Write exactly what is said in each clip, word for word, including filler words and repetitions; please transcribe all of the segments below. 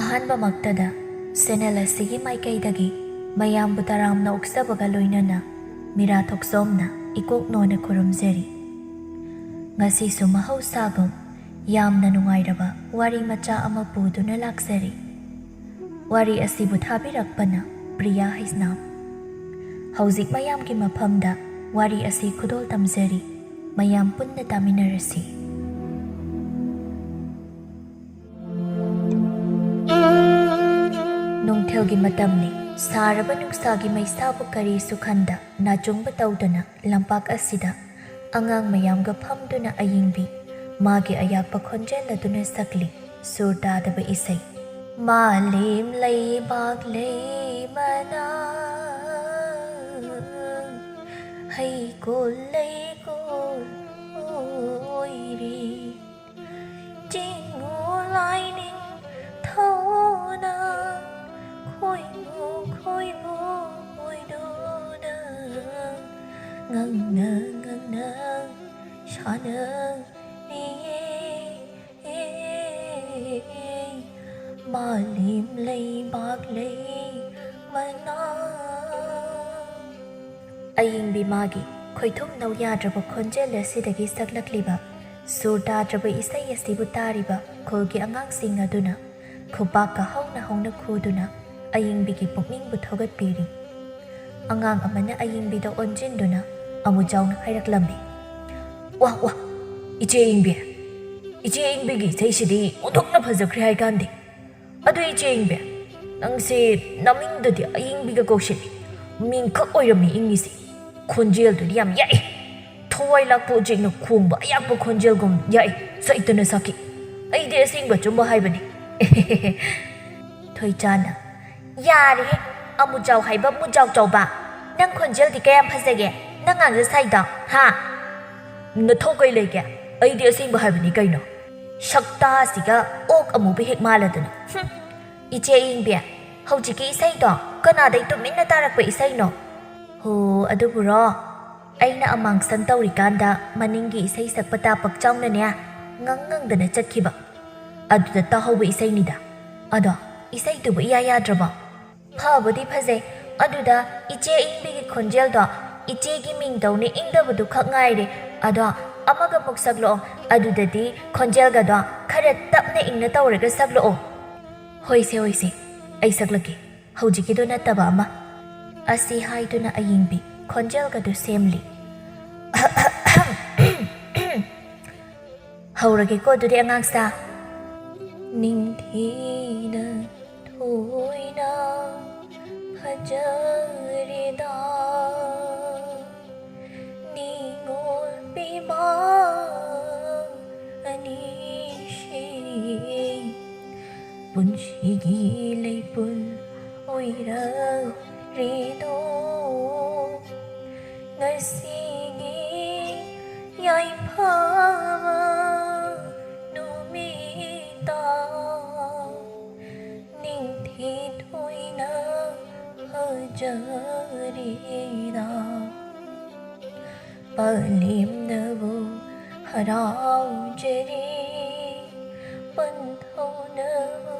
ꯑꯍꯥꯟꯕꯃꯛꯇꯗ channel ꯑꯁꯤꯒꯤ ꯃꯥꯏꯀꯩꯗꯒꯤ ꯃꯌꯥꯝꯕꯨ ꯇꯔꯥꯝꯅ ꯑꯣꯛꯆꯕꯒ ꯂꯣꯏꯅꯅ ꯃꯤꯔꯥ ꯊꯣꯛꯆꯣꯝꯅ ꯏꯀꯣꯛ ꯅꯣꯟꯅ ꯈꯨꯔꯨꯝꯖꯔꯤ꯫ ꯉꯁꯤꯁꯨ ꯃꯍꯧꯁꯥꯒꯨꯝ ꯌꯥꯝꯅ ꯅꯨꯡꯉꯥꯏꯔꯕ ꯋꯥꯔꯤ ꯃꯆꯥ ꯑꯃ ꯄꯨꯗꯨꯅ ꯂꯥꯛꯆꯔꯤ꯫ ꯋꯥꯔꯤ ꯑꯁꯤꯕꯨ ꯊꯥꯕꯤꯔꯛꯄꯅ ꯄ꯭ꯔꯤꯌꯥ ꯍꯩꯁꯅꯥꯝ꯫ ꯍꯧꯖꯤꯛ ꯃꯌꯥꯝꯒꯤ ꯃꯐꯝꯗ ꯋꯥꯔꯤ ꯑꯁꯤ ꯈꯨꯗꯣꯜ ꯇꯝꯖꯔꯤ꯫ ꯃꯌꯥꯝ ꯄꯨꯟꯅ ꯇꯥꯃꯤꯟꯅꯔꯁꯤ꯫ ꯅꯨꯡꯊꯤꯜꯒꯤ ꯃꯇꯝꯅꯤ꯫ ꯁꯥꯔꯕ ꯅꯨꯡꯁꯥꯒꯤ ꯃꯩꯁꯥꯕꯨ ꯀꯔꯤꯁꯨ ꯈꯟꯗ ꯅꯥꯆꯣꯡꯕ ꯇꯧꯗꯨꯅ ꯂꯝꯄꯥꯛ ꯑꯁꯤꯗ ꯑꯉꯥꯡ ꯃꯌꯥꯝꯒ ꯐꯝꯗꯨꯅ ꯑꯌꯤꯡꯕꯤ ꯃꯥꯒꯤ ꯑꯌꯥꯛꯄ ꯈꯣꯟꯖꯦꯜ ꯑꯗꯨꯅ ꯁꯛꯂꯤ ꯁꯨꯔ ꯇꯥꯗꯕ ꯏꯁꯩ꯫ ꯃꯥꯂꯦꯝ ꯂꯩꯕꯥꯛ ꯂꯩ ꯃꯅꯥ, ꯍꯩꯀꯣꯜ ꯂꯩꯀꯣꯜ ꯑꯣꯏꯔꯤ꯫ ꯆꯤꯡꯉꯨ ꯂꯥꯏꯅꯤꯡ ꯊꯧꯅ, ꯈꯣꯏꯃꯨ ꯈꯣꯏꯕꯣꯏꯗꯨꯅ ꯉꯪꯅ ꯉꯪꯅ ꯁꯥꯟꯅꯔꯤꯌꯦ꯫ ꯃꯥꯂꯦꯝ ꯂꯩꯕꯥꯛ ꯂꯩ ꯃꯅꯥ꯫ ꯑꯌꯤꯡꯕꯤ ꯃꯥꯒꯤ ꯈꯣꯏꯊꯨꯝꯅꯧ ꯌꯥꯗ꯭ꯔꯕ ꯈꯣꯟꯖꯦꯜ ꯑꯁꯤꯗꯒꯤ ꯁꯛꯂꯛꯂꯤꯕ ꯁꯨꯔ ꯇꯥꯗ꯭ꯔꯕ ꯏꯁꯩ ꯑꯁꯤꯕꯨ ꯇꯥꯔꯤꯕ ꯈꯨꯜꯒꯤ ꯑꯉꯥꯡꯁꯤꯡ ꯑꯗꯨꯅ ꯈꯨꯄꯥꯛꯀ ꯍꯧꯅ ꯍꯧꯅ ꯈꯨꯗꯨꯅ ꯑꯌꯤꯡꯕꯤꯒꯤ ꯄꯨꯛꯅꯤꯡꯕꯨ ꯊꯧꯒꯠꯄꯤꯔꯤ꯫ ꯑꯉꯥꯡ ꯑꯃꯅ ꯑꯌꯤꯡꯕꯤꯗ ꯑꯣꯟꯁꯤꯟꯗꯨꯅ ꯑꯃꯨꯖꯥꯎꯅ ꯍꯥꯏꯔꯛꯂꯝꯃꯤ, "ꯋꯥ, ꯋꯥ, ꯏꯆꯦ ꯑꯌꯤꯡꯕꯤ, ꯏꯆꯦ ꯑꯌꯤꯡꯕꯤꯒꯤ ꯏꯁꯩꯁꯤꯗꯤ ꯑꯣꯟꯊꯣꯛꯅ ꯐꯖꯈ꯭ꯔꯦ ꯍꯥꯏꯀꯥꯟꯗꯦ꯫ ꯑꯗꯨ ꯏꯆꯦ ꯑꯌꯤꯡꯕꯤ, ꯅꯪꯁꯦ ꯅꯃꯤꯡꯗꯗꯤ ꯑꯌꯤꯡꯕꯤꯒ ꯀꯧꯁꯤꯜꯂꯤ, ꯃꯤꯡꯈꯛ ꯑꯣꯏꯔꯝꯃꯤ ꯏꯪꯉꯤꯁꯦ꯫ ꯈꯣꯟꯖꯦꯜꯗꯨꯗꯤ ꯌꯥꯝ ꯌꯥꯛꯏ꯫ ꯊꯋꯥꯏ ꯂꯥꯛꯄ ꯎꯆꯦꯛꯅ ꯈꯣꯡꯕ ꯑꯌꯥꯛꯄ ꯈꯣꯟꯖꯦꯜꯒꯨꯝ ꯌꯥꯛꯏ, ꯁꯛꯇꯅ ꯁꯛꯈꯤ꯫ ꯑꯩꯗꯤ ꯑꯁꯦꯡꯕ ꯑꯆꯨꯝꯕ ꯍꯥꯏꯕꯅꯤ꯫" ꯊꯣꯏꯆꯥꯅ, "ꯌꯥꯔꯦꯍꯦ, ꯑꯃꯨꯖꯥꯎ ꯍꯥꯏꯕ ꯃꯨꯖꯥꯎ ꯆꯥꯎꯕ꯫ ꯅꯪ ꯈꯣꯟꯖꯦꯜꯗꯤ ꯀꯌꯥꯝ ꯐꯖꯒꯦ, ꯅꯪ ꯉꯥꯡꯖ ꯁꯥꯏꯗꯣ, ꯍꯥ?" "ꯅꯊꯧ ꯀꯩ ꯂꯩꯒꯦ? ꯑꯩꯗꯤ ꯑꯁꯦꯡꯕ ꯍꯥꯏꯕꯅꯤ ꯀꯩꯅꯣ꯫" ꯁꯛꯇꯥꯁꯤꯒ ꯑꯣꯛ ꯑꯃꯨꯕ ꯍꯦꯛ ꯃꯥꯜꯂꯗꯅ꯫ ꯍꯨꯝ꯫ "ꯏꯆꯦ ꯑꯌꯤꯡꯕꯤ, ꯍꯧꯖꯤꯛꯀꯤ ꯏꯁꯩꯗꯣ ꯀꯅꯥꯗꯩ ꯇꯨꯃꯤꯟꯅ ꯇꯥꯔꯛꯄ ꯏꯁꯩꯅꯣ?" "ꯍꯣ, ꯑꯗꯨꯕꯨꯔꯣ? ꯑꯩꯅ ꯑꯃꯥꯡꯁꯪ ꯇꯧꯔꯤꯀꯥꯟꯗ ꯃꯅꯤꯡꯒꯤ ꯏꯁꯩ ꯁꯛꯄ ꯇꯥ ꯄꯛꯆꯥꯎꯅꯅꯦ ꯉꯪ ꯉꯪꯗꯅ ꯆꯠꯈꯤꯕ꯫ ꯑꯗꯨꯗ ꯇꯥꯍꯧꯕ ꯏꯁꯩꯅꯤꯗ꯫" ꯑꯗꯣ ꯏꯁꯩꯗꯨꯕꯨ ꯏꯌꯥ ꯌꯥꯗ꯭ꯔꯕꯣ? ꯐꯕꯨꯗꯤ ꯐꯖꯩ, ꯑꯗꯨꯗ ꯏꯆꯦ ꯏꯪꯕꯤꯒꯤ ꯈꯣꯟꯖꯦꯜꯗꯣ ꯏꯆꯦꯒꯤ ꯃꯤꯡꯗꯧꯅ ꯏꯪꯗꯕꯗꯨ ꯈꯛ ꯉꯥꯏꯔꯦ꯫ ꯑꯗꯣ ꯑꯃꯒ ꯑꯃꯨꯛ ꯁꯛꯂꯛꯑꯣ, ꯑꯗꯨꯗꯗꯤ ꯈꯣꯟꯖꯦꯜꯒꯗꯣ ꯈꯔ ꯇꯞꯅ ꯏꯪꯅ ꯇꯧꯔꯒ ꯁꯛꯂꯛꯑꯣ꯫ ꯍꯣꯏꯁꯦ, ꯍꯣꯏꯁꯦ, ꯑꯩ ꯁꯛꯂꯛꯀꯦ, ꯍꯧꯖꯤꯛꯀꯤꯗꯣ ꯅꯠꯇꯕ ꯑꯃ꯫ ꯑꯁꯤ ꯍꯥꯏꯗꯨꯅ ꯑꯌꯤꯡꯕꯤ ꯈꯣꯟꯖꯦꯜꯒꯗꯨ ꯁꯦꯝꯂꯤ꯫ ꯍꯧꯔꯒꯦꯀꯣ ꯑꯗꯨꯗꯤ, ꯑꯉꯥꯡꯁꯥ꯫ ꯅꯤꯡꯊꯤꯅ ꯊꯣꯏꯅ ꯐꯖꯔꯦꯗ, ꯅꯤꯉꯣꯜ ꯄꯤꯕ ꯑꯅꯤꯁꯦ꯫ ꯄꯨꯟꯁꯤꯒꯤ ꯂꯩꯄꯨꯟ ꯑꯣꯏꯔꯔꯦꯗꯣ꯫ ꯉꯁꯤꯒꯤ ꯌꯥꯏꯐꯕ ꯅꯨꯃꯤꯠꯇ ꯅꯤꯡꯊꯤ ꯊꯣꯏꯅ ꯐꯖꯔꯦꯗ꯫ ꯄꯂꯦꯝꯅꯕꯨ ꯍꯔꯥꯎꯖꯔꯤ, ꯄꯟꯊꯧꯅꯕꯨ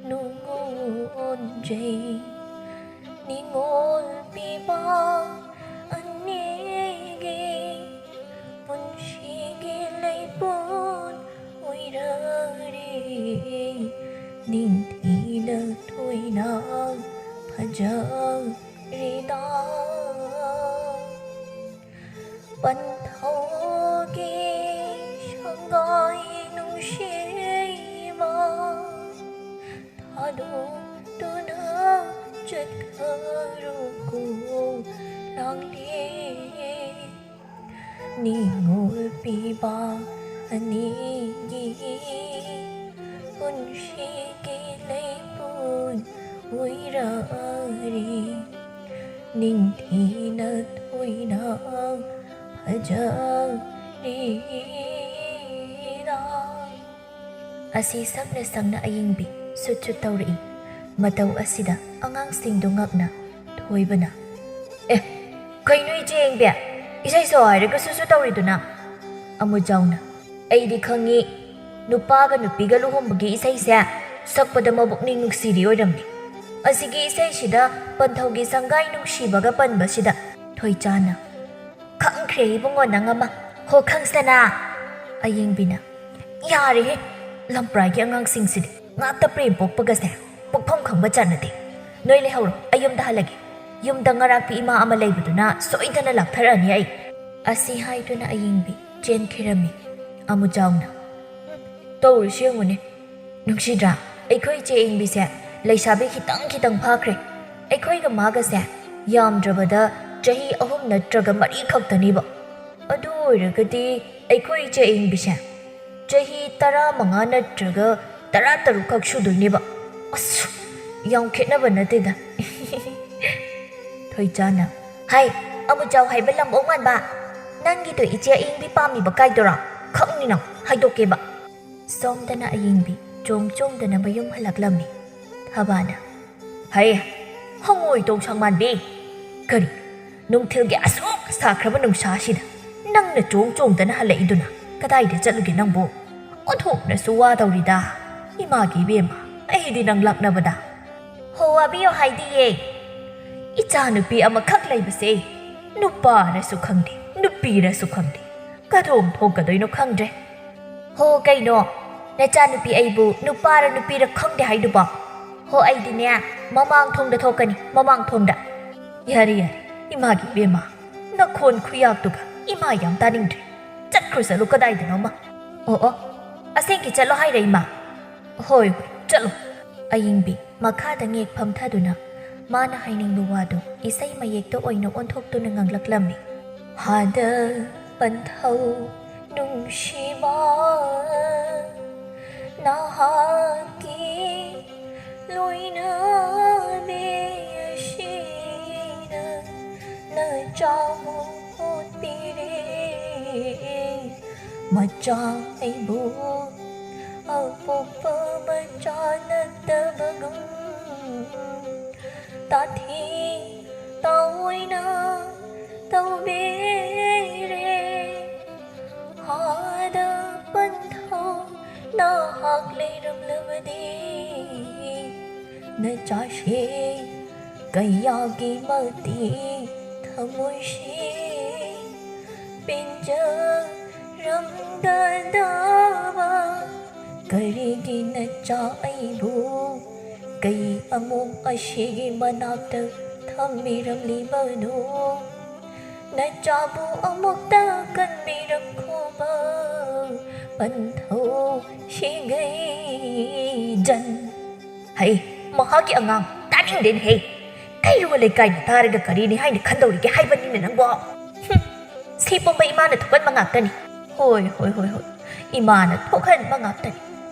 ꯅꯨꯡꯉꯣꯟꯖꯩ꯫ ꯅꯤꯉꯣꯜ ꯄꯤꯕ ꯑꯅꯤꯒꯤ ꯄꯨꯟꯁꯤꯒꯤ ꯂꯩꯄꯨꯟ ꯑꯣꯏꯔꯔꯦ꯫ ꯅꯤꯡꯊꯤꯅ ꯊꯣꯏꯅ ꯐꯖꯔꯦꯗ꯫ ꯄꯟꯊꯧꯒꯤ ꯁꯪꯒꯥꯏ ꯅꯨꯡꯁꯤꯕ ꯊꯥꯗꯣꯛꯇꯨꯅ ꯆꯠꯈ꯭ꯔꯣꯀꯣ ꯂꯥꯡꯂꯦ꯫ ꯅꯤꯉꯣꯜ ꯄꯤꯕ ꯑꯅꯤꯒꯤ ꯄꯨꯟꯁꯤꯒꯤ ꯂꯩꯄꯨꯟ ꯑꯣꯏꯔꯔꯦ꯫ ꯅꯤꯡꯊꯤꯅ ꯊꯣꯏꯅ ꯐꯖꯔꯦꯗ꯫ ꯑꯁꯤ ꯁꯛꯅ ꯁꯛꯅ ꯑꯌꯤꯡꯕꯤ ꯁꯨꯠ ꯁꯨꯠ ꯇꯧꯔꯛꯏ꯫ ꯃꯇꯧ ꯑꯁꯤꯗ ꯑꯉꯥꯡꯁꯤꯡꯗꯨ ꯉꯛꯅ ꯊꯣꯏꯕꯅ, "ꯑꯦ, ꯀꯩꯅꯣ ꯏꯆꯦ ꯑꯌꯤꯡꯕꯤ? ꯏꯁꯩ ꯁꯛꯑꯣ ꯍꯥꯏꯔꯒ ꯁꯨꯠ ꯁꯨꯠ ꯇꯧꯔꯤꯗꯨꯅ?" ꯑꯃꯨꯖꯥꯎꯅ, "ꯑꯩꯗꯤ ꯈꯪꯉꯤ, ꯅꯨꯄꯥꯒ ꯅꯨꯄꯤꯒ ꯂꯨꯍꯣꯡꯕꯒꯤ ꯏꯁꯩꯁꯦ ꯁꯛꯄꯗ ꯃꯕꯨꯛꯅꯤꯡ ꯅꯨꯡꯁꯤꯔꯤ ꯑꯣꯏꯔꯝꯃꯤ꯫ ꯑꯁꯤꯒꯤ ꯏꯁꯩꯁꯤꯗ ꯄꯟꯊꯧꯒꯤ ꯁꯪꯒꯥꯏ ꯅꯨꯡꯁꯤꯕꯒ ꯄꯟꯕꯁꯤꯗ ꯊꯣꯏꯆꯥꯅ, "ꯈꯪꯈ꯭ꯔꯦ ꯏꯕꯨꯡꯉꯣ ꯅꯪ ꯑꯃ꯫ ꯍꯣ ꯈꯪꯁꯅꯥ!" ꯑꯌꯦꯡꯕꯤꯅ, "ꯌꯥꯔꯦꯍꯦ, ꯂꯝꯄ꯭ꯔꯥꯏꯒꯤ ꯑꯉꯥꯡꯁꯤꯡꯁꯤꯗꯤ ꯉꯥꯛꯇ ꯄ꯭ꯔꯦꯝ ꯄꯣꯛꯄꯒꯁꯦ ꯄꯣꯛꯐꯝ ꯈꯪꯕ ꯆꯠꯅꯗꯦ꯫ ꯅꯣꯏ ꯂꯩꯍꯧꯔꯣ, ꯑꯩ ꯌꯨꯝꯗ ꯍꯜꯂꯒꯦ꯫ ꯌꯨꯝꯗ ꯉꯔꯥꯛꯄꯤ ꯏꯃꯥ ꯑꯃ ꯂꯩꯕꯗꯨꯅ ꯁꯣꯏꯗꯅ ꯂꯥꯛꯊꯔꯛꯑꯅꯤ ꯑꯩ"꯫ ꯑꯁꯤ ꯍꯥꯏꯗꯨꯅ ꯑꯌꯦꯡꯕꯤ ꯆꯦꯟꯈꯤꯔꯝꯃꯤ꯫ ꯑꯃꯨꯖꯥꯎꯅ, "ꯇꯧꯔꯤꯁꯤ ꯌꯦꯡꯉꯨꯅꯦ, ꯅꯨꯡꯁꯤꯗ꯭ꯔꯥ? ꯑꯩꯈꯣꯏ ꯏꯆꯦ ꯑꯌꯦꯡꯕꯤꯁꯦ ꯂꯩꯁꯥꯕꯤ ꯈꯤꯇꯪ ꯈꯤꯇꯪ ꯐꯥꯈ꯭ꯔꯦ꯫ ꯑꯩꯈꯣꯏꯒ ꯃꯥꯒꯁꯦ ꯌꯥꯝꯗ꯭ꯔꯕꯗ ꯆꯍꯤ ꯑꯍꯨꯝ ꯅꯠꯇ꯭ꯔꯒ ꯃꯔꯤ ꯈꯛꯇꯅꯤꯕ꯫ ꯑꯗꯨ ꯑꯣꯏꯔꯒꯗꯤ ꯑꯩꯈꯣꯏ ꯏꯆꯦ ꯑꯌꯦꯡꯕꯤꯁꯦ ꯆꯍꯤ ꯇꯔꯥꯃꯉꯥ ꯅꯠꯇ꯭ꯔꯒ ꯇꯔꯥꯇꯔꯨꯛ ꯈꯛ ꯁꯨꯗꯣꯏꯅꯦꯕ꯫ ꯑꯁ, ꯌꯥꯝ ꯈꯦꯠꯅꯕ ꯅꯠꯇꯦꯗ"꯫ ꯊꯣꯏꯆꯥꯅ, "ꯍꯥꯏ, ꯑꯃꯨꯖꯥꯎ ꯍꯥꯏꯕ ꯂꯝꯑꯣꯛ ꯃꯥꯟꯕ, ꯅꯪꯒꯤꯗꯣ ꯏꯆꯦ ꯑꯌꯦꯡꯕꯤ ꯄꯥꯝꯃꯤꯕ ꯀꯥꯏꯗꯨꯔꯣ? ꯈꯪꯅꯤ ꯅꯪ, ꯍꯥꯏꯗꯣꯛꯀꯦꯕ"꯫ ꯁꯣꯝꯗꯅ ꯑꯌꯦꯡꯕꯤ ꯆꯣꯡ ꯆꯣꯡꯗꯅ ꯃꯌꯨꯝ ꯍꯜꯂꯛꯂꯝꯃꯤ꯫ ꯊꯕꯥꯅ, "ꯍꯩ, ꯍꯪꯉꯣꯏ ꯇꯣꯡꯁꯥꯡ ꯃꯥꯟꯕꯤ! ꯀꯔꯤ, ꯅꯨꯡꯊꯤꯜꯒꯤ ꯑꯁꯨꯛ ꯁꯥꯈ꯭ꯔꯕ ꯅꯨꯡꯁꯥꯁꯤꯗ ꯅꯪꯅ ꯆꯣꯡ ꯆꯣꯡꯗꯅ ꯍꯜꯂꯛꯏꯗꯨꯅ ꯀꯗꯥꯏꯗ ꯆꯠꯂꯨꯒꯦ ꯅꯪꯕꯨ? ꯑꯣꯟꯊꯣꯛꯅꯁꯨ ꯋꯥꯗꯧꯔꯤꯗ, ꯏꯃꯥꯒꯤ ꯏꯕꯦꯝꯃ, ꯑꯩꯗꯤ ꯅꯪ ꯂꯥꯛꯅꯕꯗ"꯫ "ꯍꯣ, ꯋꯥꯕꯤꯌꯣ ꯍꯥꯏꯗꯤꯌꯦ꯫ ꯏꯆꯥꯅꯨꯄꯤ ꯑꯃꯈꯛ ꯂꯩꯕꯁꯦ ꯅꯨꯄꯥꯔꯁꯨ ꯈꯪꯗꯦ, ꯅꯨꯄꯤꯔꯁꯨ ꯈꯪꯗꯦ, ꯀꯗꯣꯝ ꯊꯣꯛꯀꯗꯣꯏꯅꯣ ꯈꯪꯗ꯭ꯔꯦ"꯫ "ꯍꯣ ꯀꯩꯅꯣ, ꯅꯆꯥꯅꯨꯄꯤ ꯑꯩꯕꯨ ꯅꯨꯄꯥꯔ ꯅꯨꯄꯤꯔ ꯈꯪꯗꯦ ꯍꯥꯏꯗꯨꯕꯣ? ꯍꯣ, ꯑꯩꯗꯤꯅꯦ, ꯃꯃꯥꯡ ꯊꯣꯡꯗ ꯊꯣꯛꯀꯅꯤ, ꯃꯃꯥꯡ ꯊꯣꯡꯗ"꯫ "ꯌꯥꯔꯦ, ꯌꯥꯔꯦ, ꯏꯃꯥꯒꯤ ꯏꯕꯦꯝꯃ, ꯅꯈꯣꯟ ꯈꯨꯌꯥꯛꯇꯨꯒ ꯏꯃꯥ ꯌꯥꯝ ꯇꯥꯅꯤꯡꯗ꯭ꯔꯦ꯫ ꯆꯠꯈ꯭ꯔꯣ, ꯆꯠꯂꯣ ꯀꯗꯥꯏꯗꯅꯣꯃ"꯫ "ꯑꯣ, ꯑꯣ, ꯑꯁꯦꯡꯀꯤ ꯆꯠꯂꯣ ꯍꯥꯏꯔ ꯏꯃꯥ?" "ꯍꯣꯏ, ꯍꯣꯏ, ꯆꯠꯂꯣ"꯫ ꯑꯌꯦꯡꯕꯤ ꯃꯈꯥꯗ ꯉꯦꯛ ꯐꯝꯊꯗꯨꯅ ꯃꯥꯅ ꯍꯥꯏꯅꯤꯡꯕ ꯋꯥꯗꯨ ꯏꯁꯩ ꯃꯌꯦꯛꯇ ꯑꯣꯏꯅ ꯑꯣꯟꯊꯣꯛꯇꯨꯅ ꯉꯥꯡꯂꯛꯂꯝꯃꯤ꯫ ꯍꯥꯗ ꯄꯟꯊꯧ ꯅꯨꯡꯁꯤꯕ, ꯅꯍꯥꯛꯀꯤ ꯂꯣꯏꯅꯕꯤ ꯑꯁꯤꯅ ꯅꯆꯥꯕꯨ ꯑꯣꯠꯄꯤꯔꯦ꯫ ꯃꯆꯥ ꯑꯩꯕꯨ ꯑꯄꯣꯛꯄ ꯃꯆꯥ ꯅꯠꯇꯕꯒꯨꯝ ꯇꯥꯊꯤ ꯇꯥꯑꯣꯏꯅ ꯇꯧꯕꯤꯔꯦ꯫ ꯍꯥꯗ ꯄꯟꯊꯧ ꯅꯍꯥꯛ ꯂꯩꯔꯝꯂꯕꯗꯤ ꯅꯆꯥꯁꯦ ꯀꯌꯥꯒꯤ ꯃꯇꯤꯛ ꯊꯃꯣꯏꯁꯦ ꯄꯦꯟꯖꯔꯝꯒꯗꯕ꯫ ꯀꯔꯤꯒꯤ ꯅꯆꯥ ꯑꯩꯕꯨ ꯀꯩ ꯑꯃꯨꯛ ꯑꯁꯤꯒꯤ ꯃꯅꯥꯛꯇ ꯊꯝꯕꯤꯔꯝꯂꯤꯕꯅꯣ? ꯅꯆꯥꯕꯨ ꯑꯃꯨꯛꯇ ꯀꯟꯕꯤꯔꯝꯈꯣꯕ ꯄꯟꯊꯧ ꯁꯤꯒꯩꯖꯟ꯫ ꯍꯩ, ꯃꯍꯥꯛꯀꯤ ꯑꯉꯥꯡ, ꯇꯥꯅꯤꯡꯗꯦꯅꯦꯍꯦ꯫ ꯀꯩꯔꯨ ꯂꯩꯀꯥꯏꯅ ꯇꯥꯔꯒ ꯀꯔꯤꯅꯤ ꯍꯥꯏꯅ ꯈꯟꯗꯧꯔꯤꯒꯦ ꯍꯥꯏꯕꯅꯤꯅꯦ ꯅꯪꯕꯣ? ꯍꯨꯝ, ꯁꯤ ꯄꯨꯝꯕ ꯏꯃꯥꯅ ꯊꯣꯛꯍꯟꯕ ꯉꯥꯛꯇꯅꯤ꯫ ꯍꯣꯏ, ꯍꯣꯏ, ꯍꯣꯏ, ꯍꯣꯏ, ꯏꯃꯥꯅ ꯊꯣꯛꯍꯟꯕ ꯉꯥꯛꯇꯅꯤ꯫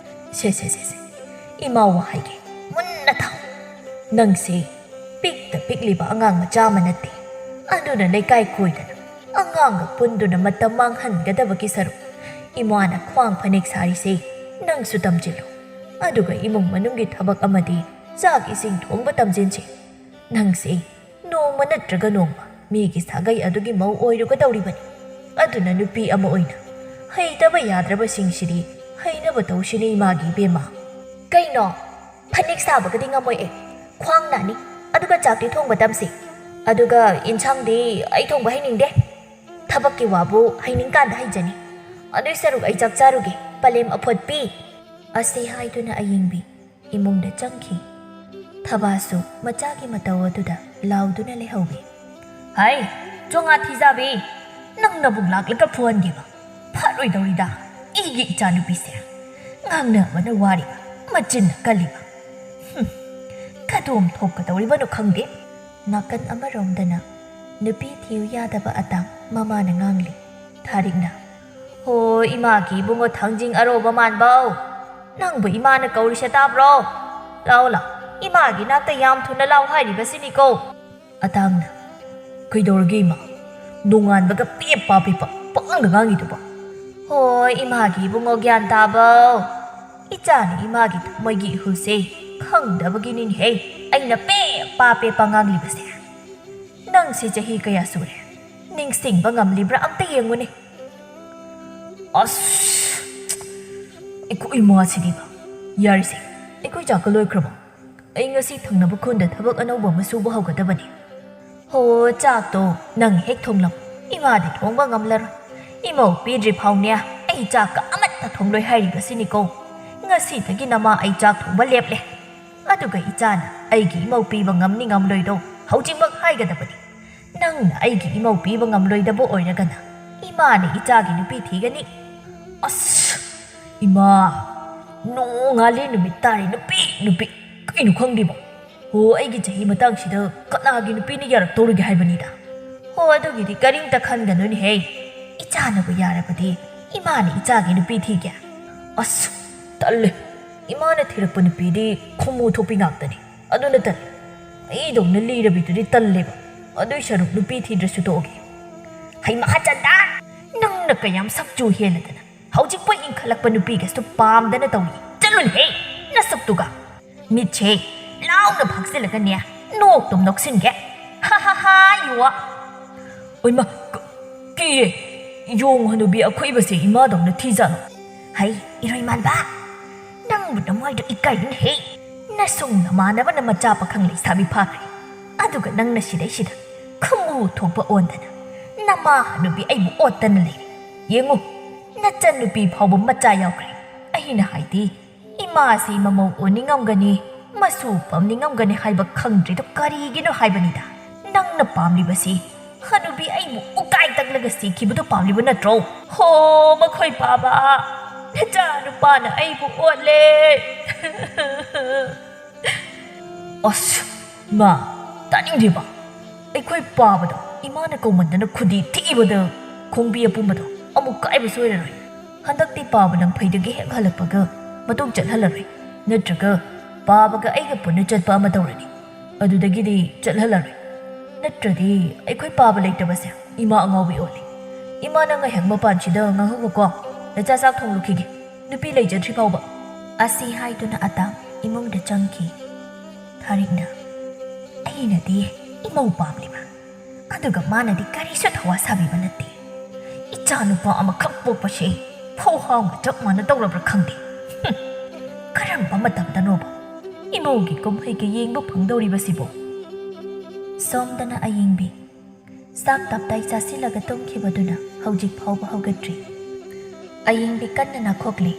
ꯁꯦ, ꯁꯦ, ꯁꯦ, ꯁꯦ, ꯏꯃꯥ ꯋꯥ ꯍꯥꯏꯒꯦ, ꯃꯨꯟꯅ ꯇꯥꯎ꯫ ꯅꯪꯁꯦ ꯄꯤꯛꯇ ꯄꯤꯛꯂꯤꯕ ꯑꯉꯥꯡ ꯃꯆꯥ ꯑꯃ ꯅꯠꯇꯦ꯫ ꯑꯗꯨꯅ ꯂꯩꯀꯥꯏ ꯀꯣꯏꯗꯅ ꯑꯉꯥꯡꯒ ꯄꯨꯟꯗꯨꯅ ꯃꯇꯝ ꯃꯥꯡꯍꯟꯒꯗꯕꯒꯤ ꯁꯔꯨꯛ, ꯏꯃꯥꯅ ꯈ꯭ꯋꯥꯡ ꯐꯅꯦꯛ ꯁꯥꯔꯤꯁꯦ ꯅꯪꯁꯨ ꯇꯝꯁꯤꯜꯂꯨ꯫ ꯑꯗꯨꯒ ꯏꯃꯨꯡ ꯃꯅꯨꯡꯒꯤ ꯊꯕꯛ ꯑꯃꯗꯤ ꯆꯥꯛ ꯏꯁꯤꯡ ꯊꯣꯡꯕ ꯇꯝꯁꯤꯟꯁꯤ꯫ ꯅꯪꯁꯦ ꯅꯣꯡꯃ ꯅꯠꯇ꯭ꯔꯒ ꯅꯣꯡꯃ ꯃꯤꯒꯤ ꯁꯥꯒꯩ ꯑꯗꯨꯒꯤ ꯃꯧ ꯑꯣꯏꯔꯨꯒꯗꯧꯔꯤꯕꯅꯤ꯫ ꯑꯗꯨꯅ ꯅꯨꯄꯤ ꯑꯃ ꯑꯣꯏꯅ ꯍꯩꯇꯕ ꯌꯥꯗ꯭ꯔꯕꯁꯤꯡꯁꯤꯗꯤ ꯍꯩꯅꯕ ꯇꯧꯁꯤꯅꯦ ꯏꯃꯥꯒꯤ ꯏꯕꯦꯝꯃ꯫ ꯀꯩꯅꯣ? ꯐꯅꯦꯛ ꯁꯥꯕꯒꯗꯤ ꯉꯝꯃꯣꯏ ꯑꯩ꯫ ꯈ꯭ꯋꯥꯡ ꯅꯥꯅꯤ꯫ ꯑꯗꯨꯒ ꯆꯥꯛꯇꯤ ꯊꯣꯡꯕ ꯇꯝꯁꯤ꯫ ꯑꯗꯨꯒ ꯏꯟꯁꯥꯡꯗꯤ ꯑꯩ ꯊꯣꯡꯕ ꯍꯩꯅꯤꯡꯗꯦ꯫ ꯊꯕꯛꯀꯤ ꯋꯥꯕꯨ ꯍꯩꯅꯤꯡꯀꯥꯟꯗ ꯍꯩꯖꯅꯤ꯫ ꯑꯗꯨꯏ ꯁꯔꯨꯛ ꯑꯩ ꯆꯥꯛ ꯆꯥꯔꯨꯒꯦ, ꯄꯂꯦꯝ ꯑꯐꯣꯠꯄꯤ꯫ ꯑꯁꯤ ꯍꯥꯏꯗꯨꯅ ꯑꯌꯦꯡꯕꯤ ꯏꯃꯨꯡꯗ ꯆꯪꯈꯤ꯫ ꯊꯕꯥꯁꯨ ꯃꯆꯥꯒꯤ ꯃꯇꯧ ꯑꯗꯨꯗ ꯂꯥꯎꯗꯨꯅ ꯂꯩꯍꯧꯏ꯫ ꯍꯥꯏ, ꯆꯣꯉꯥ ꯊꯤꯖꯥꯕꯤ, ꯅꯪ ꯅꯕꯨꯛ ꯂꯥꯛꯂꯒ ꯐꯨꯍꯟꯒꯦꯕ꯫ ꯐꯔꯣꯏꯗꯧꯔꯤꯗ, ꯑꯩꯒꯤ ꯏꯆꯥꯅꯨꯄꯤꯁꯦ꯫ ꯉꯥꯡꯅꯕꯅ ꯋꯥꯔꯤꯕ, ꯃꯆꯤꯟꯅ ꯀꯜꯂꯤꯕ꯫ ꯍꯨꯝ, ꯀꯗꯣꯝ ꯊꯣꯛꯀꯗꯧꯔꯤꯕꯅꯣ ꯈꯪꯗꯦ꯫ ꯅꯥꯀꯟ ꯑꯃꯔꯣꯝꯗꯅ ꯅꯨꯄꯤ ꯊꯤꯌꯨ ꯌꯥꯗꯕ ꯑꯇꯥꯡ ꯃꯃꯥꯅ ꯉꯥꯡꯂꯤ꯫ ꯊꯥꯔꯤꯛꯅ, "ꯍꯣ, ꯏꯃꯥꯒꯤ ꯏꯕꯨꯡꯉꯣ ꯊꯥꯡꯖꯤꯡ ꯑꯔꯣꯕ ꯃꯥꯟꯕꯧ, ꯅꯪꯕꯨ ꯏꯃꯥꯅ ꯀꯧꯔꯤꯁꯦ ꯇꯥꯕ꯭ꯔꯣ? ꯂꯥꯎ, ꯂꯥꯎ, ꯏꯃꯥꯒꯤ ꯅꯥꯛꯇ ꯌꯥꯝ ꯊꯨꯅ ꯂꯥꯎ ꯍꯥꯏꯔꯤꯕꯁꯤꯅꯤꯀꯣ꯫" ꯑꯇꯥꯡꯅ, "ꯀꯩꯗꯧꯔꯒꯦ ꯏꯃꯥ? ꯅꯣꯡꯉꯥꯟꯕꯒ ꯄꯦꯞꯄ ꯄꯦꯞꯄ ꯄꯉꯥꯡꯗ ꯉꯥꯡꯉꯤꯗꯨꯕꯣ?" "ꯍꯣꯏ, ꯏꯃꯥꯒꯤ ꯏꯕꯨꯡꯉꯣ ꯒ꯭ꯌꯥꯟ ꯇꯥꯕꯧ꯫ ꯏꯆꯥꯅ ꯏꯃꯥꯒꯤ ꯊꯃꯣꯏꯒꯤ ꯏꯍꯨꯜꯁꯦ ꯈꯪꯗꯕꯒꯤꯅꯤꯅꯦꯍꯦ ꯑꯩꯅ ꯄꯦꯞꯄ ꯄꯦꯞꯄ ꯉꯥꯡꯂꯤꯕꯁꯦ꯫ ꯅꯪꯁꯦ ꯆꯍꯤ ꯀꯌꯥ ꯁꯨꯔꯦ? ꯅꯤꯡꯁꯤꯡꯕ ꯉꯝꯂꯤꯕ꯭ꯔꯥ ꯑꯝꯇ ꯌꯦꯡꯉꯨꯅꯦ꯫" ꯑꯁ, ꯑꯩꯈꯣꯏ ꯏꯃꯥꯁꯤꯗꯤꯕ꯫ ꯌꯥꯔꯤꯁꯦ, ꯑꯩꯈꯣꯏ ꯆꯥꯛꯀ ꯂꯣꯏꯈ꯭ꯔꯕꯣ? ꯑꯩ ꯉꯁꯤ ꯊꯪꯅꯕ ꯈꯨꯟꯗ ꯊꯕꯛ ꯑꯅꯧꯕ ꯑꯃ ꯁꯨꯕ ꯍꯧꯒꯗꯕꯅꯤ꯫ ꯍꯣ, ꯆꯥꯛꯇꯣ ꯅꯪ ꯍꯦꯛ ꯊꯣꯡꯂꯝꯃꯨ꯫ ꯏꯃꯥꯗꯤ ꯊꯣꯡꯕ ꯉꯝꯂꯔꯣꯏ꯫ ꯏꯃꯧ ꯄꯤꯗ꯭ꯔꯤ ꯐꯥꯎꯅꯦ ꯑꯩ ꯆꯥꯛꯀ ꯑꯃꯠꯇ ꯊꯣꯡꯂꯣꯏ ꯍꯥꯏꯔꯤꯕꯁꯤꯅꯤꯀꯣ꯫ ꯉꯁꯤꯗꯒꯤ ꯅꯃꯥ ꯑꯩ ꯆꯥꯛ ꯊꯣꯡꯕ ꯂꯦꯞꯂꯦ꯫ ꯑꯗꯨꯒ ꯏꯆꯥꯅ ꯑꯩꯒꯤ ꯏꯃꯧ ꯄꯤꯕ ꯉꯝꯅꯤ ꯉꯝꯂꯣꯏꯗꯣ ꯍꯧꯖꯤꯛꯃꯛ ꯍꯥꯏꯒꯗꯕꯅꯤ꯫ ꯅꯪꯅ ꯑꯩꯒꯤ ꯏꯃꯧ ꯄꯤꯕ ꯉꯝꯂꯣꯏꯗꯕ ꯑꯣꯏꯔꯒꯅ ꯏꯃꯥꯅ ꯏꯆꯥꯒꯤ ꯅꯨꯄꯤ ꯊꯤꯒꯅꯤ꯫ ꯑꯁ! ꯏꯃꯥ! ꯅꯣꯡꯉꯥꯜꯂꯦ ꯅꯨꯃꯤꯠ ꯇꯥꯔꯦ, ꯅꯨꯄꯤ, ꯅꯨꯄꯤ! ꯀꯩꯅꯣ ꯈꯪꯗꯦꯕ? ꯍꯣ, ꯑꯩꯒꯤ ꯆꯍꯤ ꯃꯇꯥꯡꯁꯤꯗ ꯀꯅꯥꯒꯤ ꯅꯨꯄꯤꯅ ꯌꯥꯔꯛꯇꯧꯔꯤꯒꯦ ꯍꯥꯏꯕꯅꯤꯗ꯫ ꯍꯣ, ꯑꯗꯨꯒꯤꯗꯤ ꯀꯔꯤꯝꯇ ꯈꯟꯒꯅꯨꯅꯦꯍꯦ꯫ ꯏꯆꯥꯅꯕꯨ ꯌꯥꯔꯕꯗꯤ ꯏꯃꯥꯅ ꯏꯆꯥꯒꯤ ꯅꯨꯄꯤ ꯊꯤꯒꯦ꯫ ꯑꯁ! ꯇꯜꯂꯦ꯫ ꯏꯃꯥꯅ ꯊꯤꯔꯛꯄ ꯅꯨꯄꯤꯗꯤ ꯈꯨꯃꯨ ꯊꯣꯛꯄꯤ ꯉꯥꯛꯇꯅꯤ꯫ ꯑꯗꯨꯅ ꯇꯜꯂꯦ꯫ ꯑꯩꯗꯧꯅ ꯂꯤꯔꯕꯤꯗꯨꯗꯤ ꯇꯜꯂꯦꯕ꯫ ꯑꯗꯨꯏ ꯁꯔꯨꯛ ꯅꯨꯄꯤ ꯊꯤꯗ꯭ꯔꯁꯨ ꯇꯣꯛꯑꯒꯦ꯫ ꯍꯩꯃꯥ ꯆꯟꯗꯥ! ꯅꯪꯅ ꯀꯌꯥꯝ ꯁꯛꯆꯨ ꯍꯦꯜꯂꯗꯅ꯫ ꯍꯧꯖꯤꯛꯄꯨ ꯏꯟꯈꯠꯂꯛꯄ ꯅꯨꯄꯤꯒꯁꯨ ꯄꯥꯝꯗꯅ ꯇꯧꯔꯤ꯫ ꯆꯠꯂꯨꯅꯦꯍꯦ! ꯅꯁꯛꯇꯨꯒ! ꯃꯤꯠꯁꯦ ꯂꯥꯎꯅ ꯐꯥꯛꯆꯤꯜꯂꯒꯅꯦ ꯅꯣꯛꯇꯨꯝ ꯅꯣꯛꯁꯤꯟꯒꯦ꯫ ꯍꯥ ꯍꯥ ꯍꯥ! ꯌꯨꯋꯥ! ꯑꯣꯏꯃ! ꯀ-, ꯀꯤꯌꯦ! ꯌꯣꯡ ꯍꯅꯨꯕꯤ ꯑꯈꯣꯏꯕꯁꯦ ꯏꯃꯥꯗꯧꯅ ꯊꯤꯖꯥꯠꯂꯣ? ꯍꯩ, ꯏꯔꯣꯏ ꯃꯥꯟꯕ! ꯅꯪꯕꯨ ꯅꯃꯥꯏꯗꯣ ꯏꯀꯥꯏꯗꯨꯅ ꯍꯦ! ꯅꯁꯨꯡ ꯅꯃꯥꯟꯅꯕꯅ ꯃꯆꯥ ꯄꯥꯈꯪ ꯂꯩꯁꯥꯕꯤ ꯐꯥꯈ꯭ꯔꯦ꯫ ꯑꯗꯨꯒ ꯅꯪꯅ ꯁꯤꯗꯩꯁꯤꯗ ꯈꯃꯨ ꯊꯣꯛꯄ ꯑꯣꯟꯗꯅ ꯅꯃꯥ ꯍꯅꯨꯕꯤ ꯑꯩꯕꯨ ꯑꯣꯠꯇꯅ ꯂꯩꯔꯦ꯫ ꯌꯦꯡꯉꯨ, ꯅꯆꯟꯅꯨꯄꯤ ꯐꯥꯎꯕ ꯃꯆꯥ ꯌꯥꯎꯈ꯭ꯔꯦ꯫ ꯑꯩꯅ ꯍꯥꯏꯗꯤ, ꯏꯃꯥꯁꯤ ꯃꯃꯧ ꯑꯣꯟꯅꯤꯡꯉꯝꯒꯅꯤ, ꯃꯁꯨ ꯄꯝꯅꯤꯡꯉꯝꯒꯅꯤ ꯍꯥꯏꯕ ꯈꯪꯗ꯭ꯔꯤꯗꯣ ꯀꯔꯤꯒꯤꯅꯣ ꯍꯥꯏꯕꯅꯤꯗ꯫ ꯅꯪꯅ ꯄꯥꯝꯂꯤꯕꯁꯤ ꯍꯅꯨꯕꯤ ꯑꯩꯕꯨ ꯎꯀꯥꯏ ꯇꯛꯂꯒ ꯁꯤꯈꯤꯕꯗꯨ ꯄꯥꯝꯂꯤꯕ ꯅꯠꯇ꯭ꯔꯣ? ꯍꯣ, ꯃꯈꯣꯏ ꯄꯥꯕ! ꯅꯆꯥꯅꯨꯄꯥꯅ ꯑꯩꯕꯨ ꯑꯣꯠꯂꯦ! ꯑꯁ! ꯃꯥ, ꯇꯥꯅꯤꯡꯗꯦꯕ꯫ ꯑꯩꯈꯣꯏ ꯄꯥꯕꯗꯣ ꯏꯃꯥꯅ ꯀꯧꯃꯟꯗꯅ ꯈꯨꯗꯤ ꯊꯤꯕꯗ ꯈꯣꯡꯕꯤ ꯑꯄꯨꯝꯕꯗꯣ ꯑꯃꯨꯛ ꯀꯥꯏꯕ ꯁꯣꯏꯔꯔꯣꯏ꯫ ꯍꯟꯗꯛꯇꯤ ꯄꯥꯕ ꯂꯝꯐꯩꯗꯒꯤ ꯍꯦꯛ ꯍꯜꯂꯛꯄꯒ ꯃꯇꯨꯡ ꯆꯠꯍꯜꯂꯔꯣꯏ꯫ ꯅꯠꯇ꯭ꯔꯒ ꯄꯥꯕꯒ ꯑꯩꯒ ꯄꯨꯟꯅ ꯆꯠꯄ ꯑꯃ ꯇꯧꯔꯅꯤ꯫ ꯑꯗꯨꯗꯒꯤꯗꯤ ꯆꯠꯍꯜꯂꯔꯣꯏ꯫ ꯅꯠꯇ꯭ꯔꯗꯤ ꯑꯩꯈꯣꯏ ꯄꯥꯕ ꯂꯩꯇꯕꯁꯦ ꯏꯃꯥ ꯑꯉꯥꯎꯕꯤ ꯑꯣꯜꯂꯤ꯫ ꯏꯃꯥ, ꯅꯪ ꯉꯥꯏꯍꯥꯛ ꯃꯄꯥꯟꯁꯤꯗ ꯉꯥꯡꯍꯧꯕꯀꯣ꯫ ꯅꯆꯥ ꯆꯥꯛ ꯊꯣꯡꯂꯨꯈꯤꯒꯦ꯫ ꯅꯨꯄꯤ ꯂꯩꯖꯗ꯭ꯔꯤ ꯐꯥꯎꯕ꯫ ꯑꯁꯤ ꯍꯥꯏꯗꯨꯅ ꯑꯇꯥꯡ ꯏꯃꯨꯡꯗ ꯆꯪꯈꯤ꯫ ꯊꯥꯔꯤꯛꯅ, "ꯑꯩꯅꯗꯤ ꯏꯃꯧ ꯄꯥꯝꯂꯤꯕ, ꯑꯗꯨꯒ ꯃꯥꯅꯗꯤ ꯀꯔꯤꯁꯨ ꯊꯋꯥ ꯁꯥꯕꯤꯕ ꯅꯠꯇꯦ꯫ ꯏꯆꯥ ꯅꯨꯄꯥ ꯑꯃꯈꯛ ꯄꯣꯛꯄꯁꯦ ꯐꯧꯍꯥꯎꯒ ꯆꯞ ꯃꯥꯟꯅ ꯇꯧꯔꯕ꯭ꯔꯥ ꯈꯪꯗꯦ꯫ ꯍꯨꯝ, ꯀꯔꯝꯕ ꯃꯇꯝꯗꯅꯣꯕ ꯏꯃꯧꯒꯤ ꯀꯨꯝꯍꯩꯒ ꯌꯦꯡꯕ ꯐꯪꯗꯧꯔꯤꯕꯁꯤꯕꯣ? ꯁꯣꯝꯗꯅ ꯑꯌꯤꯡꯕꯤ ꯆꯥꯛ ꯇꯞꯇꯥꯏ ꯆꯥꯁꯤꯜꯂꯒ ꯇꯨꯝꯈꯤꯕꯗꯨꯅ ꯍꯧꯖꯤꯛ ꯐꯥꯎꯕ ꯍꯧꯒꯠꯇ꯭ꯔꯤ꯫ ꯑꯌꯤꯡꯕꯤ ꯀꯟꯅ ꯅꯥꯈꯣꯛꯂꯤ꯫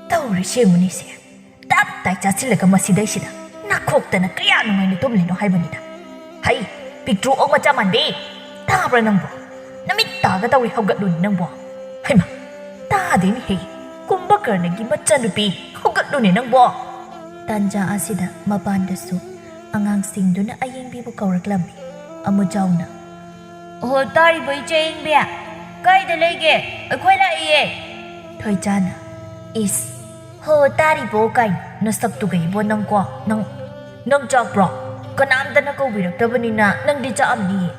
ꯇꯧꯔꯤꯁꯦ ꯌꯦꯡꯉꯨꯅꯦꯁꯦ, ꯇꯞ ꯇꯥꯏ ꯆꯥꯁꯤꯜꯂꯒ ꯃꯁꯤꯗꯩꯁꯤꯗ ꯅꯥꯈꯣꯛꯇꯅ ꯀꯌꯥ ꯅꯨꯡꯉꯥꯏꯅ ꯇꯨꯝꯂꯤꯅꯣ ꯍꯥꯏꯕꯅꯤꯗ꯫ ꯍꯩ, ꯄꯤꯛꯇ꯭ꯔꯨ ꯑꯣꯛ ꯃꯆꯥ ꯃꯥꯟꯕꯤ, ꯇꯥꯕ꯭ꯔꯥ ꯅꯪꯕꯣ? ꯅꯃꯤꯠ ꯇꯥꯒ ꯇꯧꯔꯤ, ꯍꯧꯒꯠꯂꯨꯅꯦ ꯅꯪꯕꯣ꯫ ꯍꯩꯃꯥ, ꯇꯥꯗꯦꯅꯦꯍꯦ, ꯀꯨꯝꯚꯀꯔꯅꯒꯤ ꯃꯆꯥꯅꯨꯄꯤ, ꯍꯧꯒꯠꯂꯨꯅꯦ ꯅꯪꯕꯣ꯫ ꯇꯥꯟꯖꯥ ꯑꯁꯤꯗ ꯃꯄꯥꯟꯗꯁꯨ ꯑꯉꯥꯡꯁꯤꯡꯗꯨꯅ ꯑꯌꯤꯡꯕꯤꯕꯨ ꯀꯧꯔꯛꯂꯝꯃꯤ꯫ ꯑꯃꯨꯖꯥꯎꯅ, "ꯑꯣꯍꯣ, ꯇꯥꯔꯤꯕꯣ ꯏꯆꯦ ꯑꯌꯤꯡꯕꯤ? ꯀꯥꯏꯗ ꯂꯩꯒꯦ? ꯑꯩꯈꯣꯏ ꯂꯥꯛꯏꯌꯦ!" ꯊꯣꯏꯖꯥꯅ, "ꯏꯁ, ꯍꯣ, ꯇꯥꯔꯤꯕꯣ ꯀꯥꯏꯅ, ꯅꯁꯛꯇꯨꯒ ꯏꯕꯣ ꯅꯪꯀꯣ, ꯅꯪ, ꯅꯪ ꯆꯥꯛꯄ꯭ꯔꯣ? ꯀꯅꯥꯝꯇꯅ ꯀꯧꯕꯤꯔꯛꯇꯕꯅꯤꯅ ꯅꯪꯗꯤ ꯆꯥꯛꯑꯝꯅꯤꯌꯦ꯫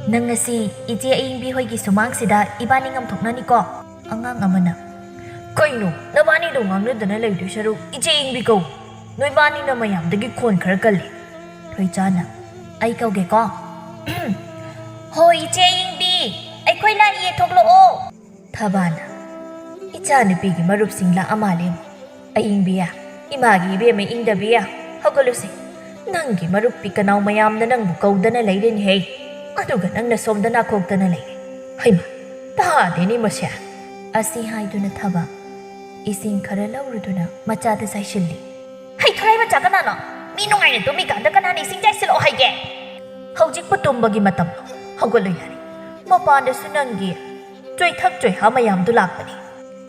ꯅꯪ ꯉꯁꯤ ꯏꯆꯦ ꯑꯌꯤꯡꯕꯤ ꯍꯣꯏꯒꯤ ꯁꯨꯃꯥꯡꯁꯤꯗ ꯏꯕꯥꯅꯤ ꯉꯝꯊꯣꯛꯅꯅꯤꯀꯣ?" ꯑꯉꯥꯡ ꯑꯃꯅ, "ꯀꯩꯅꯣ, ꯅꯕꯥꯅꯤꯗꯣ ꯉꯥꯡꯅꯗꯅ ꯂꯩꯗꯣꯏ ꯁꯔꯨꯛ ꯏꯆꯦ ꯑꯌꯤꯡꯕꯤ ꯀꯧ꯫ ꯅꯣꯏꯕꯥꯅꯤꯅ ꯃꯌꯥꯝꯗꯒꯤ ꯈꯣꯟ ꯈꯔ ꯀꯜꯂꯤ꯫" ꯊꯣꯏꯆꯥꯅ, "ꯑꯩ ꯀꯧꯒꯦꯀꯣ꯫" "ꯍꯣ, ꯏꯆꯦ ꯑꯌꯤꯡꯕꯤ, ꯑꯩꯈꯣꯏ ꯂꯥꯛꯏꯌꯦ, ꯊꯣꯛꯂꯛꯑꯣ꯫" ꯊꯕꯥꯅ, "ꯏꯆꯥꯅꯨꯄꯤꯒꯤ ꯃꯔꯨꯞꯁꯤꯡ ꯂꯥꯛꯑ ꯃꯥꯜꯂꯦ꯫ ꯑꯌꯤꯡꯕꯤ, ꯏꯃꯥꯒꯤ ꯏꯕꯦꯝꯃ ꯏꯪꯗꯕꯤ, ꯍꯧꯒꯠꯂꯨꯁꯦ꯫ ꯅꯪꯒꯤ ꯃꯔꯨꯞ ꯄꯤꯀꯅꯥꯎ ꯃꯌꯥꯝꯅ ꯅꯪꯕꯨ ꯀꯧꯗꯅ ꯂꯩꯔꯦꯅꯦꯍꯦ꯫ ꯑꯗꯨꯒ ꯅꯪꯅ ꯁꯣꯝꯗ ꯅꯥꯈꯣꯛꯇꯅ ꯂꯩꯔꯦ꯫ ꯍꯩꯃꯥ, ꯇꯥꯗꯦꯅꯦ ꯃꯁꯦ꯫" ꯑꯁꯤ ꯍꯥꯏꯗꯨꯅ ꯊꯕ ꯏꯁꯤꯡ ꯈꯔ ꯂꯧꯔꯨꯗꯨꯅ ꯃꯆꯥꯗ ꯆꯥꯏꯁꯤꯜꯂꯤ꯫ "ꯍꯩ ꯊꯨꯔꯥꯏ ꯃꯆꯥ ꯀꯅꯥꯅꯣ? ꯃꯤ ꯅꯨꯡꯉꯥꯏꯅ ꯇꯨꯝꯃꯤꯀꯥꯟꯗ ꯀꯅꯥꯅ ꯏꯁꯤꯡ ꯆꯥꯏꯁꯤꯜꯂꯛꯑꯣ ꯍꯥꯏꯒꯦ? ꯍꯧꯖꯤꯛꯄꯨ ꯇꯨꯝꯕꯒꯤ ꯃꯇꯝꯂꯣ? ꯍꯧꯒꯠꯂꯨ ꯌꯥꯔꯦ꯫ ꯃꯄꯥꯟꯗꯁꯨ ꯅꯪꯒꯤ ꯆꯣꯏꯊꯛ ꯆꯣꯏꯍꯥ ꯃꯌꯥꯝꯗꯨ ꯂꯥꯛꯄꯅꯤ꯫"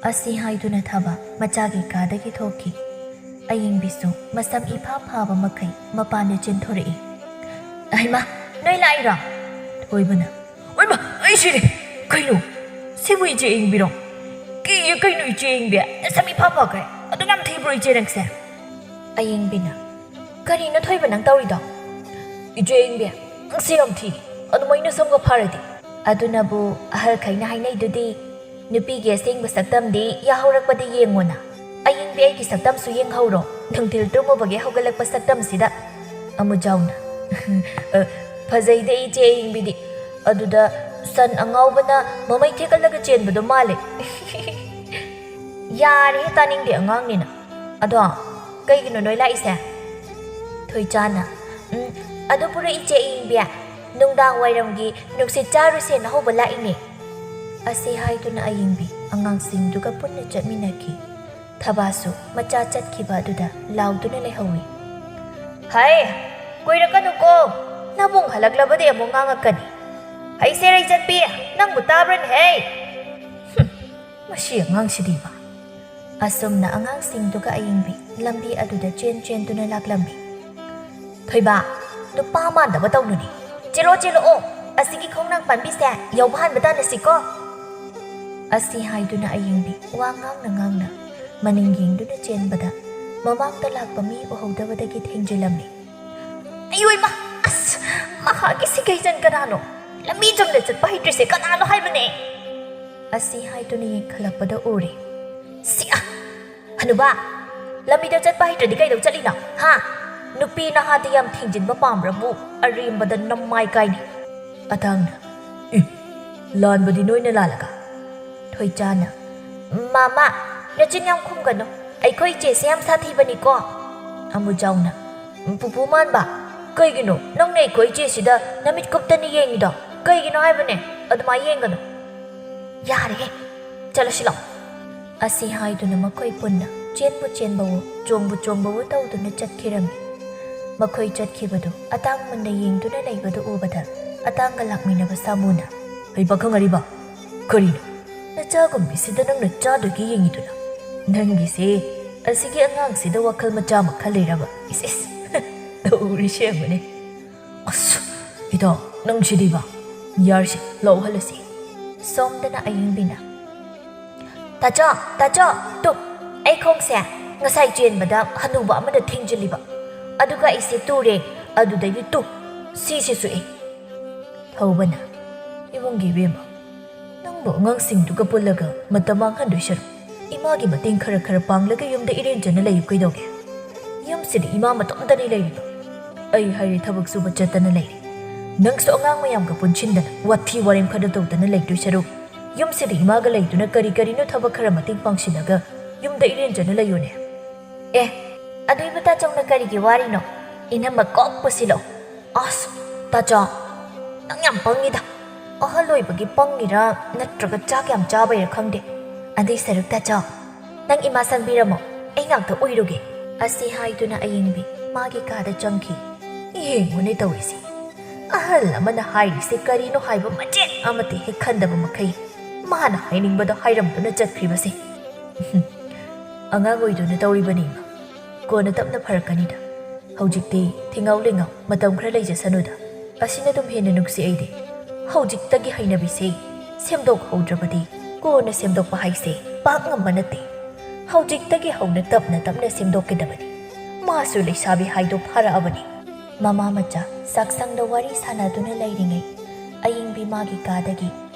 ꯑꯁꯤ ꯍꯥꯏꯗꯨꯅ ꯊꯕ ꯃꯆꯥꯒꯤ ꯀꯥꯗꯒꯤ ꯊꯣꯛꯈꯤ꯫ ꯑꯌꯤꯡꯕꯤꯁꯨ ꯃꯁꯝ ꯏꯐꯥ ꯐꯥꯕ ꯃꯈꯩ ꯃꯄꯥꯟꯗ ꯆꯦꯟꯊꯣꯔꯛꯏ꯫ "ꯑꯍꯩꯃꯥ, ꯅꯣꯏ ꯂꯥꯛꯏꯔꯣ?" ꯊꯣꯏꯕꯅ, "ꯑꯣꯏꯃꯥ, ꯑꯩ ꯁꯤꯔꯦ! ꯀꯩꯅꯣ? ꯁꯤꯕꯨ ꯏꯆꯦ ꯑꯌꯤꯡꯕꯤꯔꯣ? ꯀꯤꯌꯦ ꯀꯩꯅꯣ ꯏꯆꯦ ꯑꯌꯤꯡꯕꯤ? ꯅꯁꯝ ꯏꯐꯥ ꯐꯥꯈꯩ꯫ ꯑꯗꯨꯛ ꯌꯥꯝ ꯊꯤꯕ꯭ꯔꯣ ꯏꯆꯦ ꯅꯪꯁꯦ?" ꯑꯌꯤꯡꯕꯤꯅ, "ꯀꯔꯤꯅꯣ ꯊꯣꯏꯕ ꯅꯪ ꯇꯧꯔꯤꯗꯣ?" "ꯏꯆꯦ ꯑꯌꯤꯡꯕꯤ, ꯅꯪꯁꯦ ꯌꯥꯝ ꯊꯤ꯫ ꯑꯗꯨꯃꯥꯏꯅ ꯁꯝꯒ ꯐꯥꯔꯗꯤ?" "ꯑꯗꯨꯅꯕꯨ ꯑꯍꯜꯈꯩꯅ ꯍꯥꯏꯅꯩꯗꯨꯗꯤ, ꯅꯨꯄꯤꯒꯤ ꯑꯁꯦꯡꯕ ꯁꯛꯇꯝꯗꯤ ꯌꯥꯍꯧꯔꯛꯄꯗ ꯌꯦꯡꯉꯣꯅ꯫ ꯑꯌꯤꯡꯕꯤ ꯑꯩꯒꯤ ꯁꯛꯇꯝꯁꯨ ꯌꯦꯡꯍꯧꯔꯣ, ꯅꯨꯡꯊꯤꯜ ꯇꯨꯝꯃꯨꯕꯒꯤ ꯍꯧꯒꯠꯂꯛꯄ ꯁꯛꯇꯝꯁꯤꯗ꯫" ꯑꯃꯨꯖꯥꯎꯅ, "ꯑ, ꯐꯖꯩꯗ ꯏꯆꯦ ꯑꯌꯤꯡꯕꯤꯗꯤ꯫ ꯑꯗꯨꯗ ꯁꯟ ꯑꯉꯥꯎꯕꯅ ꯃꯃꯩ ꯊꯦꯛꯀꯠꯂꯒ ꯆꯦꯟꯕꯗꯣ ꯃꯥꯜꯂꯦ꯫ ꯌꯥꯔꯦꯍꯦ, ꯇꯥꯅꯤꯡꯗꯦ ꯑꯉꯥꯡꯅꯤꯅ꯫ ꯑꯗꯣ ꯀꯩꯒꯤꯅꯣ ꯅꯣꯏ ꯂꯥꯛꯏꯁꯦ? ꯊꯣꯏꯆꯥꯅ, "ꯎꯝ, ꯑꯗꯨ ꯄꯨꯔꯛꯏ ꯆꯦ ꯑꯌꯤꯡꯕꯤ, ꯅꯨꯡꯗꯥꯡ ꯋꯥꯏꯔꯝꯒꯤ ꯅꯨꯡꯁꯤꯠ ꯆꯥꯔꯨꯁꯦꯅ ꯍꯧꯕ ꯂꯥꯛꯏꯅꯦ"꯫ ꯑꯁꯤ ꯍꯥꯏꯗꯨꯅ ꯑꯌꯤꯡꯕꯤ ꯑꯉꯥꯡꯁꯤꯡꯗꯨꯒ ꯄꯨꯟꯅ ꯆꯠꯃꯤꯟꯅꯈꯤ꯫ ꯊꯕꯥꯁꯨ ꯃꯆꯥ ꯆꯠꯈꯤꯕ ꯑꯗꯨꯗ ꯂꯥꯎꯗꯨꯅ ꯂꯩꯍꯧꯏ꯫ "ꯍꯩ, ꯀꯨꯏꯔꯛꯀꯅꯨꯀꯣ, ꯅꯕꯨꯡ ꯍꯜꯂꯛꯂꯕꯗꯤ ꯑꯃꯨꯛ ꯉꯥꯡꯉꯛꯀꯅꯤ꯫ ꯍꯩꯁꯦ ꯔꯩꯆꯠꯄꯤ, ꯅꯪꯕꯨ ꯇꯥꯕ꯭ꯔꯅꯦꯍꯦ?" ꯍꯨꯝ, ꯃꯁꯤ ꯑꯉꯥꯡꯁꯤꯗꯤꯕ꯫ ꯑꯁꯨꯝꯅ ꯑꯉꯥꯡꯁꯤꯡꯗꯨꯒ ꯑꯌꯤꯡꯕꯤ ꯂꯝꯕꯤ ꯑꯗꯨꯗ ꯆꯦꯟ ꯆꯦꯟꯗꯨꯅ ꯂꯥꯛꯂꯝꯃꯤ꯫ "ꯊꯣꯏꯕ, ꯅꯨꯄꯥ ꯃꯥꯟꯗꯕ ꯇꯧꯅꯨꯅꯦ꯫ ꯆꯦꯜꯂꯣ, ꯆꯦꯜꯂꯛꯑꯣ꯫ ꯑꯁꯤꯒꯤ ꯈꯣꯡꯅꯥꯡ ꯄꯥꯝꯕꯤꯁꯦ ꯌꯧꯕ ꯍꯥꯟꯕ ꯇꯥꯟꯅꯁꯤꯀꯣ"꯫ ꯑꯁꯤ ꯍꯥꯏꯗꯨꯅ ꯑꯌꯤꯡꯕꯤ ꯋꯥ ꯉꯥꯡꯅ ꯉꯥꯡꯅ ꯃꯅꯤꯡ ꯌꯦꯡꯗꯨꯅ ꯆꯦꯟꯕꯗ ꯃꯃꯥꯡꯗ ꯂꯥꯛꯄ ꯃꯤ ꯎꯍꯧꯗꯕꯗꯒꯤ ꯊꯦꯡꯖꯤꯜꯂꯝꯃꯤ꯫ "ꯑꯌꯣꯏꯃ! ꯑꯁ! ꯃꯍꯥꯛꯀꯤ ꯁꯤꯒꯩꯖꯟ ꯀꯅꯥꯅꯣ? ꯂꯝꯕꯤ ꯆꯨꯝꯅ ꯆꯠꯄ ꯍꯩꯇ꯭ꯔꯤꯁꯦ ꯀꯅꯥꯅꯣ ꯍꯥꯏꯕꯅꯦ?" ꯑꯁꯤ ꯍꯥꯏꯗꯨꯅ ꯌꯦꯡꯈꯠꯂꯛꯄꯗ ꯎꯔꯦ꯫ "ꯁꯤ ꯑ! ꯍꯅꯨꯕꯥ! ꯂꯝꯕꯤꯗ ꯆꯠꯄ ꯍꯩꯇ꯭ꯔꯗꯤ ꯀꯩꯗꯧ ꯆꯠꯂꯤꯅꯣ? ꯍꯥ? ꯅꯨꯄꯤ ꯅꯍꯥꯗꯤ ꯌꯥꯝ ꯊꯦꯡꯖꯤꯟꯕ ꯄꯥꯝꯕ꯭ꯔꯕꯨ? ꯑꯔꯦꯝꯕꯗ ꯅꯃꯥꯏ ꯀꯥꯏꯅꯤ"꯫ ꯑꯇꯥꯡꯅ, "ꯏ! ꯂꯥꯟꯕꯗꯤ ꯅꯣꯏꯅ ꯂꯥꯜꯂꯒ?" ꯊꯣꯏꯆꯥꯅ, "ꯃꯥꯃꯥ, ꯅꯆꯤꯟ ꯌꯥꯝ ꯈꯨꯝꯒꯅꯨ꯫ ꯑꯩꯈꯣꯏ ꯏꯆꯦꯁꯦ ꯌꯥꯝ ꯁꯥꯊꯤꯕꯅꯤꯀꯣ"꯫ ꯑꯃꯨꯖꯥꯎꯅ, "ꯄꯨꯄꯨ ꯃꯥꯟꯕ, ꯀꯩꯒꯤꯅꯣ ꯅꯪꯅ ꯑꯩꯈꯣꯏ ꯏꯆꯦꯁꯤꯗ ꯅꯃꯤꯠ ꯀꯨꯞꯇꯅ ꯌꯦꯡꯉꯤꯗꯣ? ꯀꯩꯒꯤꯅꯣ ꯍꯥꯏꯕꯅꯦ? ꯑꯗꯨꯃꯥꯏ ꯌꯦꯡꯒꯅꯨ"꯫ "ꯌꯥꯔꯦꯍꯦ, ꯆꯠꯂꯁꯤ ꯂꯥꯛꯑꯣ"꯫ ꯑꯁꯤ ꯍꯥꯏꯗꯨꯅ ꯃꯈꯣꯏ ꯄꯨꯟꯅ ꯆꯦꯟꯕꯨ ꯆꯦꯟꯕꯋꯣ, ꯆꯣꯡꯕꯨ ꯆꯣꯡꯕꯋꯣ ꯇꯧꯗꯨꯅ ꯆꯠꯈꯤꯔꯝꯃꯤ꯫ ꯃꯈꯣꯏ ꯆꯠꯈꯤꯕꯗꯨ ꯑꯇꯥꯡ ꯃꯨꯟꯅ ꯌꯦꯡꯗꯨꯅ ꯂꯩꯕꯗꯨ ꯎꯕꯗ ꯑꯇꯥꯡꯒ ꯂꯥꯛꯃꯤꯟꯅꯕ ꯁꯥꯃꯨꯅ, "ꯍꯩ ꯄꯥꯈꯪ ꯑꯔꯤꯕ, ꯀꯔꯤꯅꯣ? ꯅꯆꯥꯒꯨꯝꯕꯤꯁꯤꯗ ꯅꯪꯅ ꯆꯥꯗꯣꯏꯒꯤ ꯌꯦꯡꯉꯤꯗꯨꯅ? ꯅꯪꯒꯤꯁꯦ ꯑꯁꯤꯒꯤ ꯑꯉꯥꯡꯁꯤꯗ ꯋꯥꯈꯜ ꯃꯆꯥ ꯑꯃ ꯈꯜꯂꯤꯔꯕ? ꯏꯁ, ꯏꯁ, ꯇꯧꯔꯤꯁꯦ ꯌꯦꯡꯉꯨꯅꯦ꯫ ꯑꯁ, ꯏꯇꯥꯎ, ꯅꯪꯁꯤꯗꯤꯕ꯫ ꯌꯥꯔꯁꯤ, ꯂꯧꯍꯜꯂꯁꯤ"꯫ ꯁꯣꯝꯗꯅ ꯑꯌꯤꯡꯕꯤꯅ, "ꯇꯥꯆꯧ, ꯇꯥꯆꯧ, ꯇꯨ, ꯑꯩ ꯈꯣꯡꯁꯦ ꯉꯁꯥꯏ ꯆꯦꯟꯕꯗ ꯍꯅꯨꯕ ꯑꯃꯅ ꯊꯦꯡꯖꯤꯜꯂꯤꯕ, ꯑꯗꯨꯒ ꯑꯩꯁꯦ ꯇꯨꯔꯦ, ꯑꯗꯨꯗꯒꯤ ꯇꯨ, ꯁꯤꯁꯦ ꯁꯣꯛꯑꯦ"꯫ ꯊꯧꯕꯅ, "ꯏꯕꯨꯡꯒꯤ ꯏꯕꯦꯝꯃ, ꯅꯪꯕꯨ ꯑꯉꯥꯡꯁꯤꯡꯗꯨꯒ ꯄꯨꯜꯂꯒ ꯃꯇꯝ ꯃꯥꯡꯍꯟꯗꯣꯏ ꯁꯔꯨꯛ, ꯏꯃꯥꯒꯤ ꯃꯇꯦꯡ ꯈꯔ ꯈꯔ ꯄꯥꯡꯂꯒ ꯌꯨꯝꯗ ꯏꯔꯦꯟꯖꯅ ꯂꯩꯌꯨ ꯀꯩꯗꯧꯒꯦ? ꯌꯨꯝꯁꯤꯗ ꯏꯃꯥ ꯃꯇꯣꯝꯇꯅꯤ ꯂꯩꯔꯤꯕ꯫ ꯑꯩ ꯍꯥꯏꯔꯦ ꯊꯕꯛ ꯁꯨꯕ ꯆꯠꯇꯅ ꯂꯩꯔꯦ꯫ ꯅꯪꯁꯨ ꯑꯉꯥꯡ ꯃꯌꯥꯝꯒ ꯄꯨꯟꯁꯤꯟꯗꯅ ꯋꯥꯊꯤ ꯋꯥꯔꯦꯝ ꯈꯔ ꯇꯧꯗꯅ ꯂꯩꯗꯣꯏ ꯁꯔꯨꯛ, ꯌꯨꯝꯁꯤꯗ ꯏꯃꯥꯒ ꯂꯩꯗꯨꯅ ꯀꯔꯤ ꯀꯔꯤꯅꯣ ꯊꯕꯛ ꯈꯔ ꯃꯇꯦꯡ ꯄꯥꯡꯁꯤꯜꯂꯒ ꯌꯨꯝꯗ ꯏꯔꯦꯟꯖꯅ ꯂꯩꯌꯨꯅꯦ꯫ ꯑꯦ, ꯑꯗꯨꯏꯕꯨ ꯇꯥꯆꯧꯅ ꯀꯔꯤꯒꯤ ꯋꯥꯔꯤꯅꯣ? ꯏꯅꯝꯃ ꯀꯣꯛ ꯄꯨꯁꯤꯜꯂꯣ꯫ ꯑꯁ, ꯇꯥꯆꯧ, ꯅꯪ ꯌꯥꯝ ꯄꯪꯉꯤꯗ꯫ ꯑꯍꯜ ꯑꯣꯏꯕꯒꯤ ꯄꯪꯉꯤꯔꯥ ꯅꯠꯇ꯭ꯔꯒ ꯆꯥꯛ ꯌꯥꯝ ꯆꯥꯕꯩꯔꯥ ꯈꯪꯗꯦ꯫ ꯑꯗꯨꯏ ꯁꯔꯨꯛ ꯇꯥꯆꯧ, ꯅꯪ ꯏꯃꯥ ꯁꯪꯕꯤꯔꯝꯃꯣ, ꯑꯩ ꯉꯥꯛꯇ ꯎꯏꯔꯨꯒꯦ꯫ ꯑꯁꯤ ꯍꯥꯏꯗꯨꯅ ꯑꯌꯤꯡꯕꯤ ꯃꯥꯒꯤ ꯀꯥꯗ ꯆꯪꯈꯤ꯫ ꯌꯦꯡꯉꯨꯅꯦ ꯇꯧꯔꯤꯁꯤ, ꯑꯍꯜ ꯑꯃꯅ ꯍꯥꯏꯔꯤꯁꯦ ꯀꯔꯤꯅꯣ ꯍꯥꯏꯕ ꯃꯆꯦꯠ ꯑꯃꯠꯇ ꯍꯦꯛ ꯈꯟꯗꯕ ꯃꯈꯩ ꯃꯥꯅ ꯍꯥꯏꯅꯤꯡꯕꯗꯣ ꯍꯥꯏꯔꯝꯗꯨꯅ ꯆꯠꯈ꯭ꯔꯤꯕꯁꯦ꯫ ꯑꯉꯥꯡ ꯑꯣꯏꯗꯨꯅ ꯇꯧꯔꯤꯕꯅꯤ ꯏꯃꯥ, ꯀꯣꯟꯅ ꯇꯞꯅ ꯐꯔꯛꯀꯅꯤꯗ꯫ ꯍꯧꯖꯤꯛꯇꯤ ꯊꯤꯡꯉꯥꯎ ꯂꯤꯡꯉꯥꯎ ꯃꯇꯝ ꯈꯔ ꯂꯩꯖꯁꯅꯨꯗ꯫ ꯑꯁꯤꯅ ꯑꯗꯨꯝ ꯍꯦꯟꯅ ꯅꯨꯡꯁꯤ ꯑꯩꯗꯤ꯫ ꯍꯧꯖꯤꯛꯇꯒꯤ ꯍꯩꯅꯕꯤꯁꯦ ꯁꯦꯝꯗꯣꯛꯍꯧꯗ꯭ꯔꯕꯗꯤ ꯀꯣꯟꯅ ꯁꯦꯝꯗꯣꯛꯄ ꯍꯥꯏꯁꯦ ꯄꯥꯛ ꯉꯝꯕ ꯅꯠꯇꯦ꯫ ꯍꯧꯖꯤꯛꯇꯒꯤ ꯍꯧꯅ ꯇꯞꯅ ꯇꯞꯅ ꯁꯦꯝꯗꯣꯛꯀꯗꯕꯅꯤ꯫ ꯃꯥꯁꯨ ꯂꯩꯁꯥꯕꯤ ꯍꯥꯏꯗꯣ ꯐꯥꯔꯛꯑꯕꯅꯤ꯫ ꯃꯃꯥ ꯃꯆꯥ ꯆꯥꯛꯁꯪꯗ ꯋꯥꯔꯤ ꯁꯥꯟꯅꯗꯨꯅ ꯂꯩꯔꯤꯉꯩ, ꯑꯌꯤꯡꯕꯤ ꯃꯥꯒꯤ ꯀꯥꯗꯒꯤ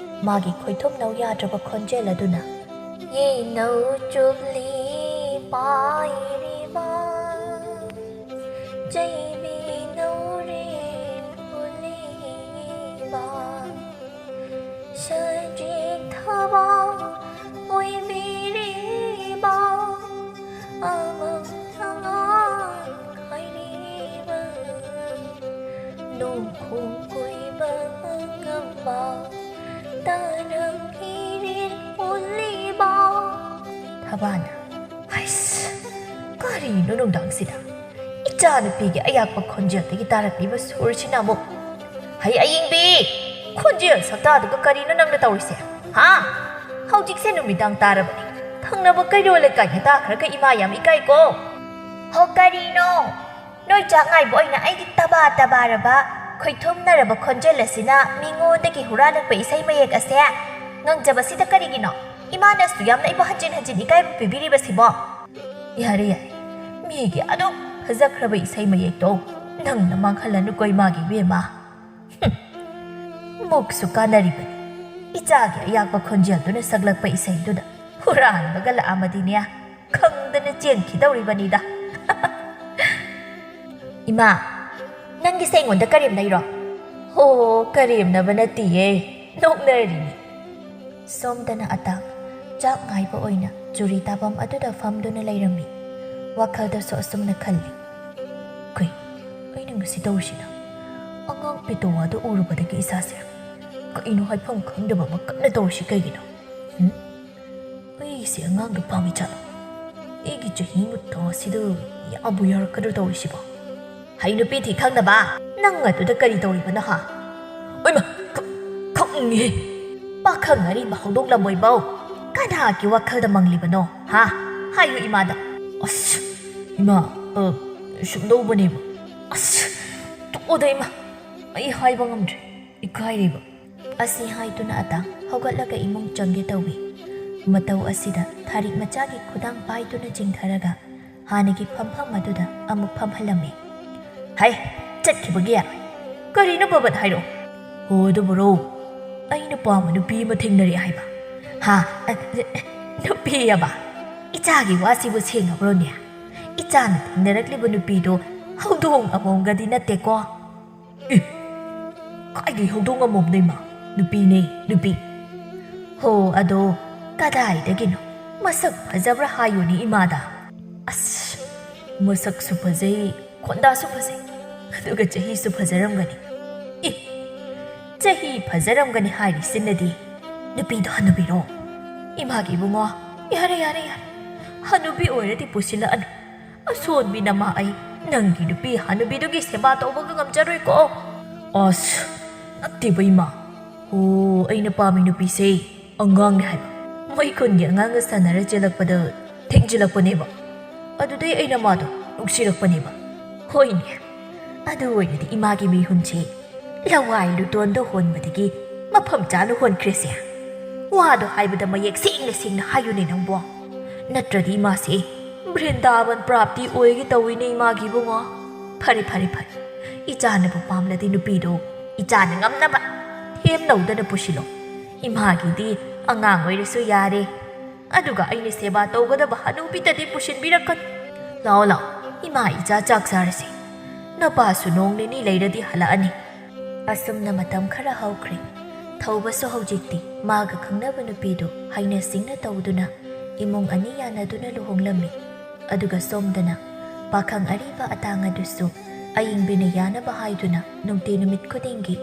ꯃꯥꯒꯤ ꯈꯣꯏꯊꯨꯝꯅꯧ ꯌꯥꯗ꯭ꯔꯕ ꯈꯣꯟꯖꯦꯜ ꯑꯗꯨꯅ, ꯌꯦꯅꯧ ꯆꯨꯞꯂꯤ ꯄꯥꯏꯔꯤꯕ, ꯆꯩꯕꯤ ꯅꯧꯔꯦ ꯄꯨꯂꯤꯕ, ꯁꯖꯤꯛ ꯊꯕꯛ ꯑꯣꯏꯕꯤꯔꯤꯕ, ꯑꯃꯝ ꯑꯉꯥꯟ ꯈꯥꯏꯔꯤꯕ, ꯅꯣꯡꯈꯣꯡ ꯀꯣꯏꯕ ꯑꯉꯝꯕ, ꯇꯔꯪ ꯏꯔꯤꯜ ꯄꯨꯜꯂꯤꯕ꯫ ꯊꯕꯥꯅ, ꯍꯩꯁ, ꯀꯔꯤꯅꯣ ꯅꯨꯡꯗꯥꯡꯁꯤꯗ? ꯏꯆꯥꯅꯨꯄꯤꯒꯤ ꯑꯌꯥꯛꯄ ꯈꯣꯟꯖꯦꯜꯗꯒꯤ ꯇꯥꯔꯛꯂꯤꯕ ꯁꯨꯔꯁꯤꯅ ꯑꯃꯨꯛ, ꯍꯩ ꯑꯌꯤꯡꯕꯤ! ꯈꯣꯟꯖꯦꯜ ꯁꯛꯇꯥꯗꯨꯒ ꯀꯔꯤꯅꯣ ꯅꯪꯅ ꯇꯧꯔꯤꯁꯦ? ꯍꯥ? ꯍꯧꯖꯤꯛꯁꯦ ꯅꯨꯃꯤꯗꯥꯡ ꯇꯥꯔꯕꯅꯤ꯫ ꯊꯪꯅꯕ ꯀꯩꯔꯣꯜ ꯂꯩꯀꯥꯏꯒꯤ ꯇꯥꯈ꯭ꯔꯒ ꯏꯃꯥ ꯌꯥꯝ ꯏꯀꯥꯏꯀꯣ꯫ ꯍꯣ, ꯀꯔꯤꯅꯣ? ꯅꯣꯏ ꯆꯥꯛ ꯉꯥꯏꯕ ꯑꯣꯏꯅ ꯑꯩꯒꯤ ꯇꯕꯥ ꯇꯕꯥꯔꯕ, ꯈꯣꯏꯊꯨꯝꯅꯔꯕ ꯈꯣꯟꯖꯦꯜ ꯑꯁꯤꯅ ꯃꯤꯉꯣꯟꯗꯒꯤ ꯍꯨꯔꯥꯜꯂꯛꯄ ꯏꯁꯩ ꯃꯌꯦꯛ ꯑꯁꯦ ꯉꯪꯖꯕꯁꯤꯗ ꯀꯔꯤꯒꯤꯅꯣ? ꯏꯃꯥꯅ ꯑꯁꯨꯛ ꯌꯥꯝꯅ ꯑꯩꯕꯨ ꯍꯟꯖꯤꯟ ꯍꯟꯖꯤꯟ ꯏꯀꯥꯏꯕ ꯄꯤꯕꯤꯔꯤꯕꯁꯤꯕꯣ? ꯌꯥꯔꯦ, ꯌꯥꯔꯦ꯫ ꯃꯤꯒꯤ ꯑꯗꯨꯛ ꯐꯖꯈ꯭ꯔꯕ ꯏꯁꯩ ꯃꯌꯦꯛꯇꯣ ꯅꯪꯅ ꯃꯥꯡꯍꯜꯂꯅꯨꯀꯣ ꯏꯃꯥꯒꯤ ꯏꯕꯦꯝꯃ꯫ ꯍꯨꯝ꯫ ꯃꯨꯛꯁꯨ ꯀꯥꯟꯅꯔꯤꯕꯅꯤ꯫ ꯏꯆꯥꯒꯤ ꯑꯌꯥꯛꯄ ꯈꯣꯟꯖꯦꯜꯗꯨꯅ ꯁꯛꯂꯛꯄ ꯏꯁꯩꯗꯨꯗ ꯍꯨꯔꯥꯟꯕꯒ ꯂꯥꯛꯑꯝꯃꯗꯤꯅꯦ, ꯈꯪꯗꯅ ꯆꯦꯟꯈꯤꯗꯧꯔꯤꯕꯅꯤꯗ꯫ ꯏꯃꯥ, ꯅꯪꯒꯤꯁꯦ ꯑꯩꯉꯣꯟꯗ ꯀꯔꯦꯝꯅꯩꯔꯣ? "ꯍꯣ, ꯀꯔꯦꯝꯅꯕ ꯅꯠꯇꯤꯌꯦ, ꯅꯣꯛꯅꯔꯤꯅꯤ꯫" ꯁꯣꯝꯗꯅ ꯑꯇꯥ ꯆꯥꯛ ꯉꯥꯏꯕ ꯑꯣꯏꯅ ꯆꯨꯔꯤ ꯇꯥꯐꯝ ꯑꯗꯨꯗ ꯐꯝꯗꯨꯅ ꯂꯩꯔꯝꯃꯤ꯫ ꯋꯥꯈꯜꯗꯁꯨ ꯑꯁꯨꯝꯅ ꯈꯜꯂꯤ, "ꯀꯩ, ꯑꯩꯅ ꯉꯁꯤ ꯇꯧꯔꯤꯁꯤꯅ? ꯑꯉꯥꯡ ꯄꯦꯇꯣꯋꯥꯗꯣ ꯎꯔꯨꯕꯗꯒꯤ ꯏꯁꯥꯁꯦ ꯀꯩꯅꯣ ꯍꯥꯏꯐꯝ ꯈꯪꯗꯕ ꯑꯃ ꯀꯟꯅ ꯇꯧꯔꯤꯁꯤ ꯀꯩꯒꯤꯅꯣ? ꯎꯝ? ꯑꯩꯁꯦ ꯑꯉꯥꯡꯗꯣ ꯄꯥꯝꯃꯤ ꯖꯥꯠꯂꯣ? ꯑꯩꯒꯤ ꯆꯍꯤ ꯃꯇꯥꯁꯤꯗ ꯌꯥꯕꯨ ꯌꯥꯔꯛꯀꯗ꯭ꯔꯣ ꯇꯧꯔꯤꯁꯤꯕꯣ? ꯍꯩ ꯅꯨꯄꯤ ꯊꯤ ꯈꯪꯗꯕ, ꯅꯪ ꯑꯗꯨꯗ ꯀꯔꯤ ꯇꯧꯔꯤꯕꯅꯣ ꯍꯥ?" "ꯑꯣꯏꯃ, ꯈ-, ꯈꯪꯉꯦ꯫" "ꯄꯥꯈꯪ ꯑꯔꯤꯕ ꯍꯧꯗꯣꯛꯂꯝꯃꯣꯏꯕꯧ, ꯀꯅꯥꯒꯤ ꯋꯥꯈꯜꯗ ꯃꯪꯂꯤꯕꯅꯣ ꯍꯥ? ꯍꯥꯏꯌꯨ ꯏꯃꯥꯗ꯫" "ꯑꯁ, ꯏꯃꯥ, ꯑ, ꯁꯨꯝꯗꯧꯕꯅꯦꯕ꯫" "ꯑꯁ, ꯇꯣꯛꯑꯣꯗ ꯏꯃꯥ, ꯑꯩ ꯍꯥꯏꯕ ꯉꯝꯗ꯭ꯔꯦ, ꯏꯀꯥꯏꯔꯦꯕ꯫" ꯑꯁꯤ ꯍꯥꯏꯗꯨꯅ ꯑꯇꯥ ꯍꯧꯒꯠꯂꯒ ꯏꯃꯨꯡ ꯆꯪꯒꯦ ꯇꯧꯏ꯫ ꯃꯇꯧ ꯑꯁꯤꯗ ꯊꯥꯔꯤꯛ ꯃꯆꯥꯒꯤ ꯈꯨꯗꯥꯡ ꯄꯥꯏꯗꯨꯅ ꯆꯤꯡꯊꯔꯒ ꯍꯥꯟꯅꯒꯤ ꯐꯝꯐꯝ ꯑꯗꯨꯗ ꯑꯃꯨꯛ ꯐꯝꯍꯜꯂꯝꯃꯤ꯫ "ꯍꯩ, ꯆꯠꯈꯤꯕꯒꯤ? ꯀꯔꯤꯅꯣ ꯕꯕꯠ ꯍꯥꯏꯔꯣ?" "ꯍꯣ, ꯑꯗꯨꯕꯨꯔꯣ, ꯑꯩꯅ ꯄꯥꯝꯕ ꯅꯨꯄꯤ ꯑꯃ ꯊꯦꯡꯅꯔꯦ ꯍꯥꯏꯕ꯫" "ꯍꯥ? ꯑ, ꯑ, ꯅꯨꯄꯤ ꯑꯕ? ꯏꯆꯥꯒꯤ ꯋꯥꯁꯤꯕꯨ ꯁꯦꯡꯉꯕ꯭ꯔꯣꯅꯦ? ꯏꯆꯥꯅ ꯊꯦꯡꯅꯔꯛꯂꯤꯕ ꯅꯨꯄꯤꯗꯣ ꯍꯧꯗꯣꯡ ꯑꯃꯣꯝꯒꯗꯤ ꯅꯠꯇꯦꯀꯣ?" "ꯑꯦ, ꯀꯥꯏꯗꯩ ꯍꯧꯗꯣꯡ ꯑꯃꯣꯝꯅꯣ ꯏꯃꯥ? ꯅꯨꯄꯤꯅꯦ, ꯅꯨꯄꯤ꯫" "ꯍꯣ, ꯑꯗꯣ ꯀꯗꯥꯏꯗꯒꯤꯅꯣ? ꯃꯁꯛ ꯐꯖꯕ꯭ꯔꯥ ꯍꯥꯏꯌꯨꯅꯦ ꯏꯃꯥꯗ꯫" "ꯑꯁ, ꯃꯁꯛꯁꯨ ꯐꯖꯩ, ꯈꯣꯟꯗꯥꯁꯨ ꯐꯖꯩ, ꯑꯗꯨꯒ ꯆꯍꯤꯁꯨ ꯐꯖꯔꯝꯒꯅꯤ꯫" "ꯑꯦ, ꯆꯍꯤ ꯐꯖꯔꯝꯒꯅꯤ ꯍꯥꯏꯔꯤꯁꯤꯅꯗꯤ ꯅꯨꯄꯤꯗꯣ ꯍꯅꯨꯕꯤꯔꯣ?" "ꯏꯃꯥꯒꯤ ꯏꯕꯨꯡꯉꯣ, ꯌꯥꯔꯦ, ꯌꯥꯔꯦ, ꯌꯥꯔꯦ, ꯍꯅꯨꯕꯤ ꯑꯣꯏꯔꯗꯤ ꯄꯨꯁꯤꯜꯂꯛꯑꯅꯨ꯫ ꯑꯁꯣꯟꯕꯤ ꯅꯃꯥ ꯑꯩ ꯅꯪꯒꯤ ꯅꯨꯄꯤ ꯍꯅꯨꯕꯤꯗꯨꯒꯤ ꯁꯦꯕꯥ ꯇꯧꯕꯒ ꯉꯝꯖꯔꯣꯏꯀꯣ꯫" "ꯑꯁ, ꯅꯠꯇꯦꯕ ꯏꯃꯥ꯫ ꯑꯣ, ꯑꯩꯅ ꯄꯥꯝꯃꯤ ꯅꯨꯄꯤꯁꯦ ꯑꯉꯥꯡꯅꯦ ꯍꯥꯏꯕ꯫ ꯃꯣꯏ ꯈꯨꯟꯒꯤ ꯑꯉꯥꯡꯒ ꯁꯥꯟꯅꯔ ꯆꯦꯜꯂꯛꯄꯗ ꯊꯦꯡꯖꯤꯜꯂꯛꯄꯅꯦꯕ꯫ ꯑꯗꯨꯗꯩ ꯑꯩꯅ ꯃꯥꯗꯣ ꯅꯨꯡꯁꯤꯔꯛꯄꯅꯦꯕ꯫" "ꯍꯣꯏꯅꯦ, ꯑꯗꯨ ꯑꯣꯏꯔꯗꯤ ꯏꯃꯥꯒꯤ ꯃꯤꯍꯨꯟꯁꯦ ꯂꯋꯥꯏ ꯂꯨꯇꯣꯟꯗ ꯍꯣꯟꯕꯗꯒꯤ ꯃꯐꯝ ꯆꯥꯅ ꯍꯣꯟꯈ꯭ꯔꯦꯁꯦ꯫ ꯋꯥꯗꯣ ꯍꯥꯏꯕꯗ ꯃꯌꯦꯛ ꯁꯦꯡꯅ ꯁꯦꯡꯅ ꯍꯥꯏꯌꯨꯅꯦ ꯅꯪꯕꯣ꯫ ꯅꯠꯇ꯭ꯔꯗꯤ ꯏꯃꯥꯁꯦ ꯕ꯭ꯔꯤꯟꯗꯥꯕꯟ ꯄ꯭ꯔꯥꯞꯇꯤ ꯑꯣꯏꯒꯦ ꯇꯧꯏꯅꯦ ꯏꯃꯥꯒꯤ ꯏꯕꯨꯡꯉꯣ꯫ ꯐꯔꯦ, ꯐꯔꯦ, ꯐꯔꯦ꯫ ꯏꯆꯥꯅꯕꯨ ꯄꯥꯝꯂꯗꯤ ꯅꯨꯄꯤꯗꯣ ꯏꯆꯥꯅ ꯉꯝꯅꯕ ꯊꯦꯝ ꯂꯧꯗꯅ ꯄꯨꯁꯤꯜꯂꯣ꯫ ꯏꯃꯥꯒꯤꯗꯤ ꯑꯉꯥꯡ ꯑꯣꯏꯔꯁꯨ ꯌꯥꯔꯦ꯫ ꯑꯗꯨꯒ ꯑꯩꯅ ꯁꯦꯕꯥ ꯇꯧꯒꯗꯕ ꯍꯅꯨꯕꯤꯗꯗꯤ ꯄꯨꯁꯤꯟꯕꯤꯔꯛꯀꯅꯨ꯫ ꯂꯥꯛꯑꯣ, ꯂꯥꯛꯑꯣ, ꯏꯃꯥ ꯏꯆꯥ ꯆꯥꯛ ꯆꯥꯔꯁꯤ꯫ ꯅꯄꯥꯁꯨ ꯅꯣꯡ ꯅꯤꯅꯤ ꯂꯩꯔꯗꯤ ꯍꯜꯂꯛꯑꯅꯤ꯫ ꯑꯁꯨꯝꯅ ꯃꯇꯝ ꯈꯔ ꯍꯧꯈ꯭ꯔꯦ꯫ ꯊꯧꯕꯁꯨ ꯍꯧꯖꯤꯛꯇꯤ ꯃꯥꯒ ꯈꯪꯅꯕ ꯅꯨꯄꯤꯗꯨ ꯍꯩꯅ ꯁꯤꯡꯅ ꯇꯧꯗꯨꯅ ꯏꯃꯨꯡ ꯑꯅꯤ ꯌꯥꯅꯗꯨꯅ ꯂꯨꯍꯣꯡꯂꯝꯃꯤ꯫ ꯑꯗꯨꯒ ꯁꯣꯝꯗꯅ ꯄꯥꯈꯪ ꯑꯔꯤꯕ ꯑꯇꯥꯡ ꯑꯗꯨꯁꯨ ꯑꯌꯤꯡꯕꯤꯅ ꯌꯥꯅꯕ ꯍꯥꯏꯗꯨꯅ ꯅꯨꯡꯇꯤ ꯅꯨꯃꯤꯠ ꯈꯨꯗꯤꯡꯒꯤ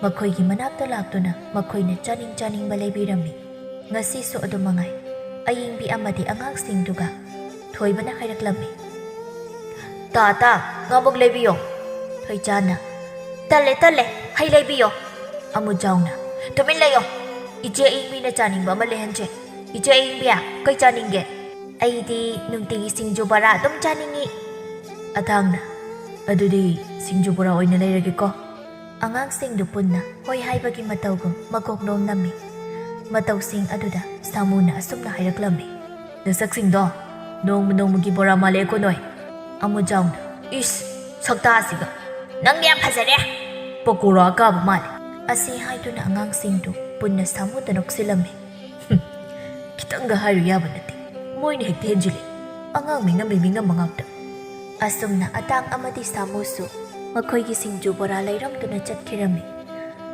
ꯃꯈꯣꯏꯒꯤ ꯃꯅꯥꯛꯇ ꯂꯥꯛꯇꯨꯅ ꯃꯈꯣꯏꯅ ꯆꯥꯅꯤꯡ ꯆꯥꯅꯤꯡꯕ ꯂꯩꯕꯤꯔꯝꯃꯤ꯫ ꯉꯁꯤꯁꯨ ꯑꯗꯨ ꯃꯉꯥꯏ꯫ ꯑꯌꯤꯡꯕꯤ ꯑꯃꯗꯤ ꯑꯉꯥꯡꯁꯤꯡꯗꯨꯒ ꯊꯣꯏꯕꯅ ꯍꯥꯏꯔꯛꯂꯝꯃꯤ, "ꯇꯥ, ꯇꯥ, ꯉꯥꯃꯨꯛ ꯂꯩꯕꯤꯌꯣ꯫" ꯊꯣꯏꯆꯥꯅ, "ꯇꯜꯂꯦ, ꯇꯜꯂꯦ, ꯍꯩ ꯂꯩꯕꯤꯌꯣ꯫" ꯑꯃꯨꯖꯥꯎꯅ, "ꯇꯨꯃꯤꯟ ꯂꯩꯌꯣ꯫ ꯏꯆꯦ ꯑꯌꯤꯡꯕꯤꯅ ꯆꯥꯅꯤꯡꯕ ꯑꯃ ꯂꯩꯍꯟꯁꯦ꯫ ꯏꯆꯦ ꯑꯌꯤꯡꯕꯤ, ꯀꯩ ꯆꯥꯅꯤꯡꯒꯦ?" "ꯑꯩꯗꯤ ꯅꯨꯡꯇꯤꯒꯤ ꯁꯤꯡꯖꯨ ꯕꯣꯔꯥ ꯑꯗꯨꯝ ꯆꯥꯅꯤꯡꯉꯤ꯫" ꯑꯇꯥꯡꯅ, "ꯑꯗꯨꯗꯤ ꯁꯤꯡꯖꯨ ꯕꯣꯔꯥ ꯑꯣꯏꯅ ꯂꯩꯔꯒꯦꯀꯣ꯫" ꯑꯉꯥꯡꯁꯤꯡꯗꯨ ꯄꯨꯟꯅ ꯍꯣꯏ ꯍꯥꯏꯕꯒꯤ ꯃꯇꯧꯒꯨꯝ ꯃꯀꯣꯛ ꯅꯣꯝꯂꯝꯃꯤ꯫ ꯃꯇꯧꯁꯤꯡ ꯑꯗꯨꯗ ꯁꯥꯃꯨꯅ ꯑꯁꯨꯝꯅ ꯍꯥꯏꯔꯛꯂꯝꯃꯤ, "ꯅꯁꯛꯁꯤꯡꯗꯣ ꯅꯣꯡꯃ ꯅꯣꯡꯃꯒꯤ ꯕꯣꯔꯥ ꯃꯥꯜꯂꯦꯀꯣ ꯅꯣꯏ꯫" ꯑꯃꯨꯖꯥꯎꯅ, "ꯏꯁ, ꯁꯛꯇꯥꯁꯤꯒ! ꯅꯪꯗꯤ ꯌꯥꯝ ꯐꯖꯔꯦ!" "ꯄꯀꯣꯔꯥ ꯑꯀꯥꯕ ꯃꯥꯜꯂꯦ꯫" ꯑꯁꯤ ꯍꯥꯏꯗꯨꯅ ꯑꯉꯥꯡꯁꯤꯡꯗꯨ ꯄꯨꯟꯅ ꯁꯥꯃꯨꯗ ꯅꯣꯛꯁꯤꯜꯂꯝꯃꯤ꯫ "ꯍꯨꯝ, ꯈꯤꯇꯪꯒ ꯍꯥꯏꯔꯨ ꯌꯥꯕ ꯅꯠꯇꯦ꯫ ꯃꯣꯏꯅ ꯍꯦꯛꯇ ꯍꯦꯟꯖꯤꯜꯂꯤ꯫ ꯑꯉꯥꯡ ꯃꯤꯉꯝꯃꯤ ꯃꯤꯉꯝꯕ ꯉꯥꯛꯇ꯫" ꯑꯁꯨꯝꯅ ꯑꯇꯥꯡ ꯑꯃꯗꯤ ꯁꯥꯃꯨꯁꯨ ꯃꯈꯣꯏꯒꯤ ꯁꯤꯡꯖꯨ ꯕꯣꯔꯥ ꯂꯩꯔꯝꯗꯨꯅ ꯆꯠꯈꯤꯔꯝꯃꯤ꯫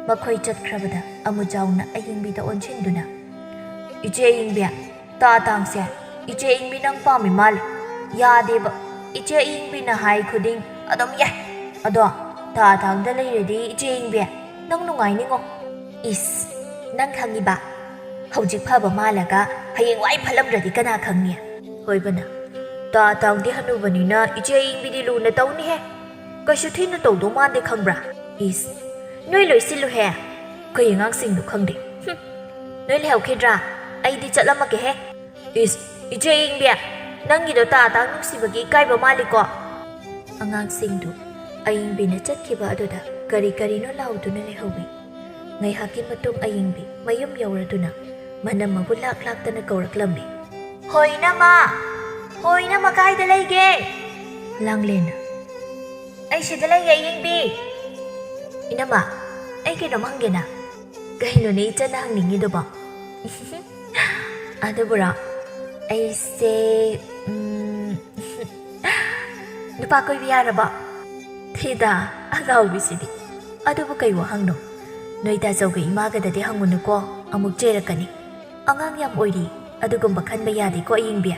ꯃꯈꯣꯏ ꯆꯠꯈ꯭ꯔꯕꯗ ꯑꯃꯨꯖꯥꯎꯅ ꯑꯌꯤꯡꯕꯤꯗ ꯑꯣꯟꯁꯤꯟꯗꯨꯅ, "ꯏꯆꯦ ꯑꯌꯤꯡꯕꯤ, ꯇꯥ ꯑꯇꯥꯡꯁꯦ ꯏꯆꯦ ꯑꯌꯤꯡꯕꯤ ꯅꯪ ꯄꯥꯝꯃꯤ ꯃꯥꯜꯂꯦ꯫ ꯌꯥꯗꯦꯕ, ꯏꯆꯦ ꯑꯌꯤꯡꯕꯤꯅ ꯍꯥꯏ ꯈꯨꯗꯤꯡ ꯑꯗꯨꯝ ꯌꯥꯏ꯫ ꯑꯗꯣ ꯇꯥ ꯑꯇꯥꯡꯗ ꯂꯩꯔꯗꯤ ꯏꯆꯦ ꯑꯌꯤꯡꯕꯤ ꯅꯪ ꯅꯨꯡꯉꯥꯏꯅꯤꯉꯣ꯫" "ꯏꯁ, ꯅꯪ ꯈꯪꯉꯤꯕ? ꯍꯧꯖꯤꯛ ꯐꯕ ꯃꯥꯜꯂꯒ ꯍꯌꯦꯡꯋꯥꯏ ꯐꯠꯂꯝꯗ꯭ꯔꯗꯤ ꯀꯅꯥ ꯈꯪꯅꯤ?" ꯊꯣꯏꯕꯅ, "ꯇꯥ ꯑꯇꯥꯡꯗꯤ ꯍꯅꯨꯕꯅꯤꯅ ꯏꯆꯦ ꯑꯌꯤꯡꯕꯤꯗꯤ ꯂꯨꯅ ꯇꯧꯅꯤꯍꯦ꯫ ꯀꯩꯁꯨ ꯊꯤꯅ ꯇꯧꯗꯧ ꯃꯥꯟꯗꯦ ꯈꯪꯕ꯭ꯔꯥ?" "ꯏꯁ, ꯅꯣꯏ ꯂꯣꯏꯁꯤꯜꯂꯨꯍꯦ꯫ ꯑꯩꯈꯣꯏ ꯑꯉꯥꯡꯁꯤꯡꯗꯨ ꯈꯪꯗꯦ꯫ ꯍꯨꯝ, ꯅꯣꯏ ꯂꯩꯍꯧꯈꯤꯗ꯭ꯔꯥ? ꯑꯩꯗꯤ ꯆꯠꯂꯝꯃꯒꯦꯍꯦ꯫" "ꯏꯁ, ꯏꯆꯦ ꯑꯌꯤꯡꯕꯤ, ꯅꯪꯒꯤꯗꯣ ꯇꯥ ꯑꯇꯥꯡ ꯅꯨꯡꯁꯤꯕꯒꯤ ꯏꯀꯥꯏꯕ ꯃꯥꯜꯂꯤꯀꯣ?" ꯑꯉꯥꯡꯁꯤꯡꯗꯨ ꯑꯌꯤꯡꯕꯤꯅ ꯆꯠꯈꯤꯕ ꯑꯗꯨꯗ ꯀꯔꯤ ꯀꯔꯤꯅꯣ ꯂꯥꯎꯗꯨꯅ ꯂꯩꯍꯧꯏ꯫ ꯉꯥꯏꯍꯥꯛꯀꯤ ꯃꯇꯨꯡ ꯑꯌꯤꯡꯕꯤ ꯃꯌꯨꯝ ꯌꯧꯔꯗꯨꯅ ꯃꯅꯝꯃꯕꯨ ꯂꯥꯛ ꯂꯥꯛꯇꯅ ꯀꯧꯔꯛꯂꯝꯃꯤ꯫ "ꯍꯣꯏ ꯏꯅꯝꯃ! ꯍꯣꯏ ꯏꯅꯝꯃ, ꯀꯥꯏꯗ ꯂꯩꯒꯦ?" ꯂꯥꯡꯂꯦꯟꯅ, "ꯑꯩ ꯁꯤꯗ ꯂꯩꯌꯦ, ꯑꯌꯤꯡꯕꯤ꯫" "ꯏꯅꯝꯃ, ꯑꯩ ꯀꯩꯅꯣꯝ ꯍꯪꯒꯦꯅ?" "ꯀꯩꯅꯣꯅꯦ ꯏꯆꯟꯅ ꯍꯪꯅꯤꯡꯉꯤꯗꯨꯕꯣ?" "ꯑꯗꯨꯕꯨꯔꯣ, ꯑꯩꯁꯦ, ꯎꯝ, ꯅꯨꯄꯥ ꯀꯣꯏꯕ ꯌꯥꯔꯕꯣ?" ꯊꯤꯗ, ꯑꯉꯥꯎꯕꯤꯁꯤꯗꯤ꯫ ꯑꯗꯨꯕꯨ ꯀꯩ ꯋꯥꯍꯪꯅꯣ? ꯅꯣꯏ ꯇꯥꯖꯧꯒ ꯏꯃꯥꯒꯗꯗꯤ ꯍꯪꯉꯨꯅꯨꯀꯣ, ꯑꯃꯨꯛ ꯆꯦꯔꯛꯀꯅꯤ꯫ ꯑꯉꯥꯡ ꯌꯥꯝ ꯑꯣꯏꯔꯤ, ꯑꯗꯨꯒꯨꯝꯕ ꯈꯟꯕ ꯌꯥꯗꯦꯀꯣ ꯑꯌꯤꯡꯕꯤ꯫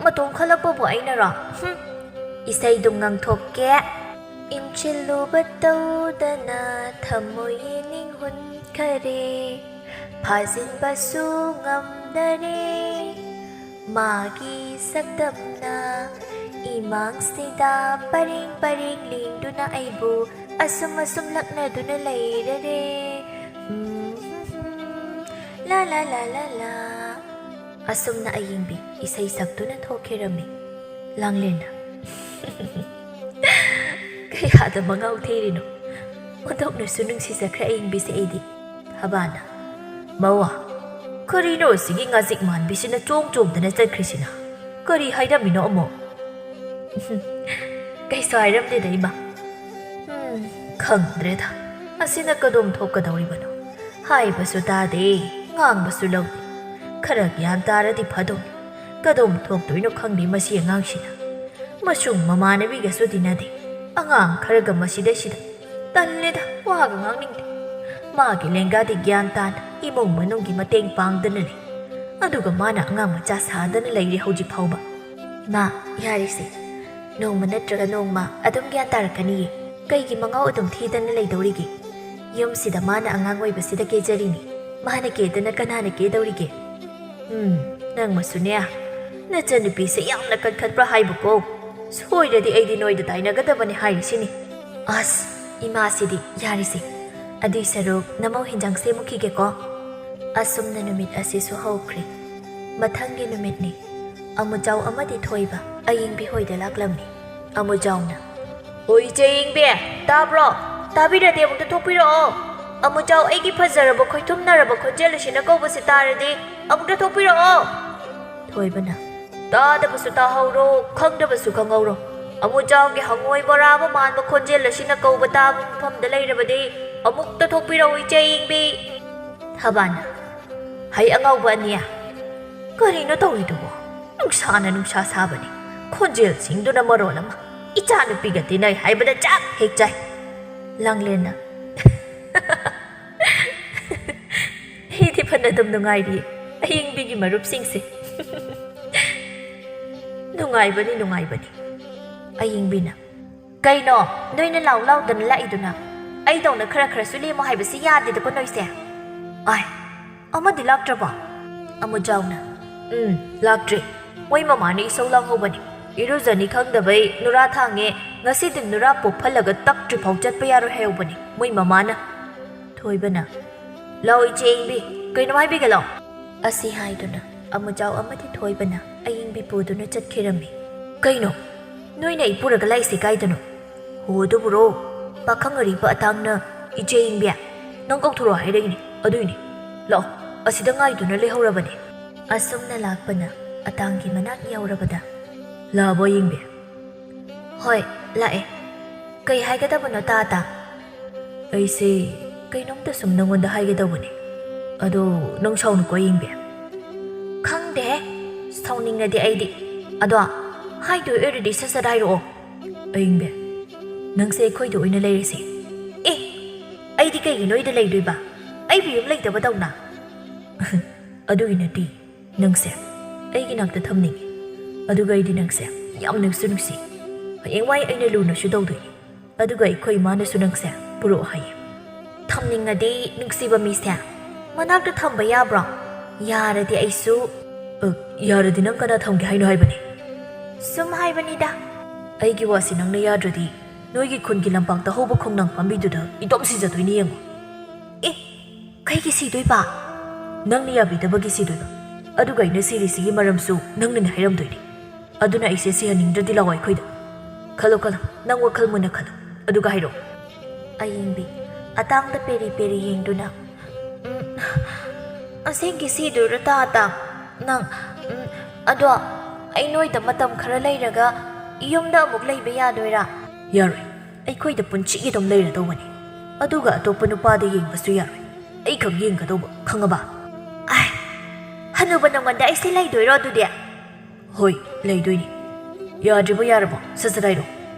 ꯃꯇꯣꯝ ꯈꯜꯂꯛꯄꯕꯨ ꯑꯩꯅꯔꯣ? ꯍꯨꯝ꯫ ꯏꯁꯩꯗꯨꯝ ꯉꯪꯊꯣꯛꯀꯦ꯫ ꯏꯟꯁꯤꯜꯂꯨꯕ ꯇꯧꯗꯅ ꯊꯃꯣꯏ ꯅꯤꯡꯍꯨꯟꯈꯔꯦ꯫ ꯐꯥꯖꯤꯟꯕꯁꯨ ꯉꯝꯗꯔꯦ꯫ ꯃꯥꯒꯤ ꯁꯛꯇꯝꯅ ꯏꯃꯥꯡꯁꯤꯗ ꯄꯔꯦꯡ ꯄꯔꯦꯡ ꯂꯦꯡꯗꯨꯅ ꯑꯩꯕꯨ ꯑꯁꯨꯝ ꯑꯁꯨꯝ ꯂꯛꯅꯗꯨꯅ ꯂꯩꯔꯔꯦ꯫ ꯎꯝ, ꯍꯨꯝ, ꯍꯨꯝ, ꯂꯥ, ꯂꯥ, ꯂꯥ, ꯂꯥ, ꯂꯥ꯫ ꯑꯁꯨꯝꯅ ꯑꯌꯤꯡꯕꯤ ꯏꯁꯩ ꯁꯛꯇꯨꯅ ꯊꯣꯛꯈꯤꯔꯝꯃꯤ꯫ ꯂꯥꯡꯂꯦꯟꯅ, "ꯀꯌꯥꯗ ꯃꯉꯥꯎ ꯊꯤꯔꯤꯅꯣ? ꯑꯣꯟꯊꯣꯛꯅꯁꯨ ꯅꯨꯡꯁꯤꯖꯈ꯭ꯔꯦ ꯑꯌꯤꯡꯕꯤꯁꯦ ꯑꯩꯗꯤ꯫" ꯊꯕꯥꯅ, "ꯃꯋꯥ, ꯀꯔꯤꯅꯣ ꯑꯁꯤꯒꯤ ꯉꯥꯖꯤꯛ ꯃꯥꯟꯕꯤꯁꯤꯅ ꯆꯣꯡ ꯆꯣꯡꯗꯅ ꯆꯠꯈ꯭ꯔꯤꯁꯤꯅ? ꯀꯔꯤ ꯍꯥꯏꯔꯝꯃꯤꯅꯣ ꯑꯃꯨꯛ?" "ꯀꯩꯁꯨ ꯍꯥꯏꯔꯝꯗꯦꯗ, ꯏꯃꯥ꯫" "ꯎꯝ, ꯈꯪꯗ꯭ꯔꯦꯗ, ꯑꯁꯤꯅ ꯀꯗꯣꯝ ꯊꯣꯛꯀꯗꯧꯔꯤꯕꯅꯣ? ꯍꯥꯏꯕꯁꯨ ꯇꯥꯗꯦ, ꯉꯥꯡꯕꯁꯨ ꯂꯧꯗꯦ꯫ ꯈꯔ ꯒ꯭ꯌꯥꯟ ꯇꯥꯔꯗꯤ ꯐꯗꯧꯅꯤ꯫ ꯀꯗꯣꯝ ꯊꯣꯛꯇꯣꯏꯅꯣ ꯈꯪꯗꯦ ꯃꯁꯤ ꯑꯉꯥꯡꯁꯤꯅ꯫ ꯃꯁꯨꯡ ꯃꯃꯥꯟꯅꯕꯤꯒꯁꯨ ꯇꯤꯟꯅꯗꯦ꯫ ꯑꯉꯥꯡ ꯈꯔꯒ ꯃꯁꯤꯗꯩꯁꯤꯗ꯫ ꯇꯜꯂꯦꯗ, ꯋꯥꯒ ꯉꯥꯡꯅꯤꯡꯗꯦ꯫ ꯃꯥꯒꯤ ꯂꯦꯡꯒꯥꯗꯤ ꯒ꯭ꯌꯥꯟ ꯇꯥꯅ ꯏꯃꯨꯡ ꯃꯅꯨꯡꯒꯤ ꯃꯇꯦꯡ ꯄꯥꯡꯗꯅ ꯂꯩ꯫ ꯑꯗꯨꯒ ꯃꯥꯅ ꯑꯉꯥꯡ ꯃꯆꯥ ꯁꯥꯗꯅ ꯂꯩꯔꯦ ꯍꯧꯖꯤꯛ ꯐꯥꯎꯕ꯫" "ꯏꯃꯥ, ꯌꯥꯔꯤꯁꯦ꯫ ꯅꯣꯡꯃ ꯅꯠꯇ꯭ꯔꯒ ꯅꯣꯡꯃ ꯑꯗꯨꯝ ꯒ꯭ꯌꯥꯟ ꯇꯥꯔꯛꯀꯅꯤꯌꯦ꯫ ꯀꯩꯒꯤ ꯃꯉꯥꯎ ꯑꯗꯨꯝ ꯊꯤꯗꯅ ꯂꯩꯗꯧꯔꯤꯒꯦ? ꯌꯨꯝꯁꯤꯗ ꯃꯥꯅ ꯑꯉꯥꯡ ꯑꯣꯏꯕꯁꯤꯗ ꯀꯦꯖꯔꯤꯅꯤ꯫ ꯃꯥꯅ ꯀꯦꯗꯅ ꯀꯅꯥꯅ ꯀꯦꯗꯧꯔꯤꯒꯦ?" "ꯎꯝ, ꯅꯪꯃꯁꯨꯅꯦ꯫ ꯅꯆꯟꯅꯨꯄꯤꯁꯦ ꯌꯥꯝꯅ ꯀꯟꯈꯠꯄ꯭ꯔꯥ ꯍꯥꯏꯕꯀꯣ? ꯁꯣꯏꯔꯗꯤ ꯑꯩꯗꯤ ꯅꯣꯏꯗ ꯇꯥꯏꯅꯒꯗꯕꯅꯦ ꯍꯥꯏꯔꯤꯁꯤꯅꯤ꯫" "ꯑꯁ, ꯏꯃꯥꯁꯤꯗꯤ꯫ ꯌꯥꯔꯤꯁꯦ꯫ ꯑꯗꯨꯏ ꯁꯔꯨꯛ ꯅꯃꯧ ꯍꯤꯟꯖꯥꯡ ꯁꯦꯝꯃꯨꯈꯤꯒꯦꯀꯣ꯫" ꯑꯁꯨꯝꯅ ꯅꯨꯃꯤꯠ ꯑꯁꯤꯁꯨ ꯍꯧꯈ꯭ꯔꯦ꯫ ꯃꯊꯪꯒꯤ ꯅꯨꯃꯤꯠꯅꯤ꯫ ꯑꯃꯨꯖꯥꯎ ꯑꯃꯗꯤ ꯊꯣꯏꯕ ꯑꯌꯤꯡꯕꯤ ꯍꯣꯏꯗ ꯂꯥꯛꯂꯝꯃꯤ꯫ ꯑꯃꯨꯖꯥꯎꯅ, "ꯍꯣꯏ, ꯏꯆꯦ ꯑꯌꯤꯡꯕꯤ, ꯇꯥꯕ꯭ꯔꯣ? ꯇꯥꯕꯤꯔꯗꯤ ꯑꯃꯨꯛꯇ ꯊꯣꯛꯄꯤꯔꯛꯑꯣ꯫ ꯑꯃꯨꯖꯥꯎ, ꯑꯩꯒꯤ ꯐꯖꯔꯕ ꯈꯣꯏꯊꯨꯝꯅꯔꯕ ꯈꯣꯟꯖꯦꯜ ꯑꯁꯤꯅ ꯀꯧꯕꯁꯤ ꯇꯥꯔꯗꯤ ꯑꯃꯨꯛꯇ ꯊꯣꯛꯄꯤꯔꯛꯑꯣ꯫" ꯊꯣꯏꯕꯅ, "ꯇꯥꯗꯕꯁꯨ ꯇꯥꯍꯧꯔꯣ, ꯈꯪꯗꯕꯁꯨ ꯈꯪꯍꯧꯔꯣ꯫ ꯑꯃꯨꯖꯥꯎꯒꯤ ꯍꯪꯉꯣꯏ ꯕꯣꯔꯥ ꯑꯃ ꯃꯥꯟꯕ ꯈꯣꯟꯖꯦꯜ ꯑꯁꯤꯅ ꯀꯧꯕ ꯇꯥꯕ ꯃꯐꯝꯗ ꯂꯩꯔꯕꯗꯤ ꯑꯃꯨꯛꯇ ꯊꯣꯛꯄꯤꯔꯛꯎ, ꯏꯆꯦ ꯑꯌꯤꯡꯕꯤ꯫" ꯊꯕꯥꯅ, "ꯍꯩ ꯑꯉꯧꯕ ꯑꯅꯤ, ꯀꯔꯤꯅꯣ ꯇꯧꯔꯤꯗꯨꯕꯣ? ꯅꯨꯡꯁꯥꯅ ꯅꯨꯡꯁꯥ ꯁꯥꯕꯅꯤ, ꯈꯣꯟꯖꯦꯜꯁꯤꯡꯗꯨꯅ ꯃꯔꯣꯜ ꯑꯃ꯫ ꯏꯆꯥꯅꯨꯄꯤꯒ ꯇꯤꯟꯅꯩ ꯍꯥꯏꯕꯗ ꯆꯥꯛ ꯍꯦꯛ ꯆꯥꯏ꯫" ꯂꯥꯡꯂꯦꯟꯅ, "ꯑꯩꯗꯤ ꯐꯅ ꯑꯗꯨꯝ ꯅꯨꯡꯉꯥꯏꯔꯤ, ꯑꯌꯤꯡꯕꯤꯒꯤ ꯃꯔꯨꯞꯁꯤꯡꯁꯦ꯫ ꯅꯨꯡꯉꯥꯏꯕꯅꯤ, ꯅꯨꯡꯉꯥꯏꯕꯅꯤ꯫" ꯑꯌꯤꯡꯕꯤꯅ, "ꯀꯩꯅꯣ, ꯅꯣꯏꯅ ꯂꯥꯎ ꯂꯥꯎꯗꯅ ꯂꯥꯛꯏꯗꯨꯅ? ꯑꯩꯗꯧꯅ ꯈꯔ ꯈꯔꯁꯨ ꯂꯦꯝꯃꯣ ꯍꯥꯏꯕꯁꯤ ꯌꯥꯗꯦꯗꯀꯣ ꯅꯣꯏꯁꯦ꯫ ꯑꯥꯏ, ꯑꯃꯗꯤ ꯂꯥꯛꯇ꯭ꯔꯕꯣ?" ꯑꯃꯨꯖꯥꯎꯅ, "ꯎꯝ, ꯂꯥꯛꯇ꯭ꯔꯤ꯫ ꯃꯣꯏ ꯃꯃꯥꯅ ꯏꯁꯧ ꯂꯥꯡꯍꯧꯕꯅꯤ꯫ ꯏꯔꯨꯖꯅꯤ ꯈꯪꯗꯕꯩ ꯅꯨꯔꯥ ꯊꯥꯡꯉꯦ, ꯉꯁꯤꯗꯤ ꯅꯨꯔꯥ ꯄꯨꯞꯐꯜꯂꯒ ꯇꯛꯇ꯭ꯔꯤꯐꯥꯎ ꯆꯠꯄ ꯌꯥꯔꯣꯏ ꯍꯥꯏꯍꯧꯕꯅꯤ ꯃꯣꯏ ꯃꯃꯥꯅ꯫" ꯊꯣꯏꯕꯅ, "ꯂꯥꯛꯑꯣ ꯏꯆꯦ ꯑꯌꯤꯡꯕꯤ, ꯀꯩꯅꯣꯝ ꯍꯥꯏꯕꯤꯒꯦ ꯂꯥꯛꯑꯣ꯫" ꯑꯁꯤ ꯍꯥꯏꯗꯨꯅ ꯑꯃꯨꯖꯥꯎ ꯑꯃꯗꯤ ꯊꯣꯏꯕꯅ ꯑꯌꯤꯡꯕꯤ ꯄꯨꯗꯨꯅ ꯆꯠꯈꯤꯔꯝꯃꯤ꯫ "ꯀꯩꯅꯣ? ꯅꯣꯏꯅ ꯑꯩ ꯄꯨꯔꯒ ꯂꯥꯛꯏꯁꯦ ꯀꯥꯏꯗꯅꯣ?" "ꯍꯣ, ꯑꯗꯨꯕꯨꯔꯣ, ꯄꯥꯈꯪ ꯑꯔꯤꯕ ꯑꯇꯥꯡꯅ ꯏꯆꯦ ꯑꯌꯤꯡꯕꯤ, ꯅꯪ ꯀꯧꯊꯣꯔꯛꯑꯣ ꯍꯥꯏꯔꯛꯏꯅꯦ, ꯑꯗꯨꯏꯅꯦ꯫ ꯂꯥꯛꯑꯣ, ꯑꯁꯤꯗ ꯉꯥꯏꯗꯨꯅ ꯂꯩꯍꯧꯔꯕꯅꯦ꯫" ꯑꯁꯨꯝꯅ ꯂꯥꯛꯄꯅ ꯑꯇꯥꯡꯒꯤ ꯃꯅꯥꯛ ꯌꯧꯔꯕꯗ, "ꯂꯥꯛꯑꯕꯣ ꯑꯌꯤꯡꯕꯤ?" "ꯍꯣꯏ, ꯂꯥꯛꯑꯦ꯫ ꯀꯩ ꯍꯥꯏꯒꯗꯕꯅꯣ ꯇꯥ ꯑꯇꯥꯡ?" "ꯑꯩꯁꯦ ꯀꯩꯅꯣꯝꯇ ꯁꯨꯝ ꯅꯪꯉꯣꯟꯗ ꯍꯥꯏꯒꯦ ꯇꯧꯕꯅꯦ꯫ ꯑꯗꯣ ꯅꯪ ꯁꯥꯎꯅꯨꯀꯣ ꯑꯌꯤꯡꯕꯤ꯫" "ꯈꯪꯗꯦꯍꯦ, ꯁꯥꯎꯅꯤꯡꯉꯗꯤ ꯑꯩꯗꯤ꯫ ꯑꯗꯣ ꯍꯥꯏꯗꯣꯏ ꯑꯣꯏꯔꯗꯤ ꯁꯠ ꯁꯠ ꯍꯥꯏꯔꯛꯑꯣ꯫" "ꯑꯌꯤꯡꯕꯤ, ꯅꯪꯁꯦ ꯑꯩꯈꯣꯏꯗ ꯑꯣꯏꯅ ꯂꯩꯔꯁꯦ꯫" "ꯑꯦ, ꯑꯩꯗꯤ ꯀꯩꯒꯤ ꯅꯣꯏꯗ ꯂꯩꯗꯣꯏꯕ? ꯑꯩꯕꯨ ꯌꯨꯝ ꯂꯩꯇꯕꯗꯧꯅ?" "ꯑꯗꯨꯒꯤ ꯅꯠꯇꯦ, ꯅꯪꯁꯦ ꯑꯩꯒꯤ ꯅꯥꯛꯇ ꯊꯝꯅꯤꯡꯉꯤ꯫ ꯑꯗꯨꯒ ꯑꯩꯗꯤ ꯅꯪꯁꯦ ꯌꯥꯝꯅꯁꯨ ꯅꯨꯡꯁꯤ꯫ ꯍꯌꯦꯡꯋꯥꯏ ꯑꯩꯅ ꯂꯨꯅꯁꯨ ꯇꯧꯗꯣꯏꯅꯤ꯫ ꯑꯗꯨꯒ ꯑꯩꯈꯣꯏ ꯏꯃꯥꯅꯁꯨ ꯅꯪꯁꯦ ꯄꯨꯔꯛꯑꯣ ꯍꯥꯏꯌꯦ꯫" "ꯊꯝꯅꯤꯡꯉꯗꯤ ꯅꯨꯡꯁꯤꯕ ꯃꯤꯁꯦ ꯃꯅꯥꯛꯇ ꯊꯝꯕ ꯌꯥꯕ꯭ꯔꯣ? ꯌꯥꯔꯗꯤ ꯑꯩꯁꯨ꯫" "ꯑ, ꯌꯥꯔꯗꯤ ꯅꯪ ꯀꯅꯥ ꯊꯝꯒꯦ ꯍꯥꯏꯅꯣ ꯍꯥꯏꯕꯅꯦ?" "ꯁꯨꯝ ꯍꯥꯏꯕꯅꯤꯗ꯫" "ꯑꯩꯒꯤ ꯋꯥꯁꯤ ꯅꯪꯅ ꯌꯥꯗ꯭ꯔꯗꯤ ꯅꯣꯏꯒꯤ ꯈꯨꯟꯒꯤ ꯂꯝꯄꯥꯛꯇ ꯍꯧꯕ ꯈꯣꯡꯅꯥꯡ ꯄꯥꯝꯕꯤꯗꯨꯗ ꯏꯇꯣꯝ ꯁꯤꯖꯗꯣꯏꯅꯤ ꯌꯦꯡꯉꯨ꯫" "ꯑꯦ, ꯀꯩꯒꯤ ꯁꯤꯗꯣꯏꯕ?" "ꯅꯪꯅ ꯌꯥꯕꯤꯗꯕꯒꯤ ꯁꯤꯗꯣꯏꯕ꯫ ꯑꯗꯨꯒ ꯑꯩꯅ ꯁꯤꯔꯤꯁꯤꯒꯤ ꯃꯔꯝꯁꯨ ꯅꯪꯅꯅꯦ ꯍꯥꯏꯔꯝꯗꯣꯏꯅꯤ꯫ ꯑꯗꯨꯅ ꯑꯩꯁꯦ ꯁꯤꯍꯟꯅꯤꯡꯗ꯭ꯔꯗꯤ ꯂꯥꯛꯑꯣ ꯑꯩꯈꯣꯏꯗ꯫ ꯈꯜꯂꯣ, ꯈꯜꯂꯣ, ꯅꯪ ꯋꯥꯈꯜ ꯃꯨꯟꯅ ꯈꯜꯂꯣ, ꯑꯗꯨꯒ ꯍꯥꯏꯔꯛꯑꯣ꯫" ꯑꯌꯤꯡꯕꯤ ꯑꯇꯥꯡꯗ ꯄꯦꯔꯤ ꯄꯦꯔꯤ ꯌꯦꯡꯗꯨꯅ, "ꯎꯝ, ꯑꯁꯦꯡꯀꯤ ꯁꯤꯗꯣꯏꯔꯣ ꯇꯥ ꯑꯇꯥꯡ? ꯅꯪ, ꯎꯝ, ꯑꯗꯣ ꯑꯩ ꯅꯣꯏꯗ ꯃꯇꯝ ꯈꯔ ꯂꯩꯔꯒ ꯌꯨꯝꯗ ꯑꯃꯨꯛ ꯂꯩꯕ ꯌꯥꯗꯣꯏꯔꯥ?" "ꯌꯥꯔꯣꯏ, ꯑꯩꯈꯣꯏꯗ ꯄꯨꯟꯁꯤꯒꯤ ꯑꯗꯨꯝ ꯂꯩꯔꯗꯧꯕꯅꯤ꯫ ꯑꯗꯨꯒ ꯑꯇꯣꯞꯄ ꯅꯨꯄꯥꯗ ꯌꯦꯡꯕꯁꯨ ꯌꯥꯔꯣꯏ, ꯑꯩꯈꯛ ꯌꯦꯡꯒꯗꯧꯕ, ꯈꯪꯉꯕ?" "ꯑꯥꯏ, ꯍꯅꯨꯕ ꯅꯉꯣꯟꯗ ꯑꯩꯁꯦ ꯂꯩꯗꯣꯏꯔꯣ ꯑꯗꯨꯗꯤ?" "ꯍꯣꯏ, ꯂꯩꯗꯣꯏꯅꯤ꯫ ꯌꯥꯗ꯭ꯔꯤꯕꯣ ꯌꯥꯔꯕꯣ? ꯁꯠ ꯁꯠ ꯍꯥꯏꯔꯣ꯫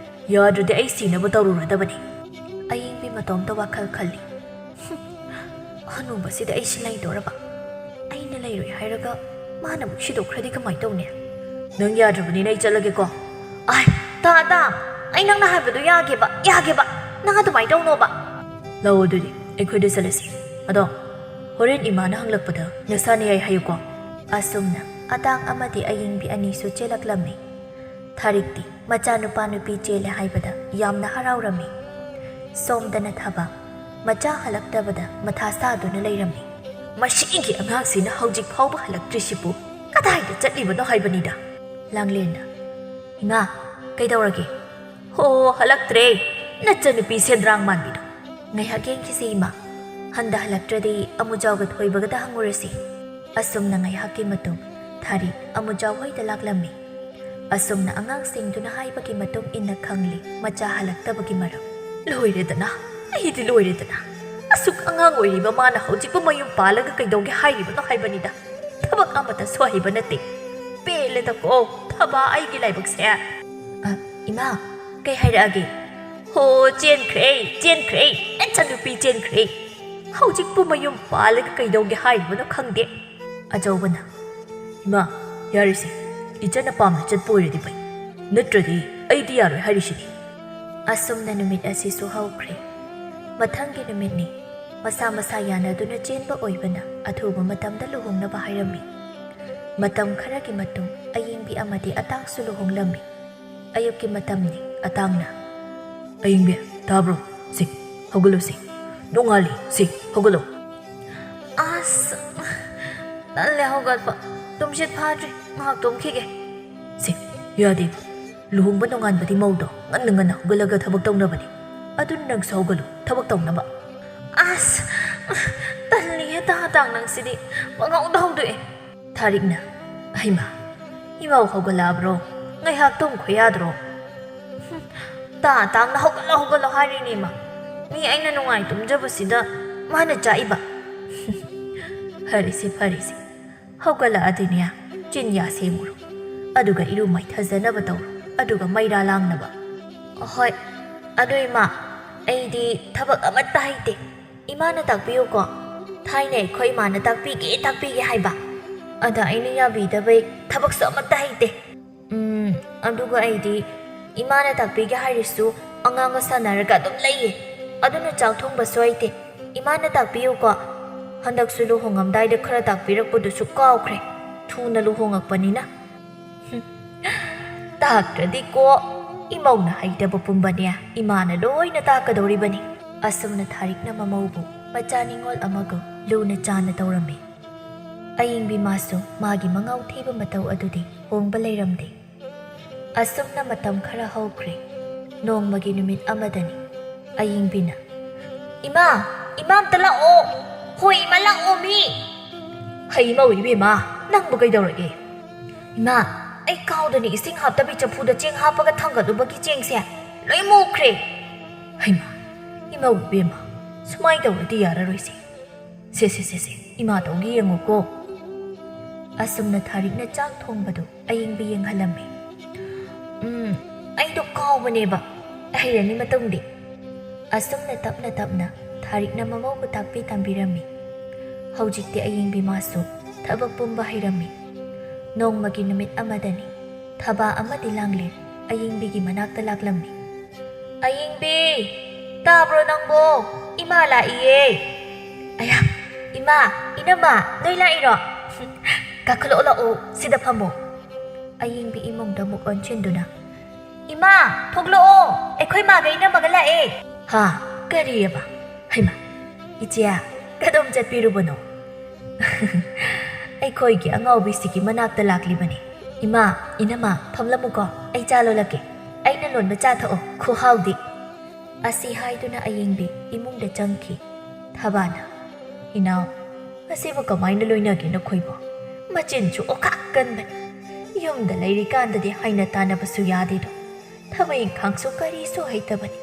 ꯌꯥꯗ꯭ꯔꯗꯤ ꯑꯩ ꯁꯤꯅꯕ ꯇꯧꯔꯨꯔꯗꯕꯅꯤ꯫" ꯑꯌꯤꯡ ꯃꯇꯣꯝꯇ ꯋꯥꯈꯜ ꯈꯜꯂꯤ꯫ "ꯍꯨꯝ, ꯍꯅꯨꯕꯁꯤꯗ ꯑꯩꯁꯤ ꯂꯩꯗꯣꯔꯕ? ꯑꯩꯅ ꯂꯩꯔꯣꯏ ꯍꯥꯏꯔꯒ ꯃꯥꯅ ꯑꯃꯨꯛ ꯁꯤꯗꯣꯛꯈ꯭ꯔꯗꯤ ꯀꯃꯥꯏ ꯇꯧꯅꯤ?" "ꯅꯪ ꯌꯥꯗ꯭ꯔꯕꯅꯤꯅ ꯑꯩ ꯆꯠꯂꯒꯦꯀꯣ꯫" "ꯑꯥꯏ, ꯇꯥ, ꯇꯥ, ꯑꯩ ꯅꯪꯅ ꯍꯥꯏꯕꯗꯣ ꯌꯥꯒꯦꯕ, ꯌꯥꯒꯦꯕ꯫ ꯅꯪ ꯑꯗꯨꯃꯥꯏ ꯇꯧꯅꯣꯕ꯫" "ꯂꯥꯛꯑꯣ ꯑꯗꯨꯗꯤ, ꯑꯩꯈꯣꯏꯗ ꯆꯠꯂꯁꯤ꯫ ꯑꯗꯣ ꯍꯣꯔꯦꯟ ꯏꯃꯥꯅ ꯍꯪꯂꯛꯄꯗ ꯅꯁꯥꯅ ꯌꯥꯏ ꯍꯥꯏꯌꯨꯀꯣ꯫" ꯑꯁꯨꯝꯅ ꯑꯇꯥꯡ ꯑꯃꯗꯤ ꯑꯌꯤꯡꯕꯤ ꯑꯅꯤꯁꯨ ꯆꯦꯜꯂꯛꯂꯝꯃꯤ꯫ ꯊꯥꯔꯤꯛꯇꯤ ꯃꯆꯥꯅꯨꯄꯥ ꯅꯨꯄꯤ ꯆꯦꯜꯂꯦ ꯍꯥꯏꯕꯗ ꯌꯥꯝꯅ ꯍꯔꯥꯎꯔꯝꯃꯤ꯫ ꯁꯣꯝꯗꯅ ꯊꯕꯥ ꯃꯆꯥ ꯍꯜꯂꯛꯇꯕꯗ ꯃꯊꯥ ꯁꯥꯗꯨꯅ ꯂꯩꯔꯝꯃꯤ꯫ "ꯃꯁꯤꯒꯤ ꯑꯉꯥꯡꯁꯤꯅ ꯍꯧꯖꯤꯛ ꯐꯥꯎꯕ ꯍꯜꯂꯛꯇ꯭ꯔꯤꯁꯤꯕꯨ ꯀꯗꯥꯏꯗ ꯆꯠꯂꯤꯕꯅꯣ ꯍꯥꯏꯕꯅꯤꯗ?" ꯂꯥꯡꯂꯦꯟꯅ, "ꯏꯃꯥ, ꯀꯩꯗꯧꯔꯒꯦ?" "ꯍꯣ, ꯍꯜꯂꯛꯇ꯭ꯔꯦ, ꯅꯆꯟꯅꯨꯄꯤ ꯁꯦꯟꯗ꯭ꯔꯥꯡ ꯃꯥꯟꯕꯤꯗꯣ꯫ ꯉꯥꯏꯍꯥꯛ ꯌꯦꯡꯈꯤꯁꯤ ꯏꯃꯥ, ꯍꯟꯗ ꯍꯜꯂꯛꯇ꯭ꯔꯗꯤ ꯑꯃꯨꯖꯥꯎꯒ ꯊꯣꯏꯕꯒꯗ ꯍꯪꯉꯨꯔꯁꯤ꯫" ꯑꯁꯨꯝꯅ ꯉꯥꯏꯍꯥꯛꯀꯤ ꯃꯇꯨꯡ ꯊꯥꯔꯤꯛ ꯑꯃꯨꯖꯥꯎ ꯍꯣꯏꯗ ꯂꯥꯛꯂꯝꯃꯤ꯫ ꯑꯁꯨꯝꯅ ꯑꯉꯥꯡꯁꯤꯡꯗꯨꯅ ꯍꯥꯏꯕꯒꯤ ꯃꯇꯨꯡ ꯏꯟꯅ ꯈꯪꯂꯤ ꯃꯆꯥ ꯍꯜꯂꯛꯇꯕꯒꯤ ꯃꯔꯝ꯫ "ꯂꯣꯏꯔꯦꯗꯅ, ꯑꯩꯗꯤ ꯂꯣꯏꯔꯦꯗꯅ꯫ ꯑꯁꯨꯛ ꯑꯉꯥꯡ ꯑꯣꯏꯔꯤꯕ ꯃꯥꯅ ꯍꯧꯖꯤꯛꯄꯨ ꯃꯌꯨꯝ ꯄꯥꯜꯂꯒ ꯀꯩꯗꯧꯒꯦ ꯍꯥꯏꯔꯤꯕꯅꯣ ꯍꯥꯏꯕꯅꯤꯗ꯫ ꯊꯕꯛ ꯑꯃꯠꯇ ꯁꯨꯍꯩꯕ ꯅꯠꯇꯦ꯫ ꯄꯦꯜꯂꯦꯗꯀꯣ, ꯊꯕꯥ ꯑꯩꯒꯤ ꯂꯥꯏꯕꯛꯁꯦ꯫" "ꯑ, ꯏꯃꯥ, ꯀꯩ ꯍꯥꯏꯔꯛꯑꯒꯦ?" "ꯍꯣ, ꯆꯦꯟꯈ꯭ꯔꯦ, ꯆꯦꯟꯈ꯭ꯔꯦ, ꯅꯆꯟꯅꯨꯄꯤ ꯆꯦꯟꯈ꯭ꯔꯦ꯫ ꯍꯧꯖꯤꯛꯄꯨ ꯃꯌꯨꯝ ꯄꯥꯜꯂꯒ ꯀꯩꯗꯧꯒꯦ ꯍꯥꯏꯔꯤꯕꯅꯣ ꯈꯪꯗꯦ꯫" ꯑꯆꯧꯕꯅ, "ꯏꯃꯥ, ꯌꯥꯔꯤꯁꯦ, ꯏꯆꯟꯅ ꯄꯥꯝꯅ ꯆꯠꯄ ꯑꯣꯏꯔꯗꯤ ꯐꯩ, ꯅꯠꯇ꯭ꯔꯗꯤ ꯑꯩꯗꯤ ꯌꯥꯔꯣꯏ ꯍꯥꯏꯔꯤꯁꯤꯅꯤ꯫" ꯑꯁꯨꯝꯅ ꯅꯨꯃꯤꯠ ꯑꯁꯤꯁꯨ ꯍꯧꯈ꯭ꯔꯦ꯫ ꯃꯊꯪꯒꯤ ꯅꯨꯃꯤꯠꯅꯤ꯫ ꯃꯁꯥ ꯃꯁꯥ ꯌꯥꯅꯗꯨꯅ ꯆꯦꯟꯕ ꯑꯣꯏꯕꯅ ꯑꯊꯨꯕ ꯃꯇꯝꯗ ꯂꯨꯍꯣꯡꯅꯕ ꯍꯥꯏꯔꯝꯃꯤ꯫ ꯃꯇꯝ ꯈꯔꯒꯤ ꯃꯇꯨꯡ ꯑꯌꯤꯡꯕꯤ ꯑꯃꯗꯤ ꯑꯇꯥꯡꯁꯨ ꯂꯨꯍꯣꯡꯂꯝꯃꯤ꯫ ꯑꯌꯨꯛꯀꯤ ꯃꯇꯝꯅꯤ꯫ ꯑꯇꯥꯡꯅ, "ꯑꯌꯤꯡꯕꯤ, ꯇꯥꯕ꯭ꯔꯣ? ꯁꯤ, ꯍꯧꯒꯠꯂꯣ ꯁꯤ꯫ ꯅꯣꯡꯉꯥꯜꯂꯤ, ꯁꯤ, ꯍꯧꯒꯠꯂꯣ꯫" "ꯑꯁ, ꯇꯜꯂꯦ ꯍꯧꯒꯠꯄ꯫ ꯇꯨꯝꯁꯤꯠ ꯐꯥꯗ꯭ꯔꯤ꯫ ꯉꯥꯏꯍꯥꯛ ꯇꯨꯝꯈꯤꯒꯦ꯫" "ꯁꯤ, ꯌꯥꯗꯦ꯫ ꯂꯨꯍꯣꯡꯕ ꯅꯣꯡꯉꯥꯟꯕꯗꯤ ꯃꯧꯗꯣ ꯉꯟꯅ ꯉꯟꯅ ꯍꯧꯒꯠꯂꯒ ꯊꯕꯛ ꯇꯧꯅꯕꯅꯤ꯫ ꯑꯗꯨꯅ ꯅꯪꯁꯨ ꯍꯧꯒꯠꯂꯨ, ꯊꯕꯛ ꯇꯧꯅꯕ꯫" "ꯑꯁ, ꯇꯜꯂꯤꯍꯦ ꯇꯥ ꯇꯥꯡ ꯅꯪꯁꯤꯗꯤ꯫ ꯄꯪꯍꯧꯗ ꯍꯧꯗꯣꯛꯑꯦ꯫" ꯊꯥꯔꯤꯛꯅ, "ꯍꯩꯃꯥ, ꯏꯃꯧ ꯍꯧꯒꯠꯂꯛꯑꯕ꯭ꯔꯣ? ꯉꯥꯏꯍꯥꯛ ꯇꯨꯝꯈꯣ ꯌꯥꯗ꯭ꯔꯣ?" "ꯍꯨꯝ, ꯇꯥ ꯇꯥꯡꯅ ꯍꯧꯒꯠꯂꯣ ꯍꯧꯒꯠꯂꯣ ꯍꯥꯏꯔꯤꯅꯦ ꯏꯃꯥ꯫ ꯃꯤ ꯑꯩꯅ ꯅꯨꯡꯉꯥꯏ ꯇꯨꯝꯖꯕꯁꯤꯗ ꯃꯥꯅ ꯆꯥꯛꯏꯕ꯫" "ꯐꯔꯦꯁꯦ ꯐꯔꯦꯁꯦ, ꯍꯧꯒꯠꯂꯛꯑꯗꯤꯅꯦ ꯆꯤꯟꯌꯥ ꯁꯦꯡꯉꯨꯔꯣ, ꯑꯗꯨꯒ ꯏꯔꯨ ꯃꯥꯏꯊꯖꯅꯕ ꯇꯧꯔꯣ, ꯑꯗꯨꯒ ꯃꯩꯔꯥ ꯂꯥꯡꯅꯕ꯫" "ꯍꯣꯏ, ꯑꯗꯨ ꯏꯃꯥ, ꯑꯩꯗꯤ ꯊꯕꯛ ꯑꯃꯠꯇ ꯍꯩꯇꯦ꯫ ꯏꯃꯥꯅ ꯇꯥꯛꯄꯤꯌꯨꯀꯣ꯫ ꯊꯥꯏꯅ ꯑꯩꯈꯣꯏ ꯏꯃꯥꯅ ꯇꯥꯛꯄꯤꯒꯦ, ꯇꯥꯛꯄꯤꯒꯦ ꯍꯥꯏꯕ꯫ ꯑꯗ ꯑꯩꯅ ꯌꯥꯕꯤꯗꯕꯩ ꯊꯕꯛꯁꯨ ꯑꯃꯠꯇ ꯍꯩꯇꯦ꯫ ꯎꯝ, ꯑꯗꯨꯒ ꯑꯩꯗꯤ ꯏꯃꯥꯅ ꯇꯥꯛꯄꯤꯒꯦ ꯍꯥꯏꯔꯁꯨ ꯑꯉꯥꯡꯒ ꯁꯥꯟꯅꯔꯒ ꯑꯗꯨꯝ ꯂꯩꯌꯦ꯫ ꯑꯗꯨꯅ ꯆꯥꯛ ꯊꯣꯡꯕꯁꯨ ꯍꯩꯇꯦ꯫ ꯏꯃꯥꯅ ꯇꯥꯛꯄꯤꯌꯨꯀꯣ꯫ ꯍꯟꯗꯛꯁꯨ ꯂꯨꯍꯣꯡꯉꯝꯗꯥꯏꯗ ꯈꯔ ꯇꯥꯛꯄꯤꯔꯛꯄꯗꯨꯁꯨ ꯀꯥꯎꯈ꯭ꯔꯦ꯫ ꯊꯨꯅ ꯂꯨꯍꯣꯡꯉꯛꯄꯅꯤꯅ꯫ ꯍꯨꯝ, ꯇꯥꯛꯇ꯭ꯔꯗꯤꯀꯣ, ꯏꯃꯧꯅ ꯍꯩꯇꯕ ꯄꯨꯝꯕꯅꯦ ꯏꯃꯥꯅ ꯂꯣꯏꯅ ꯇꯥꯛꯀꯗꯧꯔꯤꯕꯅꯤ꯫ ꯑꯁꯨꯝꯅ ꯊꯥꯔꯤꯛꯅ ꯃꯃꯧꯕꯨ ꯃꯆꯥ ꯅꯤꯡꯉꯣꯜ ꯑꯃꯒꯨꯝ ꯂꯨꯅ ꯆꯥꯟꯅ ꯇꯧꯔꯝꯃꯤ꯫ ꯑꯌꯤꯡꯕꯤ ꯃꯥꯁꯨ ꯃꯥꯒꯤ ꯃꯉꯥꯎ ꯊꯤꯕ ꯃꯇꯧ ꯑꯗꯨꯗꯤ ꯍꯣꯡꯕ ꯂꯩꯔꯝꯗꯦ꯫ ꯑꯁꯨꯝꯅ ꯃꯇꯝ ꯈꯔ ꯍꯧꯈ꯭ꯔꯦ꯫ ꯅꯣꯡꯃꯒꯤ ꯅꯨꯃꯤꯠ ꯑꯃꯗꯅꯤ꯫ ꯑꯌꯤꯡꯕꯤꯅ, "ꯏꯃꯥ, ꯏꯃꯥ ꯑꯝꯇ ꯂꯥꯛꯑꯣ꯫ ꯍꯣꯏ ꯏꯃꯥ, ꯂꯥꯛꯑꯣ ꯃꯤ꯫ ꯍꯩ ꯃꯧ ꯏꯕꯦꯝꯃ, ꯅꯪꯕꯨ ꯀꯩꯗꯧꯔꯒꯦ?" "ꯏꯃꯥ, ꯑꯩ ꯀꯥꯎꯗꯅ ꯏꯁꯤꯡ ꯍꯥꯞꯇꯕꯤ ꯆꯐꯨꯗ ꯆꯦꯡ ꯍꯥꯞꯄꯒ ꯊꯥꯡꯒꯠꯂꯨꯕꯒꯤ ꯆꯦꯡꯁꯦ ꯂꯣꯏ ꯃꯨꯈ꯭ꯔꯦ꯫" "ꯍꯩꯃꯥ, ꯏꯃꯧ ꯏꯕꯦꯝꯃ, ꯁꯨꯃꯥꯏꯅ ꯇꯧꯔꯗꯤ ꯌꯥꯔꯔꯣꯏꯁꯦ꯫ ꯁꯦ, ꯁꯦ, ꯁꯦ, ꯁꯦ, ꯏꯃꯥ ꯇꯧꯒꯦ ꯌꯦꯡꯉꯨꯀꯣ꯫" ꯑꯁꯨꯝꯅ ꯊꯥꯔꯤꯛꯅ ꯆꯥꯛ ꯊꯣꯡꯕꯗꯨ ꯑꯌꯤꯡꯕꯤ ꯌꯦꯡꯍꯜꯂꯝꯃꯤ꯫ "ꯎꯝ, ꯑꯩꯗꯣ ꯀꯥꯎꯕꯅꯦꯕ꯫ ꯍꯩꯔꯅꯤ ꯃꯇꯨꯡꯗꯤ꯫" ꯑꯁꯨꯝꯅ ꯇꯞꯅ ꯇꯞꯅ ꯊꯥꯔꯤꯛꯅ ꯃꯃꯧꯕꯨ ꯇꯥꯛꯄꯤ ꯇꯝꯕꯤꯔꯝꯃꯤ꯫ ꯍꯧꯖꯤꯛꯇꯤ ꯑꯌꯤꯡꯕꯤ ꯃꯥꯁꯨ ꯊꯕꯛ ꯄꯨꯝꯕ ꯍꯩꯔꯝꯃꯤ꯫ ꯅꯣꯡꯃꯒꯤ ꯅꯨꯃꯤꯠ ꯑꯃꯗꯅꯤ꯫ ꯊꯕꯥ ꯑꯃꯗꯤ ꯂꯥꯡꯂꯦꯟ ꯑꯌꯤꯡꯕꯤꯒꯤ ꯃꯅꯥꯛꯇ ꯂꯥꯛꯂꯝꯃꯤ꯫ "ꯑꯌꯤꯡꯕꯤ! ꯇꯥꯕ꯭ꯔꯣ ꯅꯪꯕꯣ? ꯏꯃꯥ ꯂꯥꯛꯏꯌꯦ꯫" "ꯑꯌꯥ! ꯏꯃꯥ, ꯏꯅꯝꯃ, ꯅꯣꯏ ꯂꯥꯛꯏꯔꯣ? ꯀꯥꯈꯠꯂꯛꯑꯣ, ꯂꯥꯛꯑꯣ, ꯁꯤꯗ ꯐꯝꯃꯣ꯫" ꯑꯌꯤꯡꯕꯤ ꯏꯃꯨꯡꯗ ꯑꯃꯨꯛ ꯑꯣꯟꯁꯤꯟꯗꯨꯅ, "ꯏꯃꯥ, ꯊꯣꯛꯂꯛꯑꯣ, ꯑꯩꯈꯣꯏ ꯃꯥꯒ ꯏꯅꯝꯃꯒ ꯂꯥꯛꯑꯦ꯫" "ꯍꯥ? ꯀꯔꯤꯑꯕ? ꯍꯩꯃꯥ, ꯏꯆꯦ, ꯀꯗꯣꯝ ꯆꯠꯄꯤꯔꯨꯕꯅꯣ?" "ꯑꯩꯈꯣꯏꯒꯤ ꯑꯉꯥꯎꯕꯤꯁꯤꯒꯤ ꯃꯅꯥꯛꯇ ꯂꯥꯛꯂꯤꯕꯅꯤ꯫ ꯏꯃꯥ, ꯏꯅꯝꯃ, ꯐꯝꯂꯝꯃꯨꯀꯣ, ꯑꯩ ꯆꯥ ꯂꯣꯜꯂꯛꯀꯦ꯫ ꯑꯩꯅ ꯂꯣꯟꯕ ꯆꯥ ꯊꯛꯑꯣ, ꯈꯨꯍꯥꯎꯗꯤ꯫" ꯑꯁꯤ ꯍꯥꯏꯗꯨꯅ ꯑꯌꯤꯡꯕꯤ ꯏꯃꯨꯡꯗ ꯆꯪꯈꯤ꯫ ꯊꯕꯥꯅ, "ꯏꯅꯥꯎ, ꯑꯁꯤꯕꯨ ꯀꯃꯥꯏꯅ ꯂꯣꯏꯅꯒꯦ ꯅꯈꯣꯏꯕꯨ? ꯃꯆꯤꯟꯁꯨ ꯑꯣꯈꯥꯛ ꯀꯟꯕꯅꯤ꯫ ꯌꯨꯝꯗ ꯂꯩꯔꯤꯀꯥꯟꯗꯗꯤ ꯍꯥꯏꯅ ꯇꯥꯅꯕꯁꯨ ꯌꯥꯗꯦꯗꯣ꯫ ꯊꯕꯛ ꯏꯪꯈꯥꯡꯁꯨ ꯀꯔꯤꯁꯨ ꯍꯩꯇꯕꯅꯤ꯫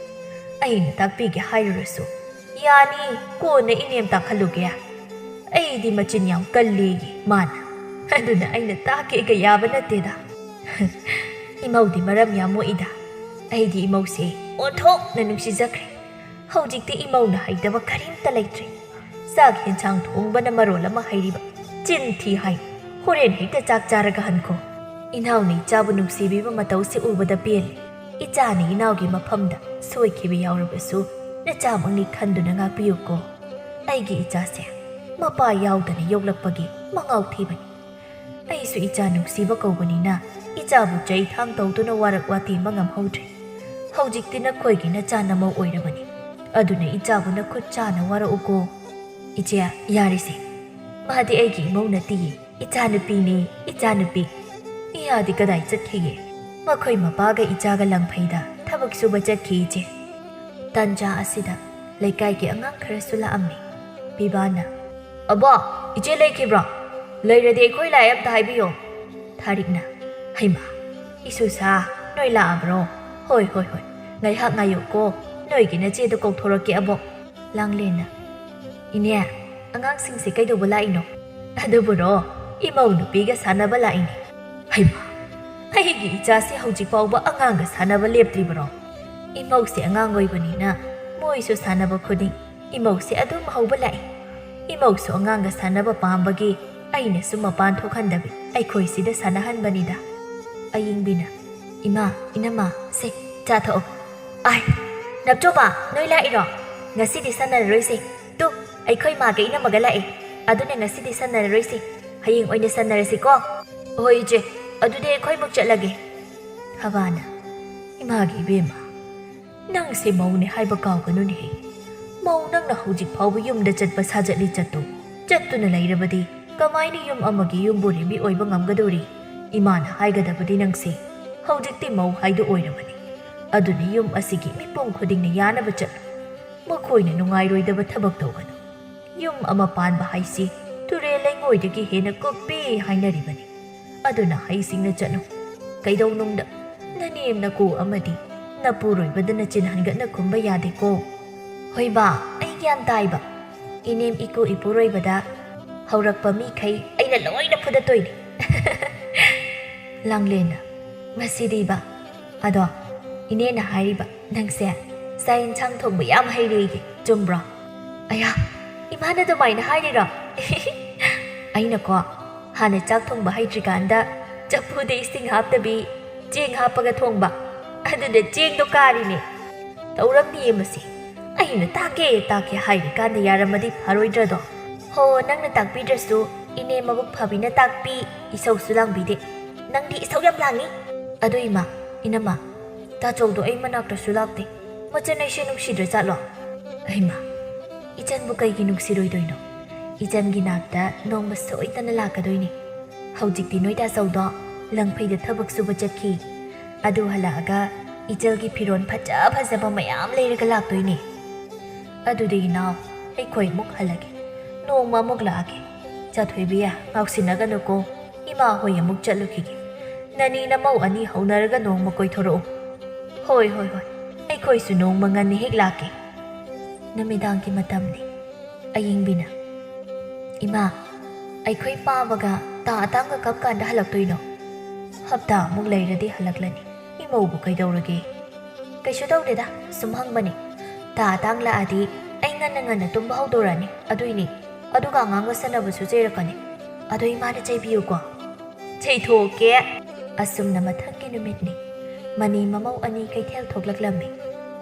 ꯑꯩꯅ ꯇꯥꯛꯄꯤꯒꯦ ꯍꯥꯏꯔꯨꯔꯁꯨ, 'ꯌꯥꯅꯤ, ꯀꯣꯟꯅ ꯏꯅꯦꯝ ꯇꯥꯛꯍꯜꯂꯨꯒꯦ꯫ ꯑꯩꯗꯤ ꯃꯆꯤꯟ ꯌꯥꯝ ꯀꯜꯂꯦꯌꯦ ꯃꯥꯅ꯫ ꯑꯗꯨꯅ ꯑꯩꯅ ꯇꯥꯛꯀꯦꯒ ꯌꯥꯕ ꯅꯠꯇꯦꯗ.' ꯏꯃꯧꯗꯤ ꯃꯔꯝ ꯌꯥꯝ ꯃꯣꯛꯏꯗ꯫ ꯑꯩꯗꯤ ꯏꯃꯧꯁꯦ ꯑꯣꯟꯊꯣꯛꯅ ꯅꯨꯡꯁꯤꯖꯈ꯭ꯔꯦ꯫ ꯍꯧꯖꯤꯛꯇꯤ ꯏꯃꯧꯅ ꯍꯩꯇꯕ ꯀꯔꯤꯝꯇ ꯂꯩꯇ꯭ꯔꯦ꯫ ꯆꯥꯛ ꯌꯦꯟꯁꯥꯡ ꯊꯣꯡꯕꯅ ꯃꯔꯣꯜ ꯑꯃ ꯍꯩꯔꯤꯕ꯫ ꯆꯤꯟ ꯊꯤ ꯍꯥꯏ꯫ ꯍꯣꯔꯦꯟ ꯍꯦꯛꯇ ꯆꯥꯛ ꯆꯥꯔꯒ ꯍꯟꯈꯣ꯫ ꯏꯅꯥꯎꯅ ꯏꯆꯥꯕꯨ ꯅꯨꯡꯁꯤꯕꯤꯕ ꯃꯇꯧꯁꯤ ꯎꯕꯗ ꯄꯦꯜꯂꯦ꯫ ꯏꯆꯥꯅ ꯏꯅꯥꯎꯒꯤ ꯃꯐꯝꯗ ꯁꯣꯏꯈꯤꯕ ꯌꯥꯎꯔꯕꯁꯨ ꯅꯆꯥꯃꯛꯅꯤ ꯈꯟꯗꯨꯅ ꯉꯥꯛꯄꯤꯌꯨꯀꯣ꯫ ꯑꯩꯒꯤ ꯏꯆꯥꯁꯦ ꯃꯄꯥ ꯌꯥꯎꯗꯅ ꯌꯣꯛꯂꯛꯄꯒꯤ ꯃꯉꯥꯎ ꯊꯤꯕꯅꯤ꯫ ꯑꯩꯁꯨ ꯏꯆꯥ ꯅꯨꯡꯁꯤꯕ ꯀꯧꯕꯅꯤꯅ ꯏꯆꯥꯕꯨ ꯆꯩ ꯊꯥꯡ ꯇꯧꯗꯨꯅ ꯋꯥꯔꯛ ꯋꯥꯇꯦꯝꯕ ꯉꯝꯍꯧꯗ꯭ꯔꯦ꯫ ꯍꯧꯖꯤꯛꯇꯤ ꯅꯈꯣꯏꯒꯤ ꯅꯆꯥ ꯅꯃꯧ ꯑꯣꯏꯔꯕꯅꯤ꯫ ꯑꯗꯨꯅ ꯏꯆꯥꯕꯨ ꯅꯈꯨꯠ ꯆꯥꯅ ꯋꯥꯔꯛꯎꯀꯣ꯫ ꯏꯆꯦ, ꯌꯥꯔꯤꯁꯦ꯫ ꯃꯥꯗꯤ ꯑꯩꯒꯤ ꯏꯃꯧ ꯅꯠꯇꯤꯌꯦ꯫ ꯏꯆꯥꯅꯨꯄꯤꯅꯦ, ꯏꯆꯥꯅꯨꯄꯤ꯫ ꯏꯌꯥꯗꯤ ꯀꯗꯥꯏ ꯆꯠꯈꯤꯒꯦ? ꯃꯈꯣꯏ ꯃꯄꯥꯒ ꯏꯆꯥꯒ ꯂꯪꯐꯩꯗ ꯊꯕꯛ ꯁꯨꯕ ꯆꯠꯈꯤ, ꯏꯆꯦ꯫ ꯇꯥꯟꯖꯥ ꯑꯁꯤꯗ ꯂꯩꯀꯥꯏꯒꯤ ꯑꯉꯥꯡ ꯈꯔꯁꯨ ꯂꯥꯛꯑꯝꯃꯤ꯫ ꯄꯤꯕꯥꯅ, "ꯑꯕꯣ, ꯏꯆꯦ ꯂꯩꯈꯤꯕ꯭ꯔꯣ? ꯂꯩꯔꯗꯤ ꯑꯩꯈꯣꯏ ꯂꯥꯛꯑꯦ ꯑꯝꯇ ꯍꯥꯏꯕꯤꯌꯣ"꯫ ꯊꯥꯔꯤꯛꯅ, "ꯍꯩꯃꯥ, ꯏꯁꯨꯁꯥ, ꯅꯣꯏ ꯂꯥꯛꯑꯕ꯭ꯔꯣ? ꯍꯣꯏ, ꯍꯣꯏ, ꯍꯣꯏ, ꯉꯥꯏꯍꯥꯛ ꯉꯥꯏꯌꯨꯀꯣ, ꯅꯣꯏꯒꯤ ꯅꯆꯦꯗꯣ ꯀꯧꯊꯣꯔꯛꯀꯦ ꯑꯕꯣ"꯫ ꯂꯥꯡꯂꯦꯟꯅ, "ꯏꯅꯦ, ꯑꯉꯥꯡꯁꯤꯡꯁꯦ ꯀꯩꯗꯧꯕ ꯂꯥꯛꯏꯅꯣ?" "ꯑꯗꯨꯕꯨꯔꯣ, ꯏꯃꯧ ꯅꯨꯄꯤꯒ ꯁꯥꯟꯅꯕ ꯂꯥꯛꯏꯅꯦ"꯫ "ꯍꯩꯃꯥ, ꯑꯩꯒꯤ ꯏꯆꯥꯁꯤ ꯍꯧꯖꯤꯛ ꯐꯥꯎꯕ ꯑꯉꯥꯡꯒ ꯁꯥꯟꯅꯕ ꯂꯦꯞꯇ꯭ꯔꯤꯕꯔꯣ?" "ꯏꯃꯧꯁꯦ ꯑꯉꯥꯡ ꯑꯣꯏꯕꯅꯤꯅ ꯃꯣꯏꯁꯨ ꯁꯥꯟꯅꯕ ꯈꯨꯗꯤꯡ ꯏꯃꯧꯁꯦ ꯑꯗꯨꯝ ꯍꯧꯕ ꯂꯥꯛꯏ꯫ ꯏꯃꯧꯁꯨ ꯑꯉꯥꯡꯒ ꯁꯥꯟꯅꯕ ꯄꯥꯝꯕꯒꯤ ꯑꯩꯅꯁꯨ ꯃꯄꯥꯟ ꯊꯣꯛꯍꯟꯗꯕꯤ ꯑꯩꯈꯣꯏꯁꯤꯗ ꯁꯥꯟꯅꯍꯟꯕꯅꯤꯗ"꯫ ꯑꯌꯤꯡꯕꯤꯅ, "ꯏꯃꯥ, ꯏꯅꯝꯃ, ꯁꯦ, ꯆꯥ ꯊꯛꯑꯣ"꯫ "ꯑꯥꯏ, ꯅꯞꯆꯧꯕ, ꯅꯣꯏ ꯂꯥꯛꯏꯔꯣ? ꯉꯁꯤꯗꯤ ꯁꯥꯟꯅꯔꯔꯣꯏꯁꯦ꯫ ꯇꯨ, ꯑꯩꯈꯣꯏ ꯃꯥꯒ ꯏꯅꯝꯃꯒ ꯂꯥꯛꯑꯦ꯫ ꯑꯗꯨꯅ ꯉꯁꯤꯗꯤ ꯁꯥꯟꯅꯔꯔꯣꯏꯁꯦ꯫ ꯍꯌꯦꯡ ꯑꯣꯏꯅ ꯁꯥꯟꯅꯔꯁꯤꯀꯣ"꯫ "ꯍꯣꯏ, ꯏꯆꯦ꯫ ꯑꯗꯨꯗꯤ ꯑꯩꯈꯣꯏꯃꯨꯛ ꯆꯠꯂꯒꯦ"꯫ ꯊꯕꯥꯅ, "ꯏꯃꯥꯒꯤ ꯏꯕꯦꯝꯃ, ꯅꯪꯁꯦ ꯃꯧꯅꯦ ꯍꯥꯏꯕ ꯀꯥꯎꯒꯅꯨꯅꯦꯍꯦ꯫ ꯃꯧ ꯅꯪꯅ ꯍꯧꯖꯤꯛ ꯐꯥꯎꯕ ꯌꯨꯝꯗ ꯆꯠꯄ ꯁꯥꯖꯠꯂꯤ ꯆꯠꯇꯣ꯫ ꯆꯠꯇꯨꯅ ꯂꯩꯔꯕꯗꯤ ꯀꯃꯥꯏꯅ ꯌꯨꯝ ꯑꯃꯒꯤ ꯌꯨꯝꯕꯨꯔꯦꯝꯕꯤ ꯑꯣꯏꯕ ꯉꯝꯒꯗꯧꯔꯤ? ꯏꯃꯥꯅ ꯍꯥꯏꯒꯗꯕꯗꯤ ꯅꯪꯁꯦ ꯍꯧꯖꯤꯛꯇꯤ ꯃꯧ ꯍꯥꯏꯗꯣ ꯑꯣꯏꯔꯕꯅꯤ꯫ ꯑꯗꯨꯅ ꯌꯨꯝ ꯑꯁꯤꯒꯤ ꯃꯤꯄꯨꯝ ꯈꯨꯗꯤꯡꯅ ꯌꯥꯅꯕ ꯆꯠꯂꯨ꯫ ꯃꯈꯣꯏꯅ ꯅꯨꯡꯉꯥꯏꯔꯣꯏꯗꯕ ꯊꯕꯛ ꯇꯧꯒꯅꯨ꯫ ꯌꯨꯝ ꯑꯃ ꯄꯥꯟꯕ ꯍꯥꯏꯁꯤ ꯇꯨꯔꯦꯜ ꯂꯩꯉꯣꯏꯗꯒꯤ ꯍꯦꯟꯅ ꯀꯨꯞꯄꯤ ꯍꯥꯏꯅꯔꯤꯕꯅꯤ꯫ ꯑꯗꯨꯅ ꯍꯩꯁꯤꯡꯅ ꯆꯠꯂꯨ꯫ ꯀꯩꯗꯧꯅꯨꯡꯗ ꯅꯅꯦꯝ ꯅꯀꯨ ꯑꯃꯗꯤ ꯅꯄꯨꯔꯣꯏꯕꯗ ꯅꯆꯤꯟ ꯍꯟꯒꯠꯅ ꯈꯨꯝꯕ ꯌꯥꯗꯦꯀꯣ"꯫ "ꯍꯣꯏꯕ, ꯑꯩ ꯒ꯭ꯌꯥꯟ ꯇꯥꯏꯕ꯫ ꯏꯅꯦꯝ ꯏꯀꯨ ꯏꯄꯨꯔꯣꯏꯕꯗ ꯍꯧꯔꯛꯄ ꯃꯤꯈꯩ ꯑꯩꯅ ꯂꯣꯏꯅ ꯐꯨꯗꯠꯇꯣꯏꯅꯤ"꯫ ꯂꯥꯡꯂꯦꯟꯅ, "ꯃꯁꯤꯗꯤꯕ꯫ ꯑꯗꯣ ꯏꯅꯦꯅ ꯍꯥꯏꯔꯤꯕ ꯅꯪꯁꯦ ꯆꯥꯛ ꯌꯦꯟꯁꯥꯡ ꯊꯣꯡꯕ ꯌꯥꯝ ꯍꯩꯔꯦꯌꯦ, ꯆꯨꯝꯕ꯭ꯔꯣ? ꯑꯌꯥ, ꯏꯃꯥꯅ ꯑꯗꯨꯃꯥꯏꯅ ꯍꯥꯏꯔꯤꯔꯣ? ꯑꯩꯅꯀꯣ, ꯍꯥꯟꯅ ꯆꯥꯛ ꯊꯣꯡꯕ ꯍꯩꯇ꯭ꯔꯤꯀꯥꯟꯗ ꯆꯐꯨꯗ ꯏꯁꯤꯡ ꯍꯥꯞꯇꯕꯤ ꯆꯦꯡ ꯍꯥꯞꯄꯒ ꯊꯣꯡꯕ, ꯑꯗꯨꯗ ꯆꯦꯡꯗꯣ ꯀꯥꯔꯤꯅꯦ꯫ ꯇꯧꯔꯝꯅꯤꯌꯦ ꯃꯁꯤ꯫ ꯑꯩꯅ ꯇꯥꯛꯀꯦ ꯇꯥꯛꯀꯦ ꯍꯥꯏꯔꯤꯀꯥꯟꯗ ꯌꯥꯔꯝꯃꯗꯤ ꯐꯔꯣꯏꯗ꯭ꯔꯗꯣ? ꯍꯣ, ꯅꯪꯅ ꯇꯥꯛꯄꯤꯗ꯭ꯔꯁꯨ ꯏꯅꯦ ꯃꯕꯨꯛ ꯐꯕꯤꯅ ꯇꯥꯛꯄꯤ, ꯏꯁꯧꯁꯨ ꯂꯥꯡꯕꯤꯗꯦ꯫ ꯅꯪꯗꯤ ꯏꯁꯧ ꯌꯥꯝ ꯂꯥꯡꯉꯤ꯫ ꯑꯗꯨ ꯏꯃꯥ, ꯏꯅꯝꯃ, ꯇꯥꯆꯧꯗꯣ ꯑꯩ ꯃꯅꯥꯛꯇꯁꯨ ꯂꯥꯛꯇꯦ꯫ ꯃꯆꯟ ꯑꯩꯁꯦ ꯅꯨꯡꯁꯤꯗ꯭ꯔ ꯖꯥꯠꯂꯣ? ꯍꯩꯃꯥ, ꯏꯆꯟꯕꯨ ꯀꯩꯒꯤ ꯅꯨꯡꯁꯤꯔꯣꯏꯗꯣꯏꯅꯣ? ꯏꯆꯟꯒꯤ ꯅꯥꯛꯇ ꯅꯣꯡꯃ ꯁꯣꯏꯗꯅ ꯂꯥꯛꯀꯗꯣꯏꯅꯤ꯫ ꯍꯧꯖꯤꯛꯇꯤ ꯅꯣꯏ ꯇꯥꯆꯧꯗꯣ ꯂꯪꯐꯩꯗ ꯊꯕꯛ ꯁꯨꯕ ꯆꯠꯈꯤ꯫ ꯑꯗꯨ ꯍꯜꯂꯛꯑꯒ ꯏꯆꯜꯒꯤ ꯐꯤꯔꯣꯜ ꯐꯖ ꯐꯖꯕ ꯃꯌꯥꯝ ꯂꯩꯔꯒ ꯂꯥꯛꯇꯣꯏꯅꯦ꯫ ꯑꯗꯨꯗꯤ ꯏꯅꯥꯎ, ꯑꯩꯈꯣꯏ ꯑꯃꯨꯛ ꯍꯜꯂꯒꯦ꯫ ꯅꯣꯡꯃ ꯑꯃꯨꯛ ꯂꯥꯛꯑꯒꯦ꯫ ꯆꯥꯊꯣꯏꯕꯤ, ꯉꯥꯎꯁꯤꯟꯅꯒꯅꯨꯀꯣ꯫ ꯏꯃꯥ ꯍꯣꯏ ꯑꯃꯨꯛ ꯆꯠꯂꯨꯈꯤꯒꯦ꯫ ꯅꯅꯤ ꯅꯃꯧ ꯑꯅꯤ ꯍꯧꯅꯔꯒ ꯅꯣꯡꯃ ꯀꯣꯏꯊꯣꯔꯛꯎ꯫ ꯍꯣꯏ, ꯍꯣꯏ, ꯍꯣꯏ꯫ ꯑꯩꯈꯣꯏꯁꯨ ꯅꯣꯡꯃ ꯉꯟꯅ ꯍꯦꯛ ꯂꯥꯛꯀꯦ꯫ ꯅꯨꯃꯤꯗꯥꯡꯒꯤ ꯃꯇꯝꯅꯤ꯫ ꯑꯌꯤꯡꯕꯤꯅ, "ꯏꯃꯥ, ꯑꯩꯈꯣꯏ ꯄꯥꯕꯒ ꯇꯥ ꯑꯇꯥꯡꯒ ꯀꯔꯝ ꯀꯥꯟꯗ ꯍꯜꯂꯛꯇꯣꯏꯅꯣ?" "ꯍꯞꯇꯥ ꯑꯃꯨꯛ ꯂꯩꯔꯗꯤ ꯍꯜꯂꯛꯂꯅꯤ꯫ ꯏꯃꯧꯕꯨ ꯀꯩꯗꯧꯔꯒꯦ?" "ꯀꯩꯁꯨ ꯇꯧꯗꯦꯗ, ꯁꯨꯝ ꯍꯪꯕꯅꯤ꯫ ꯇꯥ ꯑꯇꯥꯡ ꯂꯥꯛꯑꯗꯤ ꯑꯩ ꯉꯟꯅ ꯉꯟꯅ ꯇꯨꯝꯕ ꯍꯧꯗꯣꯔꯛꯑꯅꯤ꯫ ꯑꯗꯨꯏꯅꯤ꯫ ꯑꯗꯨꯒ ꯑꯉꯥꯡꯒ ꯁꯥꯟꯅꯕꯁꯨ ꯆꯩꯔꯛꯀꯅꯤ꯫ ꯑꯗꯣ ꯏꯃꯥꯅ ꯆꯩꯕꯤꯌꯨꯀꯣ?" "ꯆꯩꯊꯣꯛꯀꯦ!" ꯑꯁꯨꯝꯅ ꯃꯊꯪꯒꯤ ꯅꯨꯃꯤꯠꯅꯤ꯫ ꯃꯅꯤ ꯃꯃꯧ ꯑꯅꯤ ꯀꯩꯊꯦꯜ ꯊꯣꯛꯂꯛꯂꯝꯃꯤ꯫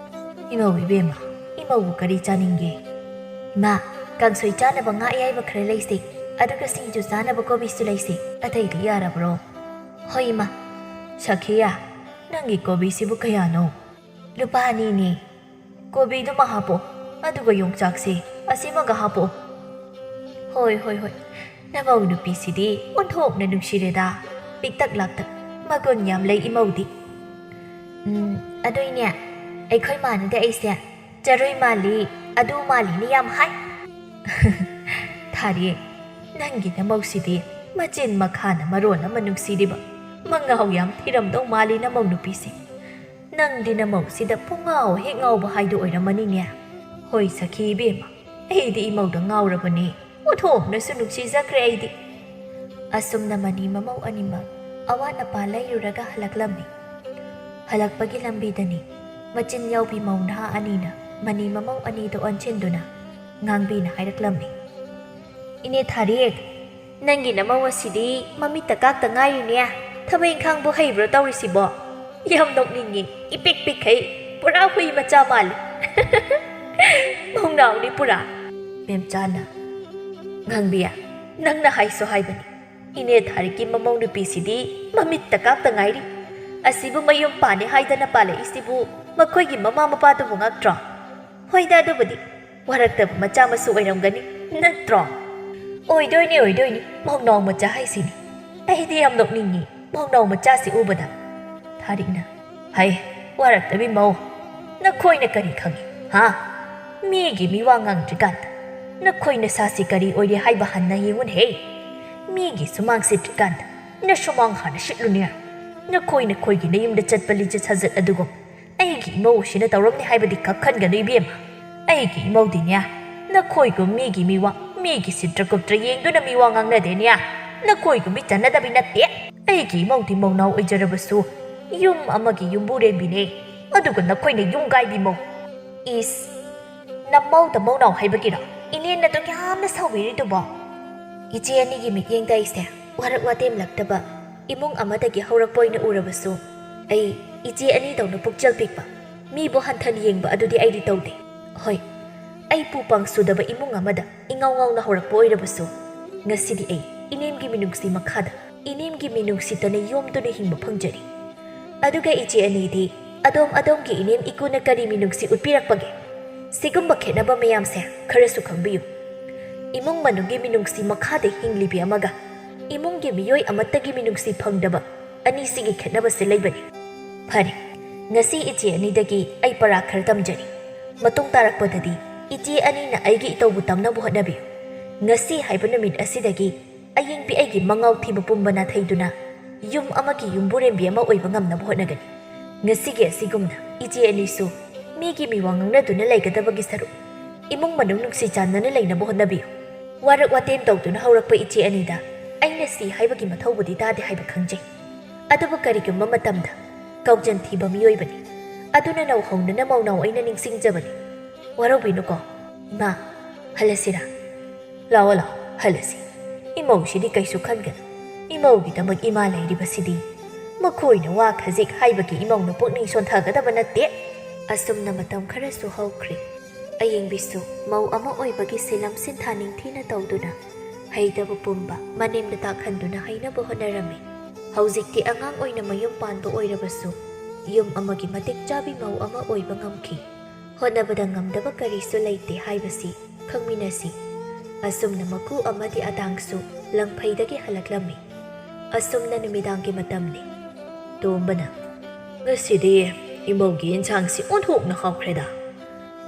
"ꯏꯃꯧ ꯏꯕꯦꯝꯃ, ꯏꯃꯧꯕꯨ ꯀꯔꯤ ꯆꯥꯅꯤꯡꯒꯦ?" "ꯏꯃꯥ, ꯀꯥꯡꯁꯣꯏ ꯆꯥꯅꯕ ꯉꯥ ꯑꯌꯥꯏꯕ ꯈꯔ ꯂꯩꯁꯤ, ꯑꯗꯨꯒ ꯁꯤꯡꯖꯨ ꯆꯥꯅꯕ ꯀꯣꯕꯤꯁꯨ ꯂꯩꯁꯤ꯫ ꯑꯇꯩꯗꯤ ꯌꯥꯔꯕ꯭ꯔꯣ?" "ꯍꯣꯏ, ꯏꯃꯥ꯫" "ꯁꯈꯤꯌꯥ, ꯅꯪꯒꯤ ꯀꯣꯕꯤꯁꯤꯕꯨ ꯀꯌꯥꯅꯣ?" "ꯂꯨꯄꯥ ꯑꯅꯤꯅꯤ꯫" "ꯀꯣꯕꯤꯗꯨꯃ ꯍꯥꯞꯄꯣ, ꯑꯗꯨꯒ ꯌꯣꯡꯆꯥꯛꯁꯦ ꯑꯁꯤꯃꯒ ꯍꯥꯞꯄꯣ꯫" "ꯍꯣꯏ, ꯍꯣꯏ, ꯍꯣꯏ꯫ ꯅꯃꯧ ꯅꯨꯄꯤꯁꯤꯗꯤ ꯑꯣꯟꯊꯣꯛꯅ ꯅꯨꯡꯁꯤꯔꯦꯗ꯫ ꯄꯤꯛꯇꯛ ꯂꯥꯛꯇꯛ, ꯃꯒꯨꯟ ꯌꯥꯝ ꯂꯩ ꯏꯃꯧꯗꯤ꯫" "ꯎꯝ, ꯑꯗꯨꯏꯅꯦ, ꯑꯩꯈꯣꯏ ꯃꯥꯅꯗꯤ ꯑꯩꯁꯦ ꯆꯔꯨꯏ ꯃꯥꯜꯂꯤ, ꯑꯗꯨ ꯃꯥꯜꯂꯤꯅ ꯌꯥꯝ ꯍꯥꯏ꯫" "ꯊꯥꯔꯤ, ꯅꯪꯒꯤ ꯅꯃꯧꯁꯤꯗꯤ ꯃꯆꯤꯟ ꯃꯈꯥꯅ ꯃꯔꯣꯟ ꯑꯃ ꯅꯨꯡꯁꯤꯔꯤꯕ꯫ ꯃꯉꯥꯎ ꯌꯥꯝ ꯊꯤꯔꯝꯗꯧ ꯃꯥꯜꯂꯤ ꯅꯃꯧ ꯅꯨꯄꯤꯁꯦ꯫ ꯅꯪꯗꯤ ꯅꯃꯧꯁꯤꯗ ꯄꯨꯡꯉꯥꯎ ꯍꯦꯛ ꯉꯥꯎꯕ ꯍꯥꯏꯗꯨ ꯑꯣꯏꯔꯝꯃꯅꯤꯅꯦ꯫" "ꯍꯣꯏ ꯁꯈꯤ ꯏꯕꯦꯝꯃ, ꯑꯩꯗꯤ ꯏꯃꯧꯗ ꯉꯥꯎꯔꯕꯅꯤ꯫ ꯑꯣꯟꯊꯣꯛꯅꯁꯨ ꯅꯨꯡꯁꯤꯖꯈ꯭ꯔꯦ ꯑꯩꯗꯤ꯫" ꯑꯁꯨꯝꯅ ꯃꯅꯤ ꯃꯃꯧ ꯑꯅꯤꯃꯛ ꯑꯋꯥꯠ ꯑꯄꯥ ꯂꯩꯔꯨꯔꯒ ꯍꯜꯂꯛꯂꯝꯃꯤ꯫ ꯍꯜꯂꯛꯄꯒꯤ ꯂꯝꯕꯤꯗꯅꯤ ꯃꯆꯤꯟ ꯌꯥꯎꯕꯤ ꯃꯧ ꯅꯍꯥ ꯑꯅꯤꯅ ꯃꯅꯤ ꯃꯃꯧ ꯑꯅꯤꯗ ꯑꯣꯟꯁꯤꯟꯗꯨꯅ ꯉꯥꯡꯕꯤꯅ ꯍꯥꯏꯔꯛꯂꯝꯃꯤ, "ꯏꯅꯦ ꯊꯥꯔꯦꯛ, ꯅꯪꯒꯤ ꯅꯃꯧ ꯑꯁꯤꯗꯤ ꯃꯃꯤꯠꯇ ꯀꯥꯛꯇ ꯉꯥꯏꯔꯤꯅꯦ꯫ ꯊꯕꯛ ꯏꯪꯈꯥꯡꯕꯨ ꯍꯩꯕ꯭ꯔꯣ ꯇꯧꯔꯤꯁꯤꯕꯣ? ꯌꯥꯝ ꯅꯣꯛꯅꯤꯡꯉꯤ, ꯏꯄꯤꯛ ꯄꯤꯛꯈꯩ, ꯄꯨꯔꯥ ꯍꯨꯏ ꯃꯆꯥ ꯃꯥꯜꯂꯤ꯫ ꯃꯧꯅꯥꯎꯅꯤ ꯄꯨꯔꯥ꯫" ꯃꯦꯝꯆꯥꯅ, "ꯉꯥꯡꯕꯤ, ꯅꯪꯅ ꯍꯥꯏꯁꯨ ꯍꯥꯏꯕꯅꯤ, ꯏꯅꯦ ꯊꯥꯔꯤꯛꯀꯤ ꯃꯃꯧ ꯅꯨꯄꯤꯁꯤꯗꯤ ꯃꯃꯤꯠꯇ ꯀꯥꯛꯇ ꯉꯥꯏꯔꯤ꯫ ꯑꯁꯤꯕꯨ ꯃꯌꯨꯝ ꯄꯥꯅꯤ ꯍꯥꯏꯗꯅ ꯄꯥꯜꯂꯛꯏꯁꯤꯕꯨ ꯃꯈꯣꯏꯒꯤ ꯃꯃꯥ ꯃꯄꯥꯗꯨꯕꯨ ꯉꯥꯛꯇ꯭ꯔꯣ? ꯍꯣꯏꯗ, ꯑꯗꯨꯕꯨꯗꯤ ꯋꯥꯔꯛꯇꯕ ꯃꯆꯥ ꯃꯁꯨ ꯑꯣꯏꯔꯝꯒꯅꯤ, ꯅꯠꯇ꯭ꯔꯣ?" "ꯑꯣꯏꯗꯣꯏꯅꯤ, ꯑꯣꯏꯗꯣꯏꯅꯤ, ꯃꯧꯅꯥꯎ ꯃꯆꯥ ꯍꯥꯏꯁꯤꯅꯤ꯫ ꯑꯩꯗꯤ ꯌꯥꯝ ꯅꯣꯛꯅꯤꯡꯉꯤ ꯃꯧꯅꯥꯎ ꯃꯆꯥꯁꯤ ꯎꯕꯗ꯫" ꯊꯥꯔꯤꯛꯅ, "ꯍꯩ, ꯋꯥꯔꯛꯇꯕꯤ ꯃꯧ, ꯅꯈꯣꯏꯅ ꯀꯔꯤ ꯈꯪꯉꯤ, ꯍꯥ? ꯃꯤꯒꯤ ꯃꯤꯋꯥ ꯉꯥꯡꯗ꯭ꯔꯤꯀꯥꯟꯗ ꯅꯈꯣꯏ ꯅꯁꯥꯁꯤ ꯀꯔꯤ ꯑꯣꯏꯔꯦ ꯍꯥꯏꯕ ꯍꯟꯅ ꯌꯦꯡꯉꯨꯅꯦꯍꯦ꯫ ꯃꯤꯒꯤ ꯁꯨꯃꯥꯡ ꯁꯤꯠꯇ꯭ꯔꯤꯀꯥꯟꯗ ꯅꯁꯨꯃꯥꯡ ꯍꯥꯟꯅ ꯁꯤꯠꯂꯨꯅꯦ꯫ ꯅꯈꯣꯏ ꯅꯈꯣꯏꯒꯤ ꯅꯌꯨꯝꯗ ꯆꯠꯄ ꯂꯤꯆꯠ ꯁꯥꯖꯠ ꯑꯗꯨꯒꯨꯝ ꯑꯩꯒꯤ ꯏꯃꯧꯁꯤꯅ ꯇꯧꯔꯝꯅꯤ ꯍꯥꯏꯕꯗꯤ ꯈꯛ ꯈꯟꯒꯅꯨ ꯏꯕꯦꯝꯃ꯫ ꯑꯩꯒꯤ ꯏꯃꯧꯗꯤꯅꯦ, ꯅꯈꯣꯏꯒꯨꯝ ꯃꯤꯒꯤ ꯃꯤꯋꯥ, ꯃꯤꯒꯤ ꯁꯤꯠꯇ꯭ꯔ ꯀꯨꯞꯇ꯭ꯔ ꯌꯦꯡꯗꯨꯅ ꯃꯤꯋꯥ ꯉꯥꯡꯅꯗꯦꯅꯦ꯫ ꯅꯈꯣꯏꯒꯨꯝꯕꯤ ꯆꯟꯅꯗꯕꯤ ꯅꯠꯇꯦ꯫ ꯑꯩꯒꯤ ꯏꯃꯧꯗꯤ ꯃꯧꯅꯥꯎ ꯑꯣꯏꯖꯔꯕꯁꯨ ꯌꯨꯝ ꯑꯃꯒꯤ ꯌꯨꯝꯕꯨꯔꯦꯝꯕꯤꯅꯦ, ꯑꯗꯨꯒ ꯅꯈꯣꯏꯅ ꯌꯨꯝ ꯀꯥꯏꯕꯤ ꯃꯧ꯫ ꯏꯁ, ꯅꯃꯧꯗ ꯃꯧꯅꯥꯎ ꯍꯥꯏꯕꯒꯤꯔꯣ? ꯏꯅꯦꯅ ꯑꯗꯨꯛ ꯌꯥꯝꯅ ꯁꯥꯎꯕꯤꯔꯤꯗꯨꯕꯣ?" ꯏꯆꯦ ꯑꯅꯤꯒꯤ ꯃꯤꯠꯌꯦꯡꯗ ꯑꯩꯁꯦ ꯋꯥꯔꯛ ꯋꯥꯇꯦꯝꯂꯛꯇꯕ ꯏꯃꯨꯡ ꯑꯃꯗꯒꯤ ꯍꯧꯔꯛꯄ ꯑꯣꯏꯅ ꯎꯔꯕꯁꯨ, ꯑꯩ ꯏꯆꯦ ꯑꯅꯤꯗꯧꯅ ꯄꯨꯛꯆꯦꯜ ꯄꯤꯛꯄ ꯃꯤꯕꯨ ꯍꯟꯊꯅ ꯌꯦꯡꯕ ꯑꯗꯨꯗꯤ ꯑꯩꯗꯤ ꯇꯧꯗꯦ꯫ ꯍꯣꯏ, ꯑꯩ ꯄꯨ ꯄꯥꯡ ꯁꯨꯗꯕ ꯏꯃꯨꯡ ꯑꯃꯗ ꯏꯉꯥꯎ ꯉꯥꯎꯅ ꯍꯧꯔꯛꯄ ꯑꯣꯏꯔꯕꯁꯨ, ꯉꯁꯤꯗꯤ ꯑꯩ ꯏꯅꯦꯝꯒꯤ ꯃꯤꯅꯨꯡꯁꯤ ꯃꯈꯥꯗ, ꯏꯅꯦꯝꯒꯤ ꯃꯤꯅꯨꯡꯁꯤꯇꯅ ꯌꯣꯝꯗꯨꯅ ꯍꯤꯡꯕ ꯐꯪꯖꯔꯤ꯫ ꯑꯗꯨꯒ ꯏꯆꯦ ꯑꯅꯤꯗꯤ, ꯑꯗꯣꯝ ꯑꯗꯣꯝꯒꯤ ꯏꯅꯦꯝ ꯏꯀꯨꯅ ꯀꯔꯤ ꯃꯤꯅꯨꯡꯁꯤ ꯎꯠꯄꯤꯔꯛꯄꯒꯦ? ꯁꯤꯒꯨꯝꯕ ꯈꯦꯠꯅꯕ ꯃꯌꯥꯝꯁꯦ ꯈꯔꯁꯨ ꯈꯪꯕꯤꯌꯨ꯫ ꯏꯃꯨꯡ ꯃꯅꯨꯡꯒꯤ ꯃꯤꯅꯨꯡꯁꯤ ꯃꯈꯥꯗ ꯍꯤꯡꯂꯤꯕꯤ ꯑꯃꯒ ꯏꯃꯨꯡꯒꯤ ꯃꯤꯑꯣꯏ ꯑꯃꯠꯇꯒꯤ ꯃꯤꯅꯨꯡꯁꯤ ꯐꯪꯗꯕ ꯑꯅꯤꯁꯤꯒꯤ ꯈꯦꯠꯅꯕꯁꯦ ꯂꯩꯕꯅꯤ꯫ ꯐꯔꯦ, ꯉꯁꯤ ꯏꯆꯦ ꯑꯅꯤꯗꯒꯤ ꯑꯩ ꯄꯔꯥ ꯈꯔ ꯇꯝꯖꯔꯤ꯫ ꯃꯇꯨꯡ ꯇꯥꯔꯛꯄꯗꯗꯤ ꯏꯆꯦ ꯑꯅꯤꯅ ꯑꯩꯒꯤ ꯏꯇꯧꯕꯨ ꯇꯝꯅꯕ ꯍꯣꯠꯅꯕꯤꯌꯨ꯫ ꯉꯁꯤ ꯍꯥꯏꯕ ꯅꯨꯃꯤꯠ ꯑꯁꯤꯗꯒꯤ ꯑꯌꯤꯡꯕꯤ ꯑꯩꯒꯤ ꯃꯉꯥꯎ ꯊꯤꯕ ꯄꯨꯝꯕ ꯅꯥꯊꯩꯗꯨꯅ ꯌꯨꯝ ꯑꯃꯒꯤ ꯌꯨꯝꯕꯨꯔꯦꯝꯕꯤ ꯑꯃ ꯑꯣꯏꯕ ꯉꯝꯅꯕ ꯍꯣꯠꯅꯒꯅꯤ꯫ ꯉꯁꯤꯒꯤ ꯑꯁꯤꯒꯨꯝꯅ ꯏꯆꯦ ꯑꯅꯤꯁꯨ ꯃꯤꯒꯤ ꯃꯤꯋꯥ ꯉꯥꯡꯅꯗꯨꯅ ꯂꯩꯒꯗꯕꯒꯤ ꯁꯔꯨꯛ ꯏꯃꯨꯡ ꯃꯅꯨꯡ ꯅꯨꯡꯁꯤ ꯆꯥꯟꯅꯅ ꯂꯩꯅꯕ ꯍꯣꯠꯅꯕꯤꯌꯨ꯫ ꯋꯥꯔꯛ ꯋꯥꯇꯦꯝ ꯇꯧꯗꯨꯅ ꯍꯧꯔꯛꯄ ꯏꯆꯦ ꯑꯅꯤꯗ ꯑꯩꯅ ꯁꯤ ꯍꯥꯏꯕꯒꯤ ꯃꯊꯧꯕꯨꯗꯤ ꯇꯥꯗꯦ ꯍꯥꯏꯕ ꯈꯪꯖꯩ꯫ ꯑꯗꯨꯕꯨ ꯀꯔꯤꯒꯨꯝꯕ ꯃꯇꯝꯗ ꯀꯥꯎꯖꯟ ꯊꯤꯕ ꯃꯤꯑꯣꯏꯕꯅꯤ꯫ ꯑꯗꯨꯅ ꯅꯧꯍꯧꯅꯅ ꯃꯧꯅꯥꯎ ꯑꯩꯅ ꯅꯤꯡꯁꯤꯡꯖꯕꯅꯤ꯫ ꯋꯥꯔꯧꯕꯤꯅꯨꯀꯣ꯫ ꯏꯃꯥ, ꯍꯜꯂꯁꯤꯔꯥ? ꯂꯥꯛꯑꯣ, ꯂꯥꯛꯑꯣ, ꯍꯜꯂꯁꯤ꯫ ꯏꯃꯧꯁꯤꯗꯤ ꯀꯩꯁꯨ ꯈꯟꯒꯅꯨ꯫ ꯏꯃꯧꯒꯤꯗꯃꯛ ꯏꯃꯥ ꯂꯩꯔꯤꯕꯁꯤꯗꯤ꯫ ꯃꯈꯣꯏꯅ ꯋꯥ ꯈꯖꯤꯛ ꯍꯥꯏꯕꯒꯤ ꯏꯃꯧꯅ ꯄꯨꯛꯅꯤꯡ ꯁꯣꯟꯊꯒꯗꯕ ꯅꯠꯇꯦ꯫ ꯑꯁꯨꯝꯅ ꯃꯇꯝ ꯈꯔꯁꯨ ꯍꯧꯈ꯭ꯔꯦ꯫ ꯑꯌꯤꯡꯕꯤꯁꯨ ꯃꯧ ꯑꯃ ꯑꯣꯏꯕꯒꯤ ꯁꯤꯂꯝ ꯁꯤꯟꯊꯥ ꯅꯤꯡꯊꯤꯅ ꯇꯧꯗꯨꯅ, ꯍꯩꯇꯕ ꯄꯨꯝꯕ ꯃꯅꯦꯝꯅ ꯇꯥꯛꯍꯟꯗꯨꯅ ꯍꯩꯅꯕ ꯍꯣꯠꯅꯔꯝꯃꯤ꯫ ꯍꯧꯖꯤꯛꯇꯤ ꯑꯉꯥꯡ ꯑꯣꯏꯅ ꯃꯌꯨꯝ ꯄꯥꯟꯕ ꯑꯣꯏꯔꯕꯁꯨ, ꯌꯨꯝ ꯑꯃꯒꯤ ꯃꯇꯤꯛ ꯆꯥꯕꯤ ꯃꯧ ꯑꯃ ꯑꯣꯏꯕ ꯉꯝꯈꯤ꯫ ꯍꯣꯠꯅꯕꯗ ꯉꯝꯗꯕ ꯀꯔꯤꯁꯨ ꯂꯩꯇꯦ ꯍꯥꯏꯕꯁꯤ ꯈꯪꯃꯤꯟꯅꯁꯤ꯫ ꯑꯁꯨꯝꯅ ꯃꯀꯨ ꯑꯃꯗꯤ ꯑꯇꯥꯡꯁꯨ ꯂꯪꯐꯩꯗꯒꯤ ꯍꯜꯂꯛꯂꯝꯃꯤ꯫ ꯑꯁꯨꯝꯅ ꯅꯨꯃꯤꯗꯥꯡꯒꯤ ꯃꯇꯝꯅꯤ꯫ ꯇꯣꯝꯕꯅ, "ꯉꯁꯤꯗꯤ ꯏꯃꯧꯒꯤ ꯏꯟꯁꯥꯡꯁꯤ ꯑꯣꯟꯊꯣꯛꯅ ꯍꯥꯎꯈ꯭ꯔꯦꯗ꯫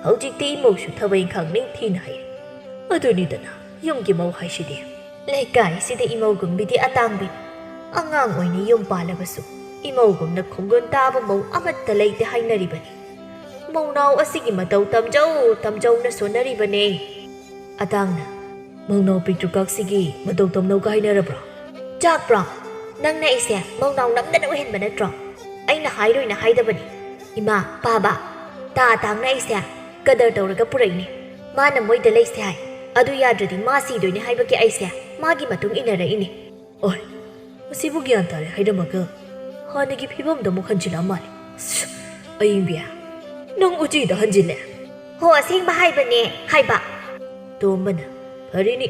ꯍꯧꯖꯤꯛꯇꯤ ꯏꯃꯧꯁꯨ ꯊꯕꯛ ꯏꯪꯈꯥꯡ ꯅꯤꯡꯊꯤꯅ ꯍꯩ꯫ ꯑꯗꯨꯅꯤꯗꯅ ꯌꯨꯝꯒꯤ ꯃꯧ ꯍꯥꯏꯁꯤꯗꯤ꯫ ꯂꯩꯀꯥꯏꯁꯤꯗ ꯏꯃꯧꯒꯨꯝꯕꯤꯗꯤ ꯑꯇꯥꯡꯕꯤꯅꯤ꯫ ꯑꯉꯥꯡ ꯑꯣꯏꯅ ꯌꯨꯝ ꯄꯥꯜꯂꯕꯁꯨ ꯏꯃꯧꯒꯨꯝꯅ ꯈꯣꯡꯒꯨꯟ ꯇꯥꯕ ꯃꯧ ꯑꯃꯠꯇ ꯂꯩꯇꯦ ꯍꯥꯏꯅꯔꯤꯕꯅꯤ꯫ ꯃꯧꯅꯥꯎ ꯑꯁꯤꯒꯤ ꯃꯇꯧ ꯇꯝꯖꯧ ꯇꯝꯖꯧꯅ ꯁꯣꯟꯅꯔꯤꯕꯅꯦ꯫" ꯑꯇꯥꯡꯅ, "ꯃꯧꯅꯥꯎ ꯄꯤꯛꯇ꯭ꯔꯨꯀꯛꯁꯤꯒꯤ ꯃꯇꯧ ꯇꯝꯅꯧꯒ ꯍꯥꯏꯅꯔꯕ꯭ꯔꯣ? ꯆꯥꯛꯄ꯭ꯔꯣ? ꯅꯪꯅ ꯑꯩꯁꯦ ꯃꯧꯅꯥꯎ ꯅꯝꯗꯅ ꯎꯍꯟꯕ ꯅꯠꯇ꯭ꯔꯣ? ꯑꯩꯅ ꯍꯥꯏꯔꯣꯏꯅ ꯍꯥꯏꯗꯕꯅꯤ꯫ ꯏꯃꯥ, ꯄꯥꯕ, ꯇꯥ ꯑꯇꯥꯡꯅ ꯑꯩꯁꯦ ꯀꯗꯔ ꯇꯧꯔꯒ ꯄꯨꯔꯛꯏꯅꯦ꯫ ꯃꯥꯅ ꯃꯣꯏꯗ ꯂꯩꯁꯦ ꯍꯥꯏ꯫ ꯑꯗꯨ ꯌꯥꯗ꯭ꯔꯗꯤ ꯃꯥ ꯁꯤꯗꯣꯏꯅꯦ ꯍꯥꯏꯕꯒꯤ ꯑꯩꯁꯦ ꯃꯥꯒꯤ ꯃꯇꯨꯡ ꯏꯟꯅꯔꯛꯏꯅꯦ꯫" ꯑꯣꯏ, ꯃꯁꯤꯕꯨ ꯒ꯭ꯌꯥꯟ ꯇꯥꯔꯦ ꯍꯥꯏꯔꯝꯃꯒ ꯍꯥꯟꯅꯒꯤ ꯐꯤꯕꯝꯗ ꯑꯃꯨꯛ ꯍꯟꯖꯤꯜꯂꯛꯑ ꯃꯥꯜꯂꯦ꯫ ꯁ, ꯑꯌꯤꯡꯕꯤ, ꯅꯪ ꯎꯆꯤꯗ ꯍꯟꯖꯤꯜꯂꯦ꯫ ꯍꯣ, ꯑꯁꯦꯡꯕ ꯍꯥꯏꯕꯅꯦ, ꯍꯥꯏꯕ꯫ ꯇꯣꯝꯕꯅ, "ꯐꯔꯦꯅꯦ,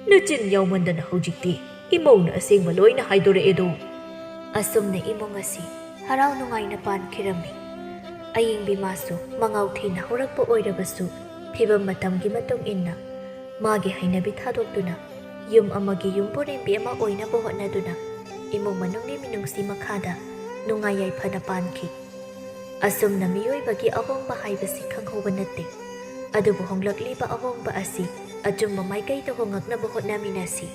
ꯅꯆꯤꯟ ꯌꯥꯎꯃꯟꯗꯅ ꯍꯧꯖꯤꯛꯇꯤ ꯏꯃꯧꯅ ꯑꯁꯦꯡꯕ ꯂꯣꯏꯅ ꯍꯥꯏꯗꯣꯔꯛꯑꯦꯗꯣ꯫" ꯑꯁꯨꯝꯅ ꯏꯃꯨꯡ ꯑꯁꯤ ꯍꯔꯥꯎ ꯅꯨꯡꯉꯥꯏꯅ ꯄꯥꯟꯈꯤꯔꯝꯃꯤ꯫ ꯑꯌꯤꯡꯕꯤ ꯃꯥꯁꯨ ꯃꯉꯥꯎ ꯊꯤꯅ ꯍꯧꯔꯛꯄ ꯑꯣꯏꯔꯕꯁꯨ, ꯐꯤꯕꯝ ꯃꯇꯝꯒꯤ ꯃꯇꯨꯡ ꯏꯟꯅ ꯃꯥꯒꯤ ꯍꯩꯅꯕꯤ ꯊꯥꯗꯣꯛꯇꯨꯅ ꯌꯨꯝ ꯑꯃꯒꯤ ꯌꯨꯝꯕꯨꯔꯦꯝꯕꯤ ꯑꯃ ꯑꯣꯏꯅꯕ ꯍꯣꯠꯅꯗꯨꯅ ꯏꯃꯨꯡ ꯃꯅꯨꯡꯒꯤ ꯃꯤꯅꯨꯡꯁꯤ ꯃꯈꯥꯗ ꯅꯨꯡꯉꯥꯏ ꯌꯥꯏꯐꯅ ꯄꯥꯟꯈꯤ꯫ ꯑꯁꯨꯝꯅ ꯃꯤꯑꯣꯏꯕꯒꯤ ꯑꯍꯣꯡꯕ ꯍꯥꯏꯕꯁꯤ ꯈꯪꯍꯧꯕ ꯅꯠꯇꯦ꯫ ꯑꯗꯨꯕꯨ ꯍꯣꯡꯂꯛꯂꯤꯕ ꯑꯍꯣꯡꯕ ꯑꯁꯤ ꯑꯆꯨꯝꯕ ꯃꯥꯏꯀꯩꯗ ꯍꯣꯡꯉꯛꯅꯕ ꯍꯣꯠꯅꯃꯤꯟꯅꯁꯤ꯫